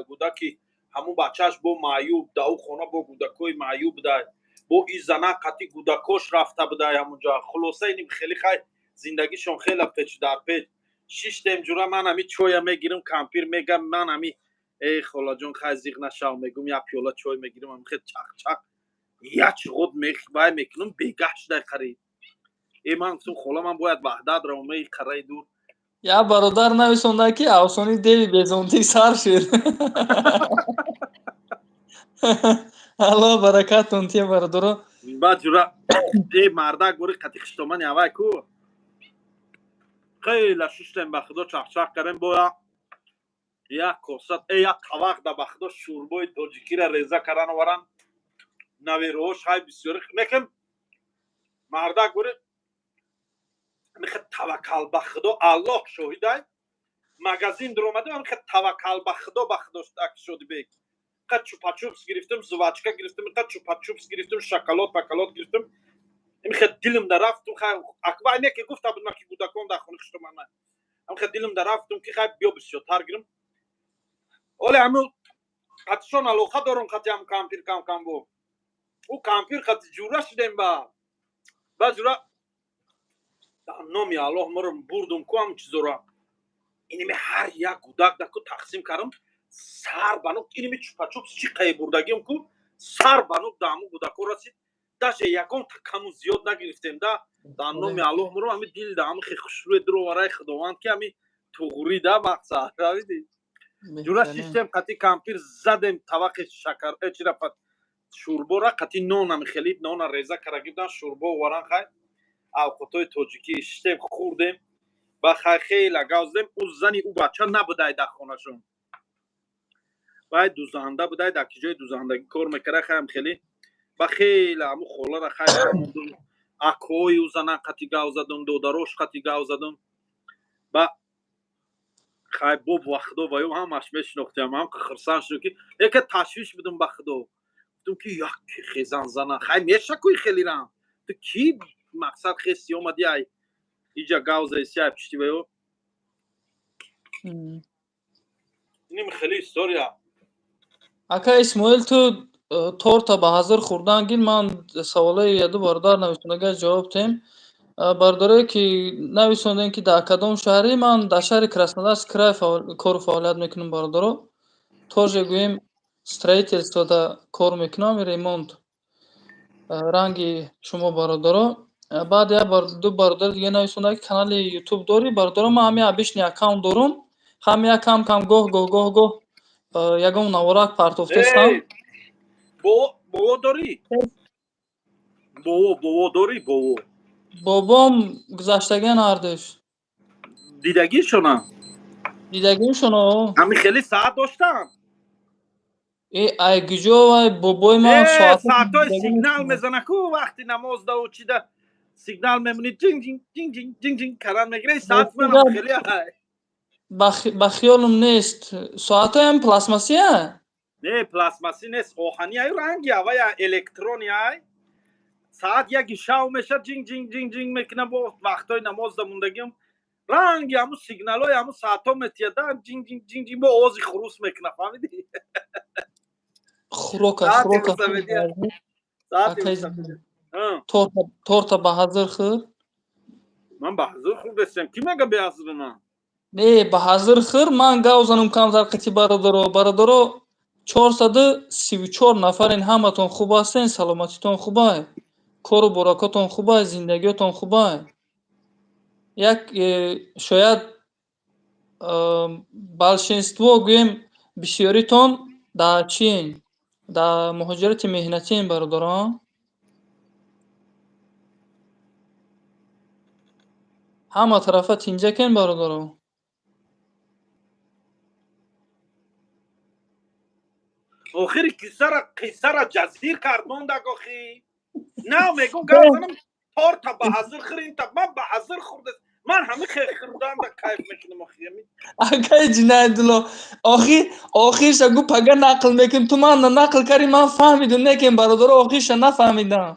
гудаки ҳамун бачаш бо маъюб, дар ӯ хона бо гудакои маъюб буда, бо и зана қати гудакош рафта буда ҳамунҷо. Хулоса, иним хеле, хай, зиндагишон хела печ дар печ. Шиштем, ҷура, ман ҳами чоя мегирам, кампир мегам: «Ман ҳами, эй холаҷон, хай, зиқ нашав», мегум, як пиёла чой мегирам, ам хел чақчақ, як ғуд вай мекунам, бегаҳ шудай қариб. Э, ман гуфтам: «Хола, ман бояд Ваҳдат равам, эй қараи дур». Як бародар нависонда, ки афсонаи деви безонтӣ сар шуд. Аллоҳ баракатон тия, бародаро. Баъд, ҷура, э, мардак бори қати хиштомани авай ку хеле шуштем, ба худо, чақчақ кардем, боя як коса, э, як тавақ да, ба худо, шӯрбои тоҷикира реза кардан оваран. Навероҳош, хай, бисёри мекем. Мардак бори мехе таваккал ба худо, Аллоҳ шоҳидай, магазин дуромадем, мехе таваккал ба худо, ба худо, Шодибек, қа чупачупс гирифтем, жвачка гирифтем, қа чупачупс гирифтем, шоколад пакалот гирифтем. Мехе дилим да рафтум, хай, акбай не ки гуфта будам, ки гудакон дар хони хиштоман. Мехе дилим да рафтум, ки хай, биё, бисёртар гирим. Оле ҳаму қатишон алоқа дорум, қати ҳам кампир кам кам бо ӯ кампир қати ҷура шудем. Ба ҷура, номи Аллоҳ, моро бурдум ку ҳам чизора, иними ҳар як гудак даку тақсим кардам, сар банук. Иними чупачупс чӣ қае бурдагим ку, сар банук да ҳаму гудако расид, даже ягон каму зиёд нагирифтем. Да номи Аллоҳ, моро ҳами дил да ҳами хушрӯе дуровараи Худованд, ки ҳами туғрӣ да мақсад равиди. Ҷура, шиштем, қати кампир задем тавақи шакар, чира, шӯрбора қати нонам, хеле нона реза карда гирдан, шӯрбо оваран. Хай, авқотҳои тоҷикӣ, шиштем, хӯрдем, ба хай, хела гав задем. Ӯ зани ӯ бача набудай дар хонашон, вай дузанда будай, дар ки ҷои дузандагӣ кор мекарда. Хаям хеле ба хела ҳаму холара, хай, фаҳмондум, акои ӯ зана қати гав задум, додарош қати гав задум. Ба Хай, бо ба худо, ва ё ҳамаш мешинохтиам, ҳам хурсанд шудам, ки яке ташвиш будам. Ба худо, гуфтам, ки як хезан зана, хай, мешакӯи хелирам, ту ки мақсад хести омади, ай иҷа гав заиси, ай пишти ва ё иним хеле история. Ака Исмоил, ту торта ба ҳазир хӯрдан гир, ман саволои яду бародар нависондага ҷавоб тем. Бародарое ки нависондем, ки дар кадом шаҳрӣ, ман дар шаҳри Краснодарский край кору фаъолият мекунам, бародаро. Тоже гӯем, строительствода кор мекунам, ремонт, ранги шумо, бародаро. Баъд як ду бародари дига нависонда, ки канали Ютуб дорӣ. Бародаро, ман ҳамин обычный аккаунт дорум, ҳам як кам кам, гоҳ гоҳ, гоҳ гоҳ ягон наворак партофтестам. Бово дорӣ? Бово, бово дорӣ, бово? Бобом гузаштагиан ҳардуш. Дидагишона? Дидагимшоно. Ҳами хеле саат доштам. Э, ай гиҷо вай бобои ман? Саатҳои сигнал мезана ку, вақти намоз даву чида сигнал мемонӣ, ҷинг ҷинг ҷинг ҷинг ҷинг ҷинг кардан мегирӣ, саат манам хеле ай. Ба хиёлам нест, соатҳоям пластмассия. Не, пластмассӣ нест, оҳани ай, ранги авая электрони ай. Саат яки шав мешад, ҷинг ҷинг ҷинг ҷинг мекуна. Бо вақтҳои намоз да мондагим, ранги ҳаму сигналҳои ҳаму саатҳо метияда, ҷинг ҷинг ҷинг ҷинг, бо овози хурус мекуна, фаҳмидӣ? Хӯрока, хӯрока. Торта ба ҳазир хӯр. Ман ба ҳазир хӯрдастам, ки мега беҳазир ман? Не, ба ҳазир хӯр, ман гав занам камтар қити бародаро. Бародаро, 434 нафарин, ҳаматон хуб ҳастен, саломатитон хубай, кору боракотон хубай, зиндагиётон хубай. Як шояд большинство, гӯем, бисёритон дар чиен, дар муҳоҷирати меҳнатиен, бародарон. Ҳама тарафа тинҷакен, бародаро. Охири қиссара ҷазир кард, мондак. Охи на, мегум, гап занам, торта ба ҳазир хӯрин, та ман ба ҳазир хӯрда, ман ҳами хӯрдан да кайф мекунам, охи. Акаи Ҷинаятулло, охир охирша гу, пага нақл мекунем. Ту ман нақл кардӣ, ман фаҳмидум, некем, бародаро, охирша нафаҳмидам.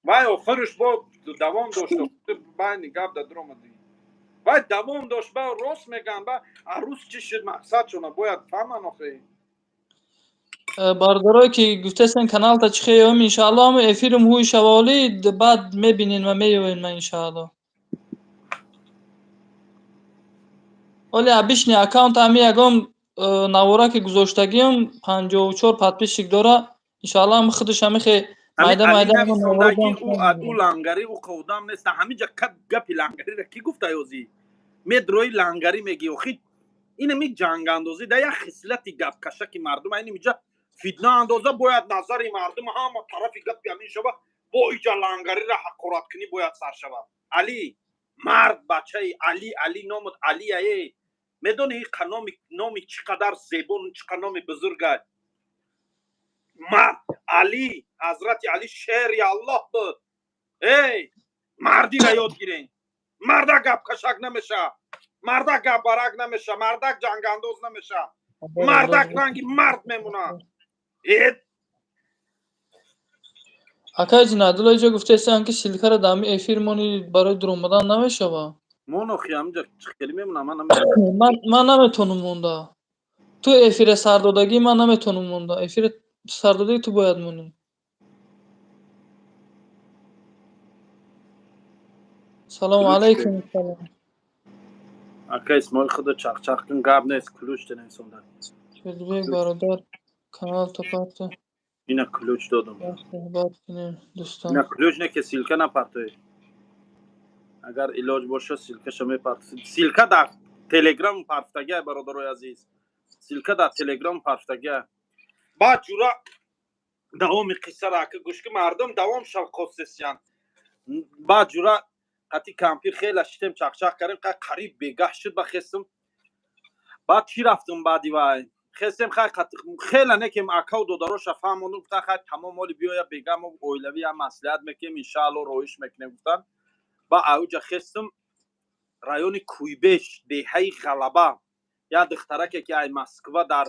Вай, охирш бо давом дошт, байни гап да дуромадӣ, вай давом дошт. Ба рост мегам, ба арӯз чӣ шуд, мақсад шона бояд фаҳман, охи. Бародарое ки гуфтестен, каналта чӣ хеём, иншаалло, ҳама эфирм ҳуи шаволи, баъд мебинен ва меёен ман, иншаалло. Оли обычный аккаунт, ҳами ягон навора ки гузоштагиам, 54 подписчик дора, иншаалло, ҳами худаш ҳамихе майда майда. Ӯ лангари, ӯ қавдам нест. Ҳамиҷа гапи лангарира ки гуфта, ёзӣ медрои лангарӣ мегӣ. Охи, инами ҷангандозӣ да як хислати гапкашаки мардум, инамиҷа фитна андоза бояд, назари мардум ҳама тарафи гапи ҳамин шава, бо иҷа лангарира ҳақораткунӣ бояд сар шавад. Али мард, бачаи Али, Али номуд, Али ае, медони, номи, номи чӣ қадар зебо, чӣ қадар номи бузурга. Мард Али, ҳазрати Али шери Аллоҳ буд. Эй, мардира ёд гирен. Мардак гапкашак намеша, мардак гапбарак намеша, мардак ҷангандоз намеша, мардак ранги мард мемонад. Акаи Ҷинадулло, иҷо гуфтаистанд, ки ссылкаро дар ҳами эфир мони, барои дуромадан намешавад. Мон, охи, ҳаминҷа хеле мемонам ман. Ман наметавонам монда. Ту эфире сардодагӣ, ман наметавонам монда. Эфире сардодагӣ ту бояд монӣ. Салому алайкум. Ака Исмоил, худо чақчақ кун, гап нест, ключ денависонда. Шербек бародар, канал топарта. Ина ключ додам. Суҳбат кунем, дӯстон. Ина ключ, не ки ссылка напартои. Агар илоҷ боша, ссылкаша мепарт. Ссылка дар Телеграм партагия, бародарои азиз, ссылка дар Телеграм партагия. Баъд ҷура давоми қиссара, ака, гӯш ки, мардум давом шав хостесиян. Баъд ҷура қати кампир хела шитем, чақчақ кардем, қариб бегаҳ шуд, ба хестум. Баъд чӣ рафтум, баъди вай хестем, хай, хела некем, акау додароша фаҳмондум, гуфтан: «Хай, тамом, оли биёя бегаҳ, мо оилавӣ ям маслиҳат мекунем, иншаалло, роиш мекунем», гуфтан. Ба ауҷа хестум. Райони Куйбеш, деҳаи Ғалаба, як духтараке, ки ай Москва дар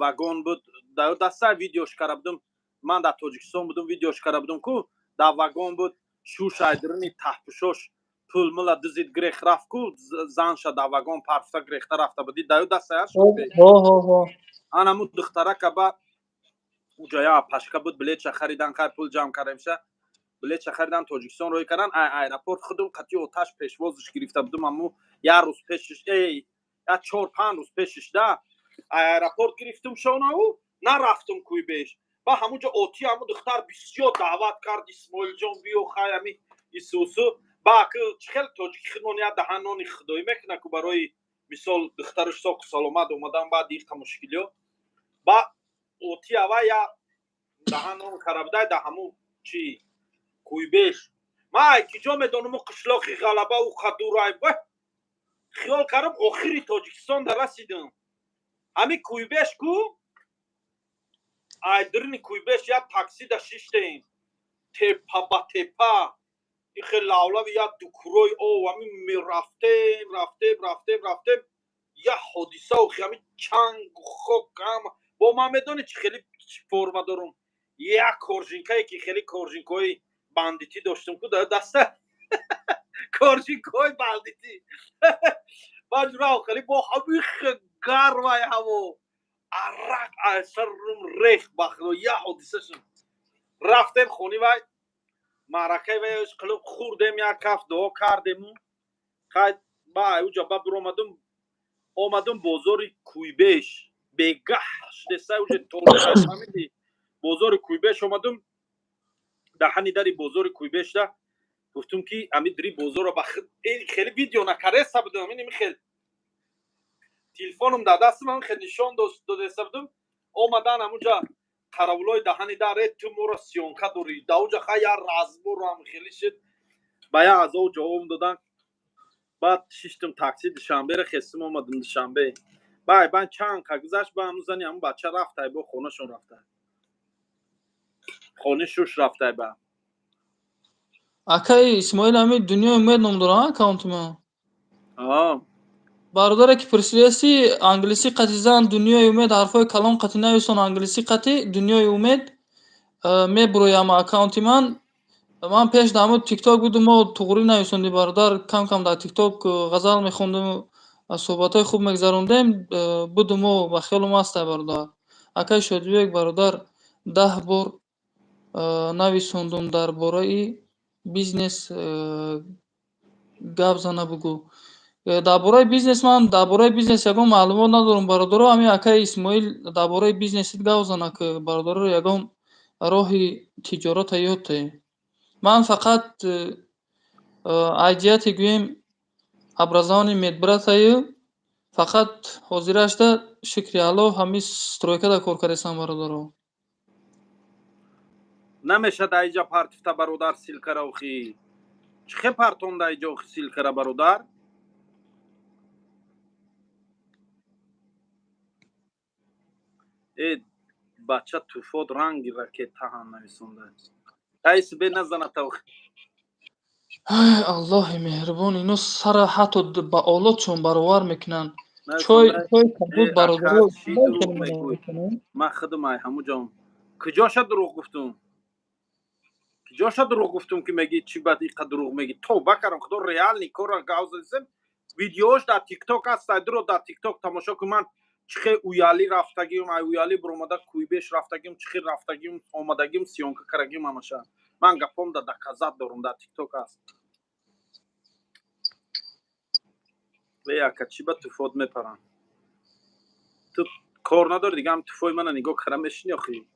вагон буд, даста видеош кара будум. Ман дар Тоҷикистон будум, видеош кара будум ку, дар вагон буд, шуш айдирини таҳпушош пул мула дузид, грех рафт ку, занша дар вагон парфта грехта рафта буди, даю дастаяш. Анаму духтарака ба уҷая пашка буд, билетша харидан, хай, пул ҷамъ кардемша, билетша харидан, Тоҷикистон рӯй кардан. Ай аэропорт худум қатъи оташ пешвозиш гирифта будум. Аму як рӯз пешиш, эй, як 4-5 рӯз пешиш да аэропорт гирифтум шонау, нарафтум Куйбеш. Ба ҳамунҷо оти ҳамун духтар бисёр даъват кард: «Исмоилҷон, биё, хай, ами исусу». Ба чӣ хел тоҷики худмон як даҳан нони худоӣ мекунад ку, барои мисол духтараш соқу саломат омадан баъди иқа мушкилиё. Ба оти ава я даҳан нон карабдай да ҳамун чи Куйбеш. Ман ки ҷо медонуму қишлоқи Ғалаба у қадурай, хиёл кардам, охири Тоҷикистон да расидам. Ҳами Куйбеш ку, айдирни Куйбеш як таксида шиштем, тепа ба тепа, ихе лавлави як дукурои ов, ҳами рафтем, рафтем, рафтем, рафтем, як ҳодиса охи, ҳами чангу хок ҳама. Бо ман медонӣ чӣ хеле форма дорум? Як коржинкае, ки хеле коржинкаҳои бандитӣ доштем ку, даста коржинкаҳои бандитӣ баҷурав, хеле бо ҳами гармай ҳаво, арақ айсарум рех. Ба худо, як ҳодиса шуд. Рафтем хони вай, маъракаи вай қилиб хӯрдем, як каф дуо кардему, хай, ба уҷа ба биромадум, омадум бозори Куйбеш. Бегаҳ шудеса уже, торфаҳмиди, бозори Куйбеш омадум. Даҳани дари бозори Куйбешда гуфтум, ки ами дри бозорро ба хеле видео накареса будам, ин хел телефоном дар дастам, хел нишон додеса будум. Омадан ҳамуҷа қаравулои даҳани дар: «Э, ту моро съёмка дорӣ?» Дар уҷа хай як разборам хеле шид, ба як азов ҷавоб додан. Баъд шиштум такси, Душанберо хестум, омадум Душанбе. Бай бан чанд ка гузашт, ба ҳамун зани ҳамун бача рафтай, бо хонашон рафтай, хони шуш рафтай ба. Акаи Исмоил, ҳами Дунёи Умед ном дорам аккаунти ман. Бародаре, ки пурсидаси, англисӣ қати зан Дунёи Умед, ҳарфҳои калон қати нависон, англисӣ қати Дунёи Умед, мебуроям аккаунти ман. Ман пеш дар ҳамун Тикток будум, мо туғрӣ нависондем, бародар, кам кам дар Тикток ғазал мехондему суҳбатҳои хуб мегузарондем, будуму ба хиёлум ҳастай, бародар. Акаи Шодибек, бародар, 10 бор нависондум, дар бораи бизнес гап зана бугӯ. Дар бораи бизнес, ман дар бораи бизнес ягон маълумот надорам, бародаро. Ҳамин акаи Исмоил дар бораи бизнесит гап зана, ки бародаро ягон роҳи тиҷората ёд диҳем. Ман фақат аз ҷиҳате гӯем, образование медбратаю, фақат ҳозирашда, шукри Аллоҳ, ҳамин стройкада кор кардесам, бародаро. Намешад аиҷа партифта, бародар, ссылкара охи. Чӣ хе партонда аиҷа охи ссылкара, бародар? Э, бача, туфот ранги ракетаҳам нависонда. Айси бе назаната охи. Ай, Аллоҳи меҳрубон, ино сара ҳатто ба олотшон баровар мекунанд. Чой, чой кабуд, бародаро. Ман худам ай ҳамуҷон куҷоша дурӯғ гуфтум? Куҷоша дурӯғ гуфтум, ки мегӣ чӣ бад иқа дурӯғ мегӣ? Тавба кардам, худо, реальный корра гав задисем. Видеош дар Тикток аст, дуро дар Тикток тамошо кун. Ман чӣ хел Уяли рафтагиум, ай Уяли буромада Куйбеш рафтагиум, чӣ хел рафтагиум, омадагиум, съёмка карагиум, ҳамаша ман гапом да доказать дорум, дар Тикток аст. Е, ака, чӣ ба туфот мепарам? Ту кор надори дига, ҳам туфои мана нигоҳ кара мешини охи.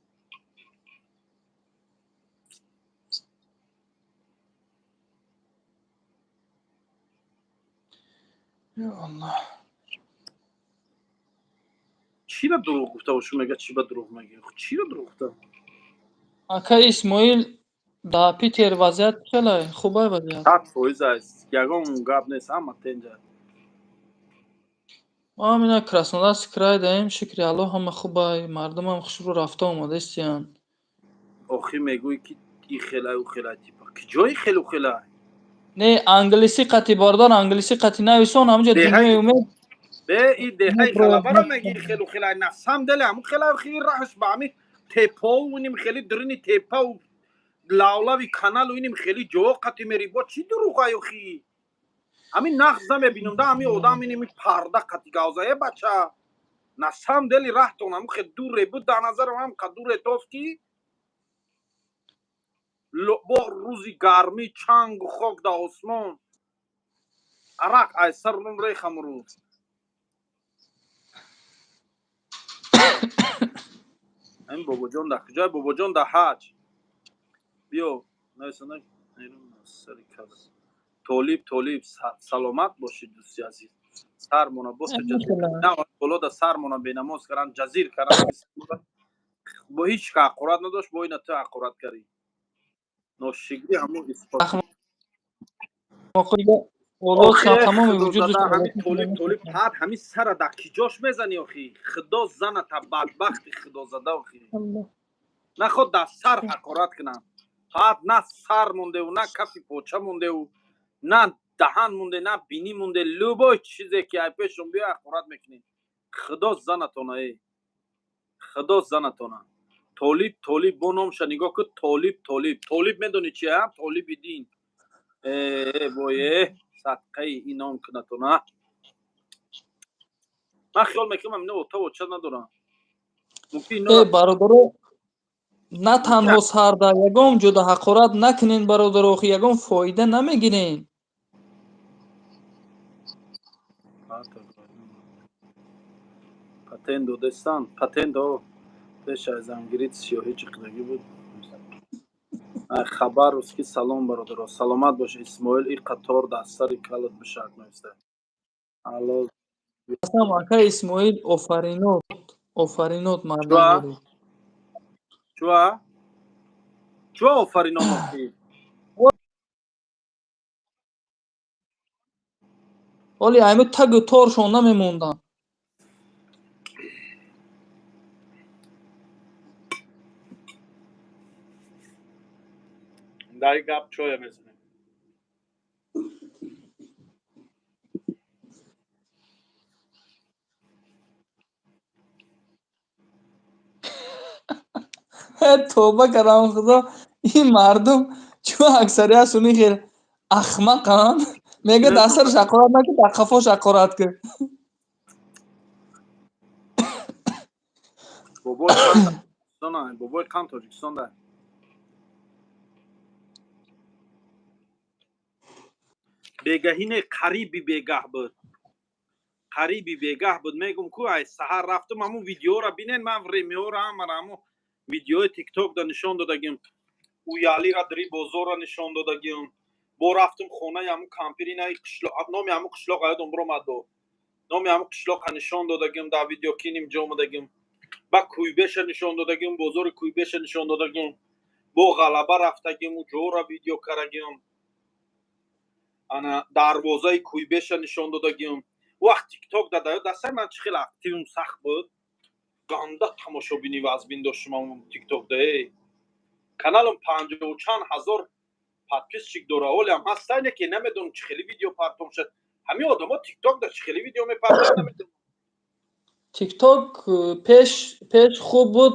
Ё Аллоҳ. Чира дурӯғ гуфта бошу, мега чӣ ба дурӯғ мегӯ? Чира дурӯғ гуфта? Акаи Исмоил, дар Питер вазъият хеле хубай вазъият? 100% аст, ягон гап нест, ҳама тенҷа. Мо ҳам ина Краснодарский край даем, шукри Аллоҳ, ҳама хубай, мардумам хушрӯ рафта омадаистиянд. Охи мегӯӣ, ки и хелай, ӯ хелай, типа ки ҷои хелу хелай? Не, англисӣ қати, бародар, англисӣ қати нависон, ҳамҷа дунёи умед. Бе, и деҳаи ғалабаро мегири, хелу хела насам деле ҳамун хела хели раҳш ба ҳами тепоу иним хели дурини тепау лавлави каналу иним хели ҷо қати мери, бо чӣ дурӯғаю хи ҳамин нағз намебинум да, ҳами одам иними парда қати гавза. Е, бача, насам дели раҳтон ҳамун хел дуре буд, дар назарам ҳам қа дуре тофт, ки бо рӯзи гармӣ, чангу хок дар осмон, арақ ай саррум рехам рӯз. Ин бобоҷон дар куҷое? Бобоҷон дар ҳаҷ. Биё, Толиб, Толиб, саломат бошед, дӯсти азиз. Сармона боло да, сармона бенамоз кардан, ҷазир кардан, бо ҳеҷ ка ҳақорат надошт, бо ина ту ҳақорат кардӣ. Ношигрӣ ҳамун исбот. Толиб, Толиб, ҳад ҳамин сара дар киҷош мезанӣ охи? Худо заната, бадбахти худозада, охи. Наход дар сар ҳақорат кунам, ҳад на сар мондеву, на кафи поча мондеву, на даҳан монде, на бинӣ монде. Любой чизе ки ай пешон биё, ҳақорат мекунем. Худо занатона, э, худо занатона. Толиб, Толиб, бо номша нигоҳ кун. Толиб, Толиб, Толиб, медонӣ чи? Толиби дин. Э, вое, садқаи ин ном кунатона. Ман хиёл мекунам, ино ота оча надорам. Э, бародаро, на танҳо сарда, ягон ҷода ҳақорат накунен, бародаро, охи ягон фоида намегирен. Патент додестан, патент пеш аз зангирит сиёҳӣ чиқидагӣ буд. Хабаровски, салом, бародаро, саломат бош. Исмоил, и қатор дар сари калат бишак нависта. Алло. Асам, ака Исмоил, офаринот, офаринот, мардам. Чуа, чуа, офаринот охи? Оли айми тагу торшон намемонданд. Дар гап чоя мезанем. Тоба кардам, худо, ин мардум чун аксариятшон хел ахмақанд, мега дар сараш ҳақорат накун, дар қафош ҳақорат кун. Бобои қан Тоҷикистон да бегаҳӣ не, қариби бегаҳ буд, қариби бегаҳ буд. Мегум ку, ай саҳар рафтум, ҳамун видеоро бинен, ман времяҳоро ҳамара ҳамун видеои Тикток да нишон додагим, уялира дри бозорро нишон додагим. Бо рафтум хонаи ҳамун кампири наи номи ҳамун қишлоқ ёдам биромад, номи ҳамун қишлоқа нишон додагим дар видео, киним ҷо омадагим. Ба Куйбеша нишон додагим, бозори Куйбеша нишон додагим, бо Ғалаба рафтагим, ҷора видео карагим, ана дарвозаи Куйбеша нишон додагим. Вақт Тикток дадаё дастаи ман чӣ хел активум сахт буд, ганда тамошобинӣ вазбин доштум. Тикток да э каналам панҷоҳу чанд ҳазор подписчик дора, олиам ҳастайне, ки намедонам чӣ хели видео партом шуд. Ҳамин одамо Тикток да чӣ хели видео мепартоянд, намедонам. Тикток пеш хуб буд,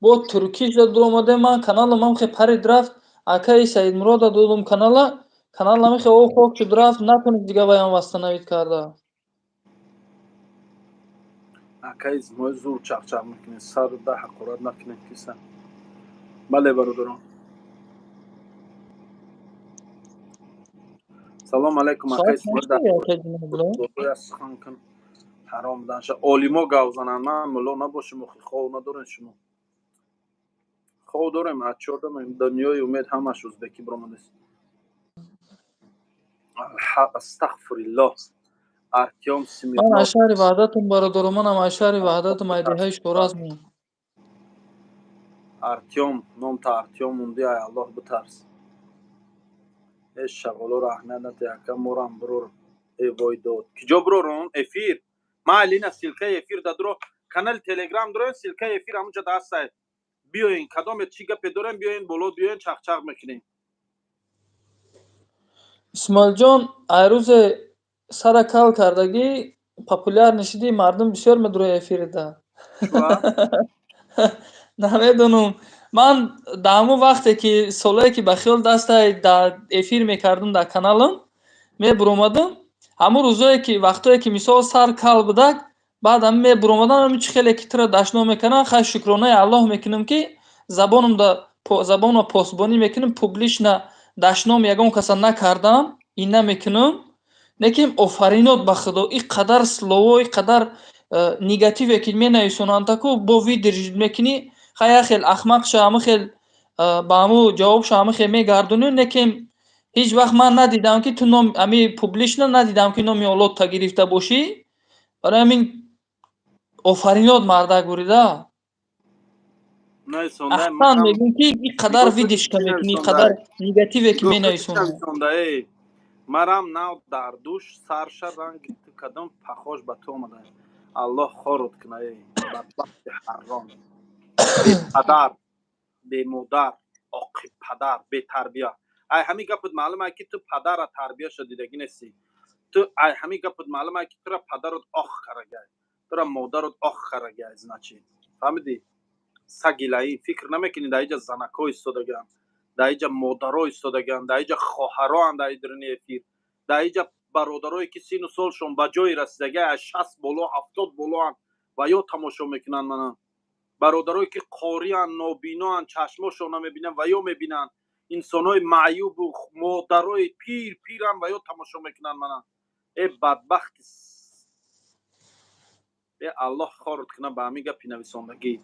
бо туркиша дуромадем, ман каналам ҳам хе парид, рафт. Акаи Саидмурода додум канала, каналам хе о хок шуд, рафт, натонист дига ваям восстановить карда. Акаи Исмоил, зур чақчақ мекунед, сару да ҳақорат накунед киса. Бале, бародарон, салом алайкум, акаи Исмоил, сухан кун, ҳаром буданша. Олимо гав зананд, ман мулло набошим охи. Хов надорем, шумо хов дорем, ачор дорем. Дунёи умед ҳамаш узбекӣ биромадест. Астағфириллоҳ. Артём. Ман аз шаҳри Ваҳдатум, бародаро, манам аз шаҳри Ваҳдатум, айдиҳаи Шоразм. Артём, номта Артём мунди, ай Аллоҳ битарс. Э, шағолоро аҳамият наде, ака, морам бирор. Э, вой дод, киҷо биророн эфир? Майли, ина ссылкаи эфир да дуро, канали Телеграм дуроен, ссылкаи эфир ҳамунҷа дастае. Биёен, кадоме чӣ гапе дорем, биёен боло, биёен, чақчақ мекунем. Исмоилҷон, ай рӯзе сара кал кардагӣ, популярный шидӣ, мардум бисёр медурояд эфирида. Намедонам, ман дар ҳамон вақте ки солое ки ба хиёл дастай дар эфир мекардам, дар каналам мебуромадам, ҳамон рӯзое ки, вақтое ки, мисол, сар кал будак, баъд ҳами мебуромадам, ҳами чӣ хеле ки туро дашном мекардам. Хай, шукронаи Аллоҳ мекунам, ки забоном да забонро посбонӣ мекунам, публично дашном ягон каса накардам и намекунам. Лекин офаринот ба Худо, ин қадар слово, ин қадар негативе ки менависонанд, таку бо выдержать мекунӣ. Хай, як хел ахмақша, ҳама хел ба ҳаму ҷавобшо ҳама хел мегардонӣ, лекин ҳеҷ вақт ман надидам, ки ту ном ами публично надидам, ки номи Оллоҳта гирифта бошӣ. Барои ҳамин офаринот, мардак бурида. Аҳсан мегӯм, ки ин қадар выдержка мекунӣ, ин қадар негативе ки менависонӣ. Марам нав дар душ сарша ранги ту кадом похож ба ту омада. Аллоҳ хорот куна, эй бадбахти ҳарром, бепадар, бемодар, оқибпадар, бетарбия. Ай ҳамин гапот маълум ай, ки ту падара тарбияшо дидагӣ нестӣ. Ту ай ҳамин гапот маълум ай, ки тура падарот ох карагай, тура модарот ох карагай. Значит, фаҳмидӣ, саги лаин, фикр намекунӣ, дар иҷа занако истодаган, дар иҷа модаро истодаган, дар иҷа хоҳароанд, дар идруни эфир, дар иҷа бародарое ки сину солшон ба ҷое расидагай, аз 60 боло, 70 болоанд ва ё тамошо мекунанд мана. Бародарое ки қорианд, нобиноанд, чашмошон намебинанд ва ё мебинанд, инсонҳои маъюбу модарои пир пиранд ва ё тамошо мекунанд мана. Э, бадбахти, э, Аллоҳ хорот куна ба ҳамин гапи нависондагӣ.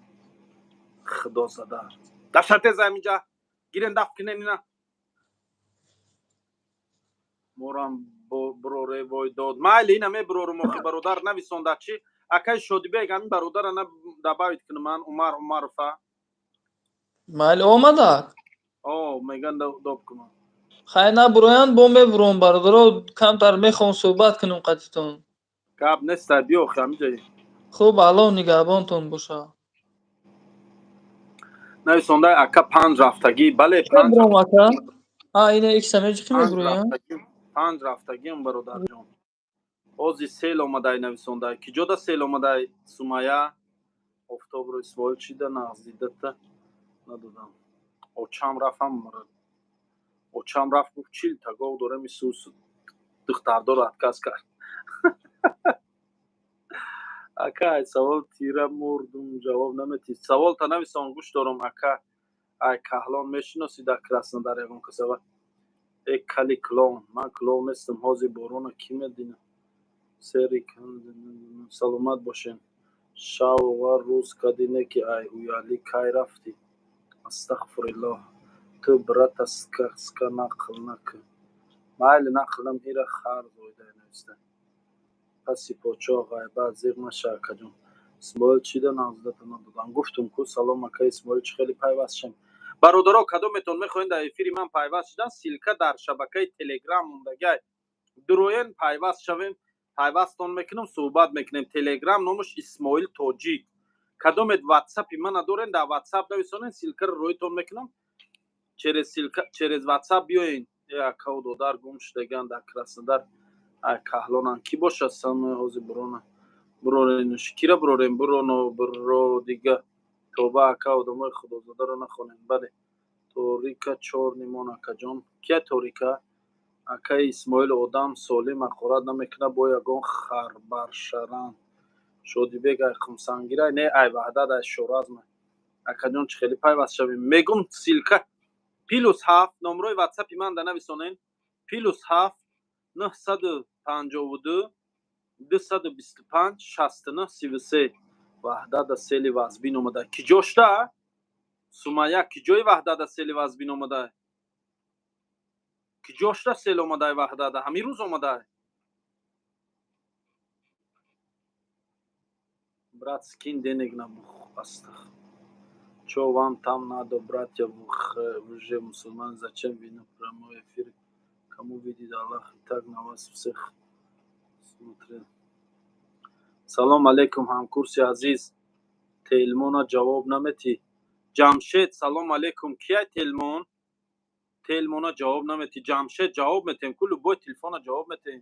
Худо зада дафтартеза ҳаминҷа гирен, дафт кунен ина. Морам бироре, вой дод, майли, ина мебирорум. Охи, бародар нависонда чӣ? Акаи Шодибек, ҳамин бародара на добавить кунам ман, Умар Умарова. Майли, омадак. О, меган доб кунам. Хай, набуроянд, бо мебуром, бародаро, камтар мехоҳам суҳбат кунем қатитон. Гап неста, биё охи, ҳаминҷа. Хуб, Аллоҳ нигаҳбонтон боша. Нависонда, ака, панҷ рафтагӣ, бале. Буром, ака, а ина икса меҷиқи мебуроям. Панҷ рафтагиам, бародарҷон. Ҳози сел омадай, нависондай. Ки ҷода сел омадай, Сумая? Офтобро Исмоил чида нағз дидата надодам. Очам рафтам, очам рафт, гуфт: 40 та гов дорем, исус духтардорро отказ кард. Ака, ай савол тира мурдум, ҷавоб наметӣ. Саволта нависон, гӯш дорам. Ака, ай каҳлон мешиносӣ дар Краснодар ягон касава? Э, кали клоун, ман клоун нестам. Ҳозир борона кӣ медина? Сери саломат бошем. Шав ва рӯз кади не, ки ай ҳуялӣ кай рафтӣ? Астағфируллоҳ, ту брата сказка нақл накун. Майли, нақлам ира хар зоида нависта. Паси подшоҳ ғайбат зиқ наша, акаҷон. Исмоил чида нағздата надодам? Гуфтум ку. Салом, ака Исмоил, чӣ хеле пайваст шем? Бародаро, кадометон мехоҳед дар эфири ман пайваст шудан, ссылка дар шабакаи Телеграм мондагай, дуроен, пайваст шавем, пайвастон мекунам, суҳбат мекунем. Телеграм номаш Исмоил Тоҷик. Кадомет Ватсапи мана дорен, дар Ватсап нависонен, ссылкаро роитон мекунам, через ссылка, через Ватсап биёен. Э, акау додар гум шудаган дар Краснодар, ай каҳлонан кӣ боша? Самои ҳозир бурона буроренуш, кира бурорем? Буроно, буро дига. Тоба, ака, одамои худозодаро нахонем. Бале, торика чор нимон, акаҷон. Кия торика? Акаи Исмоил, одам солим ҳақорат намекунад бо ягон харбаршаран. Шодибек ай Қумсангирай, не, ай Ваҳдат, ай Шоразма. Акаҷон, чӣ хеле пайваст шавем? Мегум, ссылка +7, номрои Ватсапи ман да нависонен: +7 952 225 69 33. Ваҳдада сели вазбин омада. Ки ҷошта, Сумая? Ки ҷои Ваҳдада сели вазбин омада? Ки ҷошта сел омадай Ваҳдада? Ҳамин рӯз омадай? Брат, скинь денег на астах. Чё вам там надо, братья? Вы же мусульмане, зачем вы на прямой эфир? Кому видит Аллах, и так на вас всех смотрел. Салом алейкум, ҳамкурси азиз. Телмона ҷавоб наметӣ. Ҷамшед, салом алейкум. Кияй Телмон? Телмона ҷавоб наметӣ. Ҷамшед ҷавоб метем. Ку любой телефона ҷавоб метем.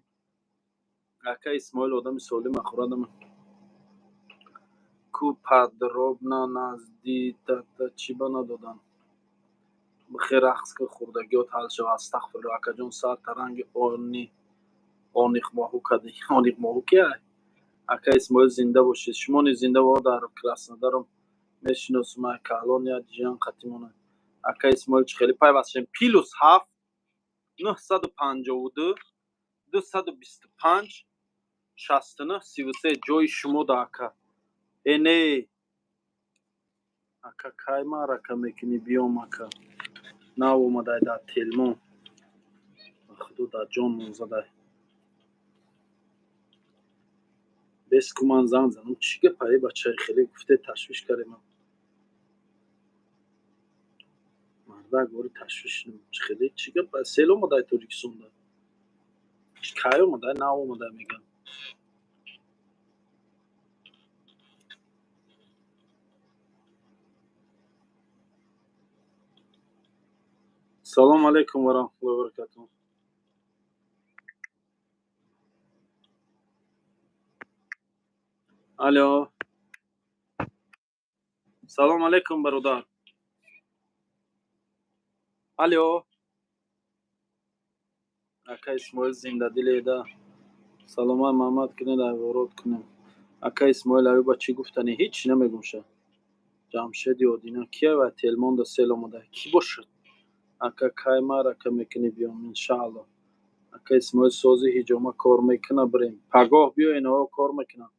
Ака Исмоил одами солим ахӯрадама. Ку подробно назди тата чӣ ба надодам? Бихе рақс ки хурдагиёт ҳал шава. Астағфирулло, акаҷон, сар таранги они ониқмоҳу кадӣ. Ониқмоҳу ки ай? Ака Исмоил, зинда бошед. Шумо низ зинда во. Дар Краснодарам мешиносум, ай каҳлон я ҷиян қатимона. Ака Исмоил, чӣ хеле пайваст шем? +7 952 225 69 33. Ҷои шумо да, ака. Э, не, ака, кай маърака мекунӣ? Биём, ака. Нав омадай дар Телмон. Ба худо, дар ҷон монзадай. Бес ку ман занг занам. Чӣ гапа, э, бачаи хеле гуфте, ташвиш кардем. Мардак бори ташвиш чӣ хеле, чӣ гапа? Сел омадай Тоҷикистонда? Кай омадай? Нав омадай мегӯям. Салому алайкум ва раҳматуллоҳи ва баракатуҳ. Алё, салому алайкум, бародар. Алё, ака Исмоил, зиндадиледа. Саломат Маҳмад кунед, айворот кунем. Ака Исмоил, аюба чӣ гуфтанӣ? Ҳеҷ намегумша. Ҷамшеди Одина кия ва Телмонда сел омада? Кӣ бошад? Ака, кай маърака мекунӣ? Биём, иншаалло. Ака Исмоил, сози ҳиҷома кор мекуна? Бирем. Пагоҳ биёен, о, кор мекунам.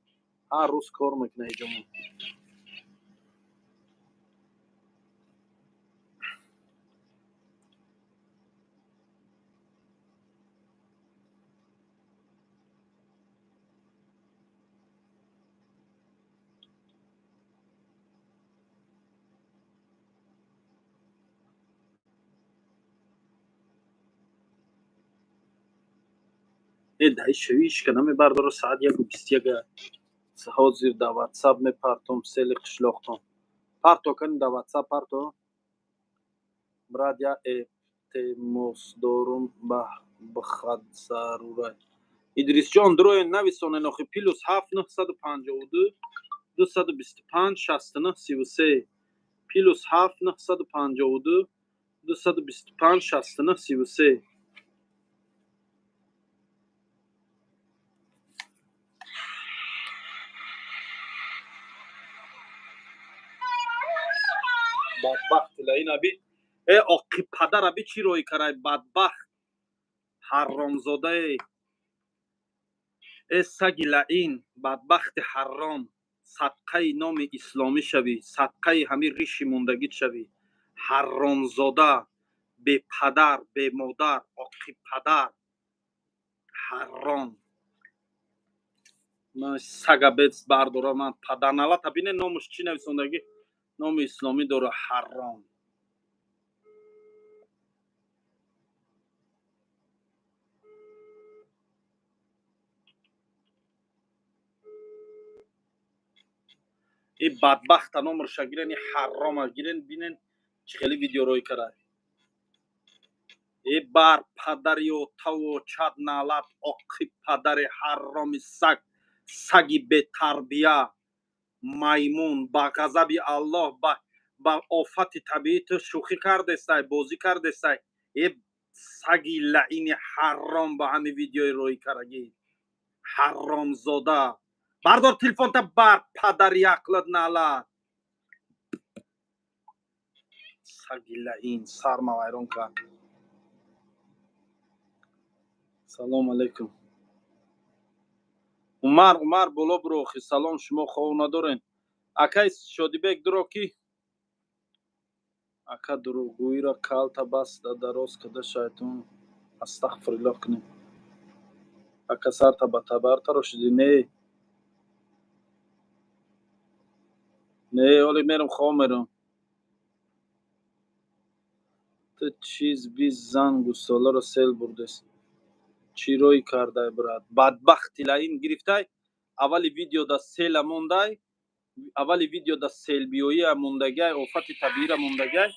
Ҳар рӯз кор мекуна ҳиҷома. Э, даи шави ишка намебардора. Саат 1:21. Ҳозир дар Ватсап мепартом. Сели қишлоқтон парто кани, дар Ватсап парто. Брат, я эътимос дорум, бихад зарурай. Идрисҷон, дуроен, нависонен охи. +7 952 225 69 33. +7 952 225 69 33. Бадбахт лаин аби, э, оқи падар аби, чӣ роҳӣ карай, бадбахт ҳарромзодае. Э, саги лаин, бадбахти ҳарром, садқаи номи исломӣ шавӣ, садқаи ҳамин риши мондагит шавӣ, ҳарромзода, бепадар, бемодар, оқи падар ҳарром. Ман сага бец бардора, ман падарналата. Бине, номуш чӣ нависондагӣ, номи исломӣ дора, ҳарром. И бадбахта номерша гирен, и ҳаррома гирен, бинен чӣ хеле видео рӯй карай. Э, бар падари отаву чад налат, оқи падари ҳарроми саг, саги бетарбия, маймун, ба ғазаби Аллоҳ, ба офати табиӣ ту шӯхӣ кардесай, бозӣ кардесай. Э, саги лаини ҳарром, ба ҳамин видеои роҳӣ карагӣ, ҳарромзода, бардор телефонта, бар падари ақлат налат, саги лаин, сарма вайрон кард. Салому алайкум, Умар. Умар, боло бурохи. Салом, шумо хов надорен, акай Шодибек? Дуро ки, ака, дурӯғгӯиро калта баста дароз када, шайтон, астағфируллоҳ кунем. Ака, сарта ба табар тарошидӣ? Не, не, ҳоле мерам, хоб мерам. Ту чиз, бист зан гӯсоларо сел бурдест. Чӣ рӯй кардай, брат? Бадбахти лаин гирифтай, аввали видео да села мондай, аввали видео да селбиёия мондагиай, офати табиира мондагиай,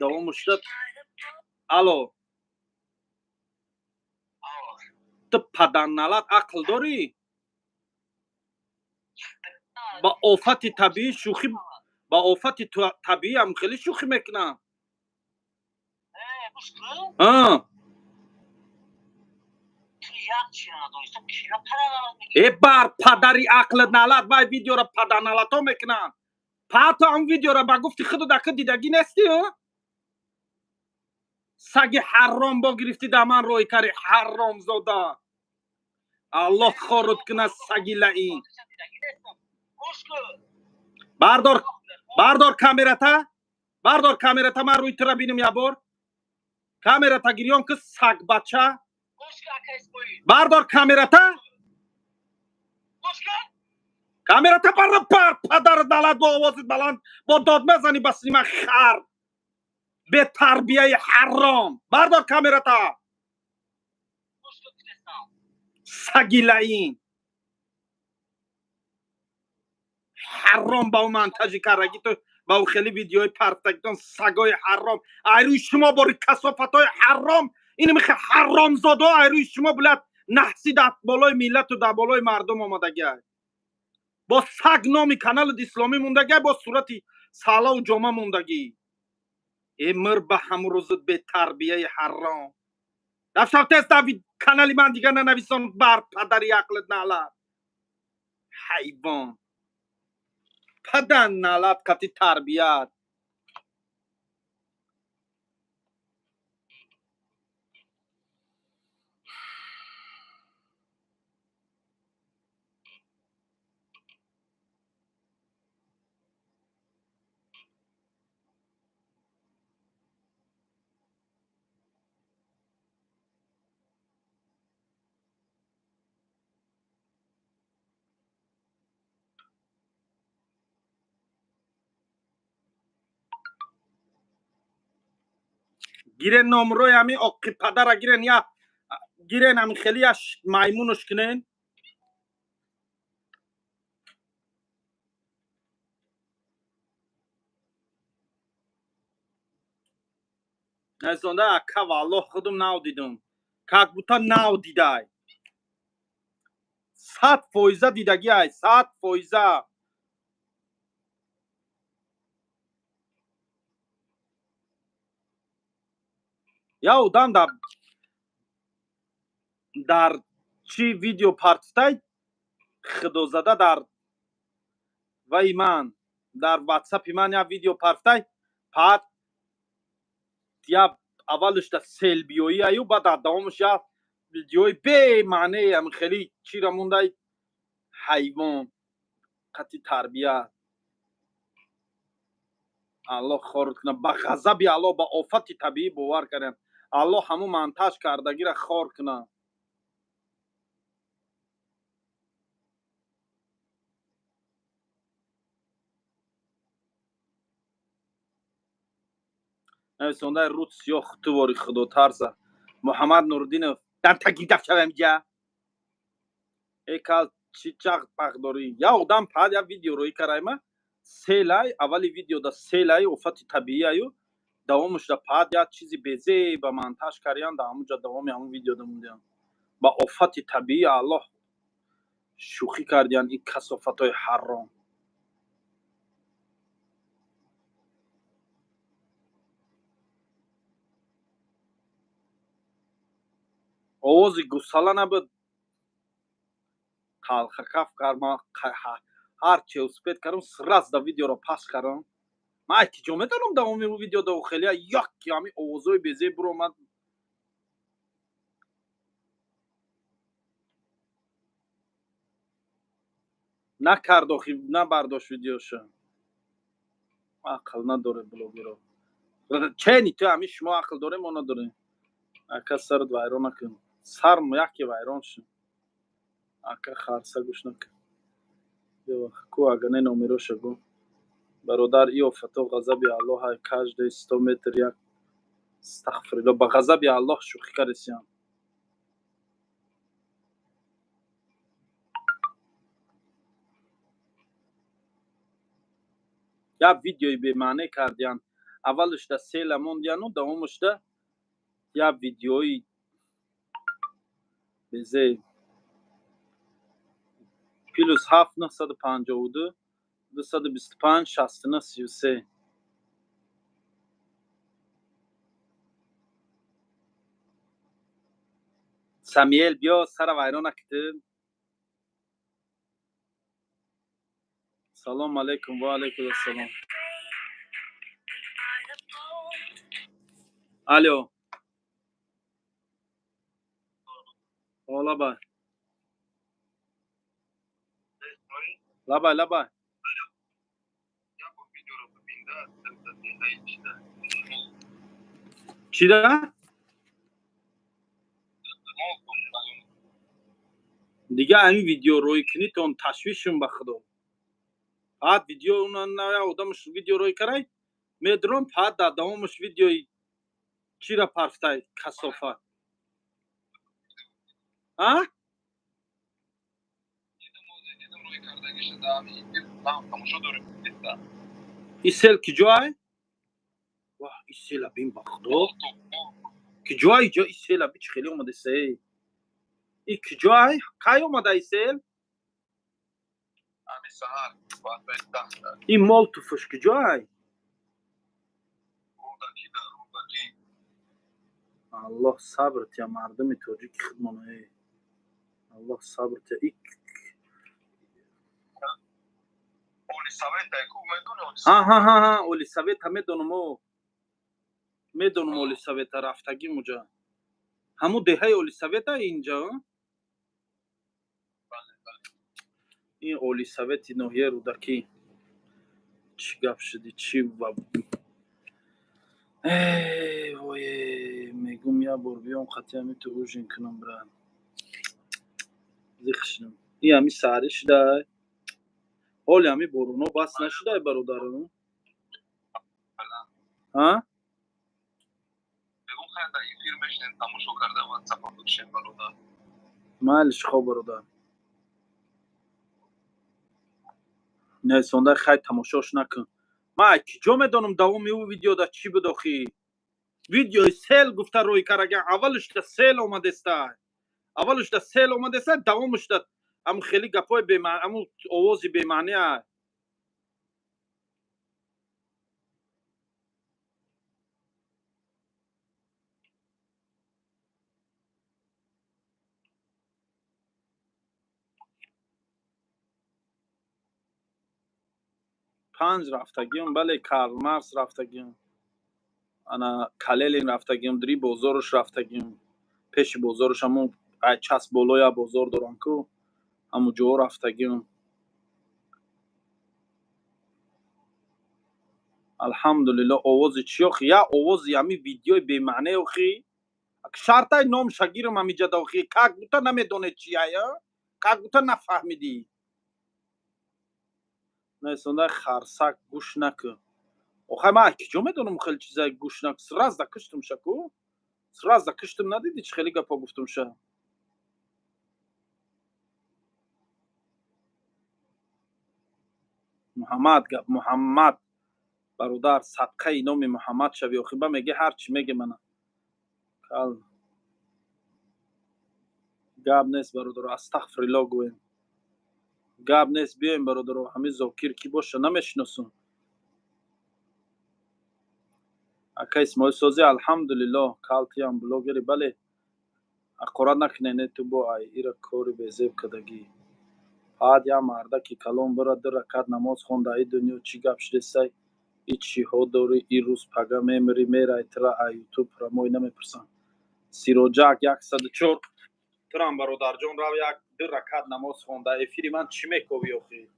давому шуда. Алло, ту падарналат ақл дорӣ? Ба офати табиӣ шӯхӣ, ба офати табииам хеле шӯхӣ мекунам. Э, бар падари ақлат налат, вай видеора падарналато мекунанд. Паато ҳам видеора ба гуфти худу дака дидагӣ нестӣ? Саги ҳарром бо гирифтӣ дар ман рой кари, ҳарромзода. Аллоҳ хорут кунад, саги лаин. Бардор, бардор камерата, бардор камерата, ман рӯи тура бинам як бор. Камерата гирён ки, сагбача. Бардор камерата, камерата бардор. Бар падар налат, бо овози баланд бо дод мезанӣ ба сима, хар бетарбияи ҳарром. Бардор камерата, саги лаин ҳарром. Ба ӯ монтажи кардаги ту, ба ӯ хеле видеои партагитон, сагои ҳарром. Айрӯи шумо бори касофатҳои ҳарром, ин михе ҳарромзодо, айрӯи шумо блядь наҳси дар болои миллату дар болои мардум омадагиай. Бо саг номи канали исломӣ мондагиай, бо сурати салаву ҷома мондагӣ. Э, мир ба ҳамрӯзат, бетарбияи ҳарром. Рафшав тез, дар канали ман дигар нанависон. Бар падари ақлат налат, ҳайвон. Падан налат кати тарбият. Гирен номрои ҳами оқи падара, гирен, я гирен, ҳами хели я маймунуш кунен. Назонда, ака, валлоҳ, худум нав дидум, как будто нав дидай. 100% дидагиай, 100%. Я одам дар чӣ видео партфтай, худозада, дар ваи ман, дар ватсапи ман як видео партфтай. Паат я аввалаш да селбиёӣ аю, баъд дар давомаш як видеои бемаънеам хеле чира мондай, ҳайвон қати тарбият. Аллоҳ хорут кунад, ба ғазаби Аллоҳ. Ба офати табиӣ бовар кардем, Аллоҳ ҳамун монтаж кардагиро хор кунад. Нависондаи рут сиёҳ хутувори худотарса Муҳаммад Нуриддинов дар таги дафшавам ҷа. Э, кал, чӣ чақ пақ дорӣ? Я одам паат як видео рӯӣ карайма, селай. Аввали видеода селай, офати табиӣ аю, давомашда паат як чизи безеба монтаж кардиян, дар ҳамунҷа давоми ҳамун видеода мондиям. Ба офати табиӣ Аллоҳ шӯхӣ кардиян ин касофатҳои ҳарром. Овози гусала набуд, талхакаф кард. Ман ҳар че успеть кардам, сразу да видеоро пахш кардам. Ман ай киҷо медонам, давоми видео да хеле як ҳами овозҳои безеб буромад. Накард охи, набардошт видеоша. Ақл надоре блогеро. Чени ту ҳами шумо ақл дорем, мо надорем. Ака, сарат вайрон накун, сарм яке вайрон шуд. Ака, харса гӯш накун ку, ага не номероша гу. Бародар, и офато ғазаби Аллоҳ, каждый 100 метр як. Астағфирулло, ба ғазаби Аллоҳ шӯхӣ кардесиям. Як видеои бемаъне кардиян, аввалашда села мондияну давомашда Як видеои безе +7 952 225 69 33. Самиэл, биё, сара вайрон накитӣ. Салом алейкум, ва алейкум ассалом. Алло. О, лабай. Лабай, лабай. Чида? Дига ҳамин видео рӯй кунитон ташвишум, ба худо. Баъд видео одамаш видео рӯй карай, медурам, баъд дар давомаш видеои чира парфтай, касофат. А? И сел ки ҷой? Ваҳ, и села бин, ба худо. Ки ҷой ҷо и села би, чӣ хеле омадасе? И ки ҷой? Кай омада и сел? Ин мол туфуш ки ҷой? Аллоҳ сабр тия мардуми тоҷики худмон, э. Аллоҳ сабр тия. И ҳа, Олисавета медонам, о. Медонам Олисавета, рафтагим уҷа. Ҳамун деҳаи Олисавета инҷа? Ин Олисавети ноҳияи Рӯдакӣ. Чӣ гап шуди, чӣ ва вое, мегум, як бор биём қатъи ҳами ту ужин кунам, брат. Зих шудам. Ин ҳами саҳарӣ шудай. Ҳоли ҳами боруно бас нашудай, бародаро? Ҳа? Майлиш, хоб, бародар. Несонда, хай, тамошош накун. Ман ки ҷо медонам давоми ӯ видеода чӣ буд охи? Видеои сел гуфта рӯй караган, аввалушда сел омадеста. Аввалушда сел омадеста, давомушда ҳамун хеле гапҳои бемаъни, ҳамун овози бемаъни. Панҷ рафтагиам, бале, Карл Маркс рафтагиам. Ана Калелин рафтагиам, дри бозоруш рафтагиам. Пеши бозоруш ҳамун ай часп болоя бозор дорам ку, ҳамун ҷо рафтагиам. Алҳамдулилло, овози чӣ охи? Я овози ҳами видеои бемаъне охи. Шартай ном шагирам ҳамиҷада охи. Как будто намедонед чи ая? Как будто нафаҳмидӣ. Несонда, харсак, гӯш накун. Охай, ман ки ҷо медонам хеле чизай гӯш нак. Сразу киштумша ку. Сразу киштум, надидӣ чӣ хеле гапо гуфтумша? Муҳаммад гап, Муҳаммад бародар, садқаи номи Муҳаммад шави охи, ба меги ҳар чӣ меги мана. Кал. Гап нест, бародаро, астағфирилло гӯем. Гап нест, биёем, бародаро, ҳамин Зокир кӣ боша, намешиносум. Ака Исмоил, созӣ? Алҳамдулилло, калтиам блогери, бале. Ҳақорат накунед, ту бо ай ира кори безеб кардагӣ. Баъд як мардаки калон бира ду ракат намоз хонда, ай дунё чӣ гап шудесай? И чиҳо дорӣ, ин рӯз пага мемирӣ, мерай, тира ай ютуб прамой намепурсанд. Сироҷак 104, турам, бародарҷон, рав як ду ракат намоз хонда. Эфири ман чӣ мековӣ охи?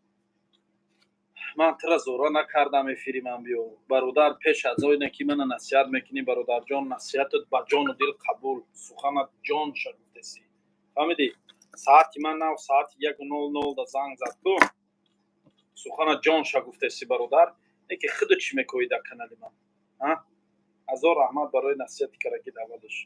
Ман тира зора накардам, эфири ман биё. Бародар, пеш аз оине ки мана насиҳат мекунӣ, бародарҷон, насиҳатат ба ҷону дил қабул. Суханат ҷон ша гуфтесӣ. Фаҳмидӣ? Саати ман нав саати 1:00 да занг зад ку. Суханат ҷон ша гуфтесӣ, бародар. Не ки худу чӣ мекоӣ дар канали ман? А? Ҳазор раҳмат барои насиҳати карагӣ давалуш.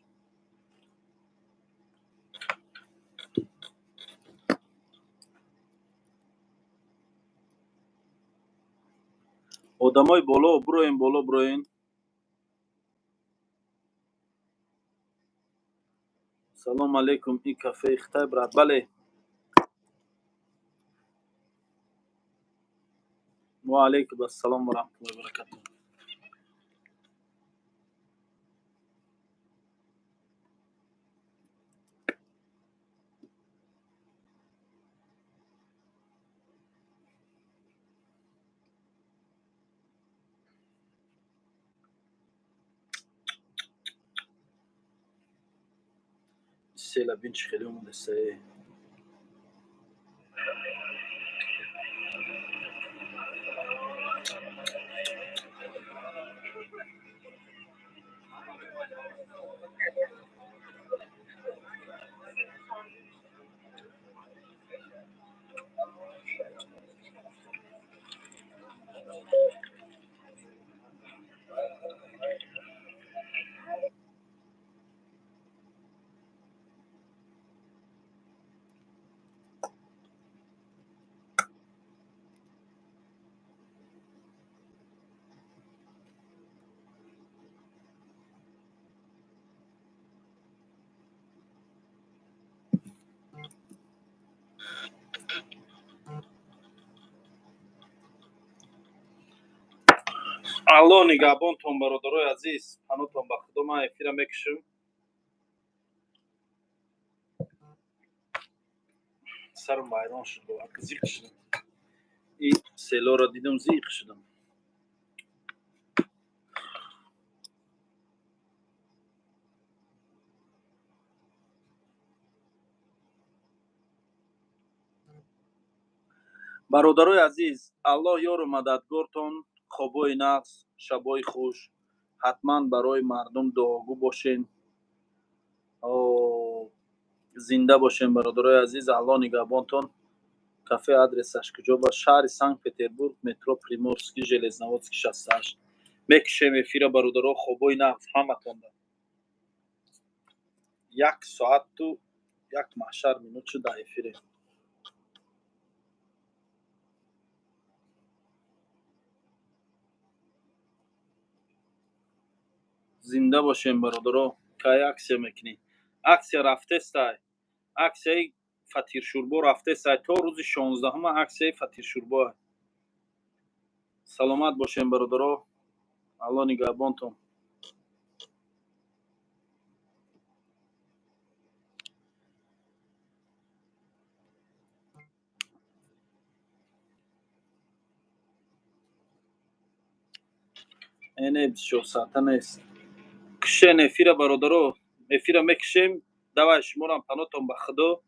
Одамои боло, буроен, боло буроен. Салом алейкум, ин кафеи Хитай, брат? Бале. Ва алейкум ассалом ва раҳматуллоҳи ва баракатуҳ. Села бин, чӣ хеле омадасае. Аллоҳ нигаҳбонтон, бародарои азиз, панотон ба Худо. Ман эфира мекушам, сарам вайрон шуд, зиқ шудам, и селоро дидам, зиқ шудам. Бародарои азиз, Аллоҳ ёру мададгортон. Хобои нағз, шабои хуш. Ҳатман барои мардум дуогӯ бошен. Зинда бошем, бародарои азиз, Аллоҳ нигаҳбонтон. Кафе адресаш куҷо? Ба шаҳри Санкт Петербург, метро Приморский, Железноводский, 68. Мекушем эфира, бародаро. Хобои нағз ҳаматонда. Як соату як маҳшар минут шуд дар эфире. Зинда бошем, бародаро. Кай акция мекунӣ? Акция рафтестай, акцияи фатиршӯрбо рафтестай, то рӯзи 16-ума акцияи фатиршӯрбо. Саломат бошем, бародаро, Аллоҳ нигаҳбонтон. Э, не, 24 соата нест. Кушен эфира, бародаро, эфира мекушем. Давай, шуморам панотон ба Худо.